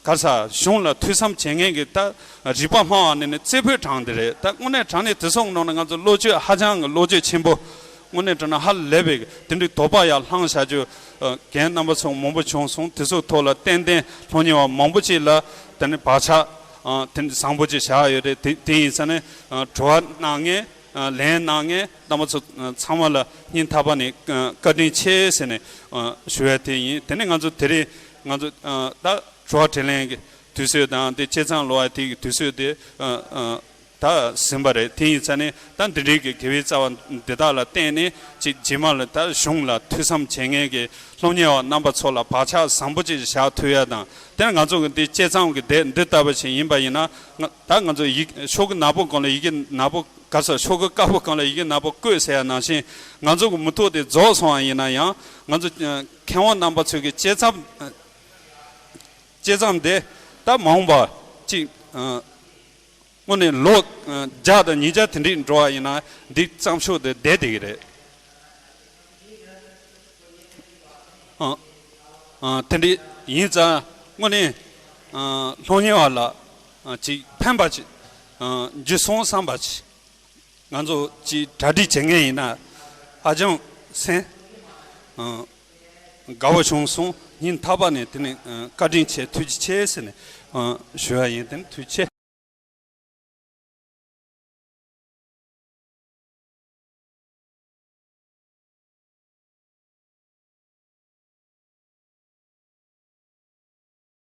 ག་རེ་ཟེར། གཞུང་ལ་ཐོས་བསམ་བྱེད་མཁན་གྱི་ད་རིག་པ་སྨྲ་བ་ནས་ནི་རྩེ་ཕུད་དྲངས་དེ་རེད། ད་དངོས་གནས་དྲང་གནས་དེ་ཚོ་ནང་ནས་ང་ཚོ་བློ་སྤྱོད་ཧ་ཅང་གི་བློ་སྤྱོད་ཆེན་པོ། དངོས་གནས་དྲང་གནས་ཧ་ལས་པའི་དེ་འདྲའི་དོགས་པ་ཡར་བསླངས་བཞག་རྒྱུ། ཨ། རྒན་རྣམ་པ་ཚོ་མང་པོ་བྱུང་སོང་། དེ་ཚོའི་ཐོག་ལ་ཏན་ཏན་སློབ་གཉེར་བ་མང་པོ་ཅིག་ལ་དེ་ནི་བག་ཆགས། ཨ། དེ་འདྲ་བཟང་པོ་ཅིག་བཞག་ཡོད་རེད། དེ་དེ་ཡིན་ཙང་ནས། ཨ། དྲི་བ་གནང་མཁན། ཨ། ལན་གནང་མཁན་རྣམ་པ་ཚོ། ཨ། ཚང་མ་ལ་སྙིང་ཐག་པ་ནས། ཨ། བཀའ་དྲིན་ཆེ་ཟེར་ནས། ཨ། ཞུ་ཡ་དེ་ཡིན། དེ་ནས་ང་ཚོ་དེ་རིང་ང་ཚོ། ཨ། ད་དྲི་བ་དྲིས་ལན་གྱི་དུས་ཚོད་དང་དེ་དཔྱད་རྩོམ་ཀློག་ཡ་དེ་གི་དུས་ཚོད་དེ། ཨ། ཨ། ད་ཟིན་པ་རེད། དེ་ཡིན་ཙང་ནས་ད་འདི་འདྲའི་གི་དགེ་བའི་རྩ་བ་འདི་དག་ལ་བརྟེན་ནས་ཅིག་རྗེས་མ་ལ་ད་གཞུང་ལ་ཐོས་བསམ་བྱེད་མཁན་གྱི་སློབ་གཉེར་བ་རྣམ་པ་ཚོ་ལ་བག་ཆགས་བཟང་པོ་ཅིག་བཞག་ཐུབ་ཡ་དང་། དེ་ནས་ང་ཚོ་གི་འདི་དཔྱད་རྩོམ་གྱི་དེབ་འདི་ལྟ་བུ་ཞིག་ཡིན་པ་ཡིན་ན། ང་ད་ང་ཚོ་ཡི་ཤོག་གུ་ནག་པོ་སྒང་ལ་ཡི་གེ་ནག་པོ། ག་རེ་ཟེར། ཤོག་གུ་དཀར་པོ་སྒང་ལ་ཡི་གེ་ནག་པོ་བཀོད་ཟེར་ཡ་ནང་བཞིན། ང་ཚོ་གི་མུ་ཏོག་དེ་རྫོགས་སོང་བ་ཡིན་ན་ཡང་། ང་ཚོ། ཨ། མཁས་དབང་རྣམ་པ་ཚོ་གི་དཔྱད་རྩོམ། ཨ། དཔྱད་རྩོམ་དེ་ད་མ་འོངས་པ་ཅིག། ཨ། དངོས་གནས་ལོ། ཨ། བརྒྱ་དང་ཉིས་བརྒྱ་དེ་འདྲའི་འགྲོ་བ་ཡིན་ན་འདི་རྩོམ་ཤོག་དེ་བསྡད་བསྡད་ཀྱི་རེད། ཨ། ཨ། དེ་འདྲ་ཡིན་ཙང་དངོས་གནས། ཨ། སློབ་གཉེར་བ་ལ། ཨ། ཅིག་ཕན་པ་ཅིག། ཨ། འཇུ་སོང་བསམ་པ་ཅིག། ང་ཚོ་ཅིག་གྲ་སྒྲིག་བྱེད་མཁན་ཡིན་ན་ཧ་ཅང་སེམས། ཨ། དགའ་བོ་བྱུང་སོང་། སྙིང་ཐག་པ་ནས་དེ་ནས། ཨ། བཀའ་དྲིན་ཆེ། ཐུགས་རྗེ་ཆེ་ཟེར་ནས། ཨ། ཞུ་བ་ཡིན། དེ་ནས་ཐུགས་རྗེ་ཆེ།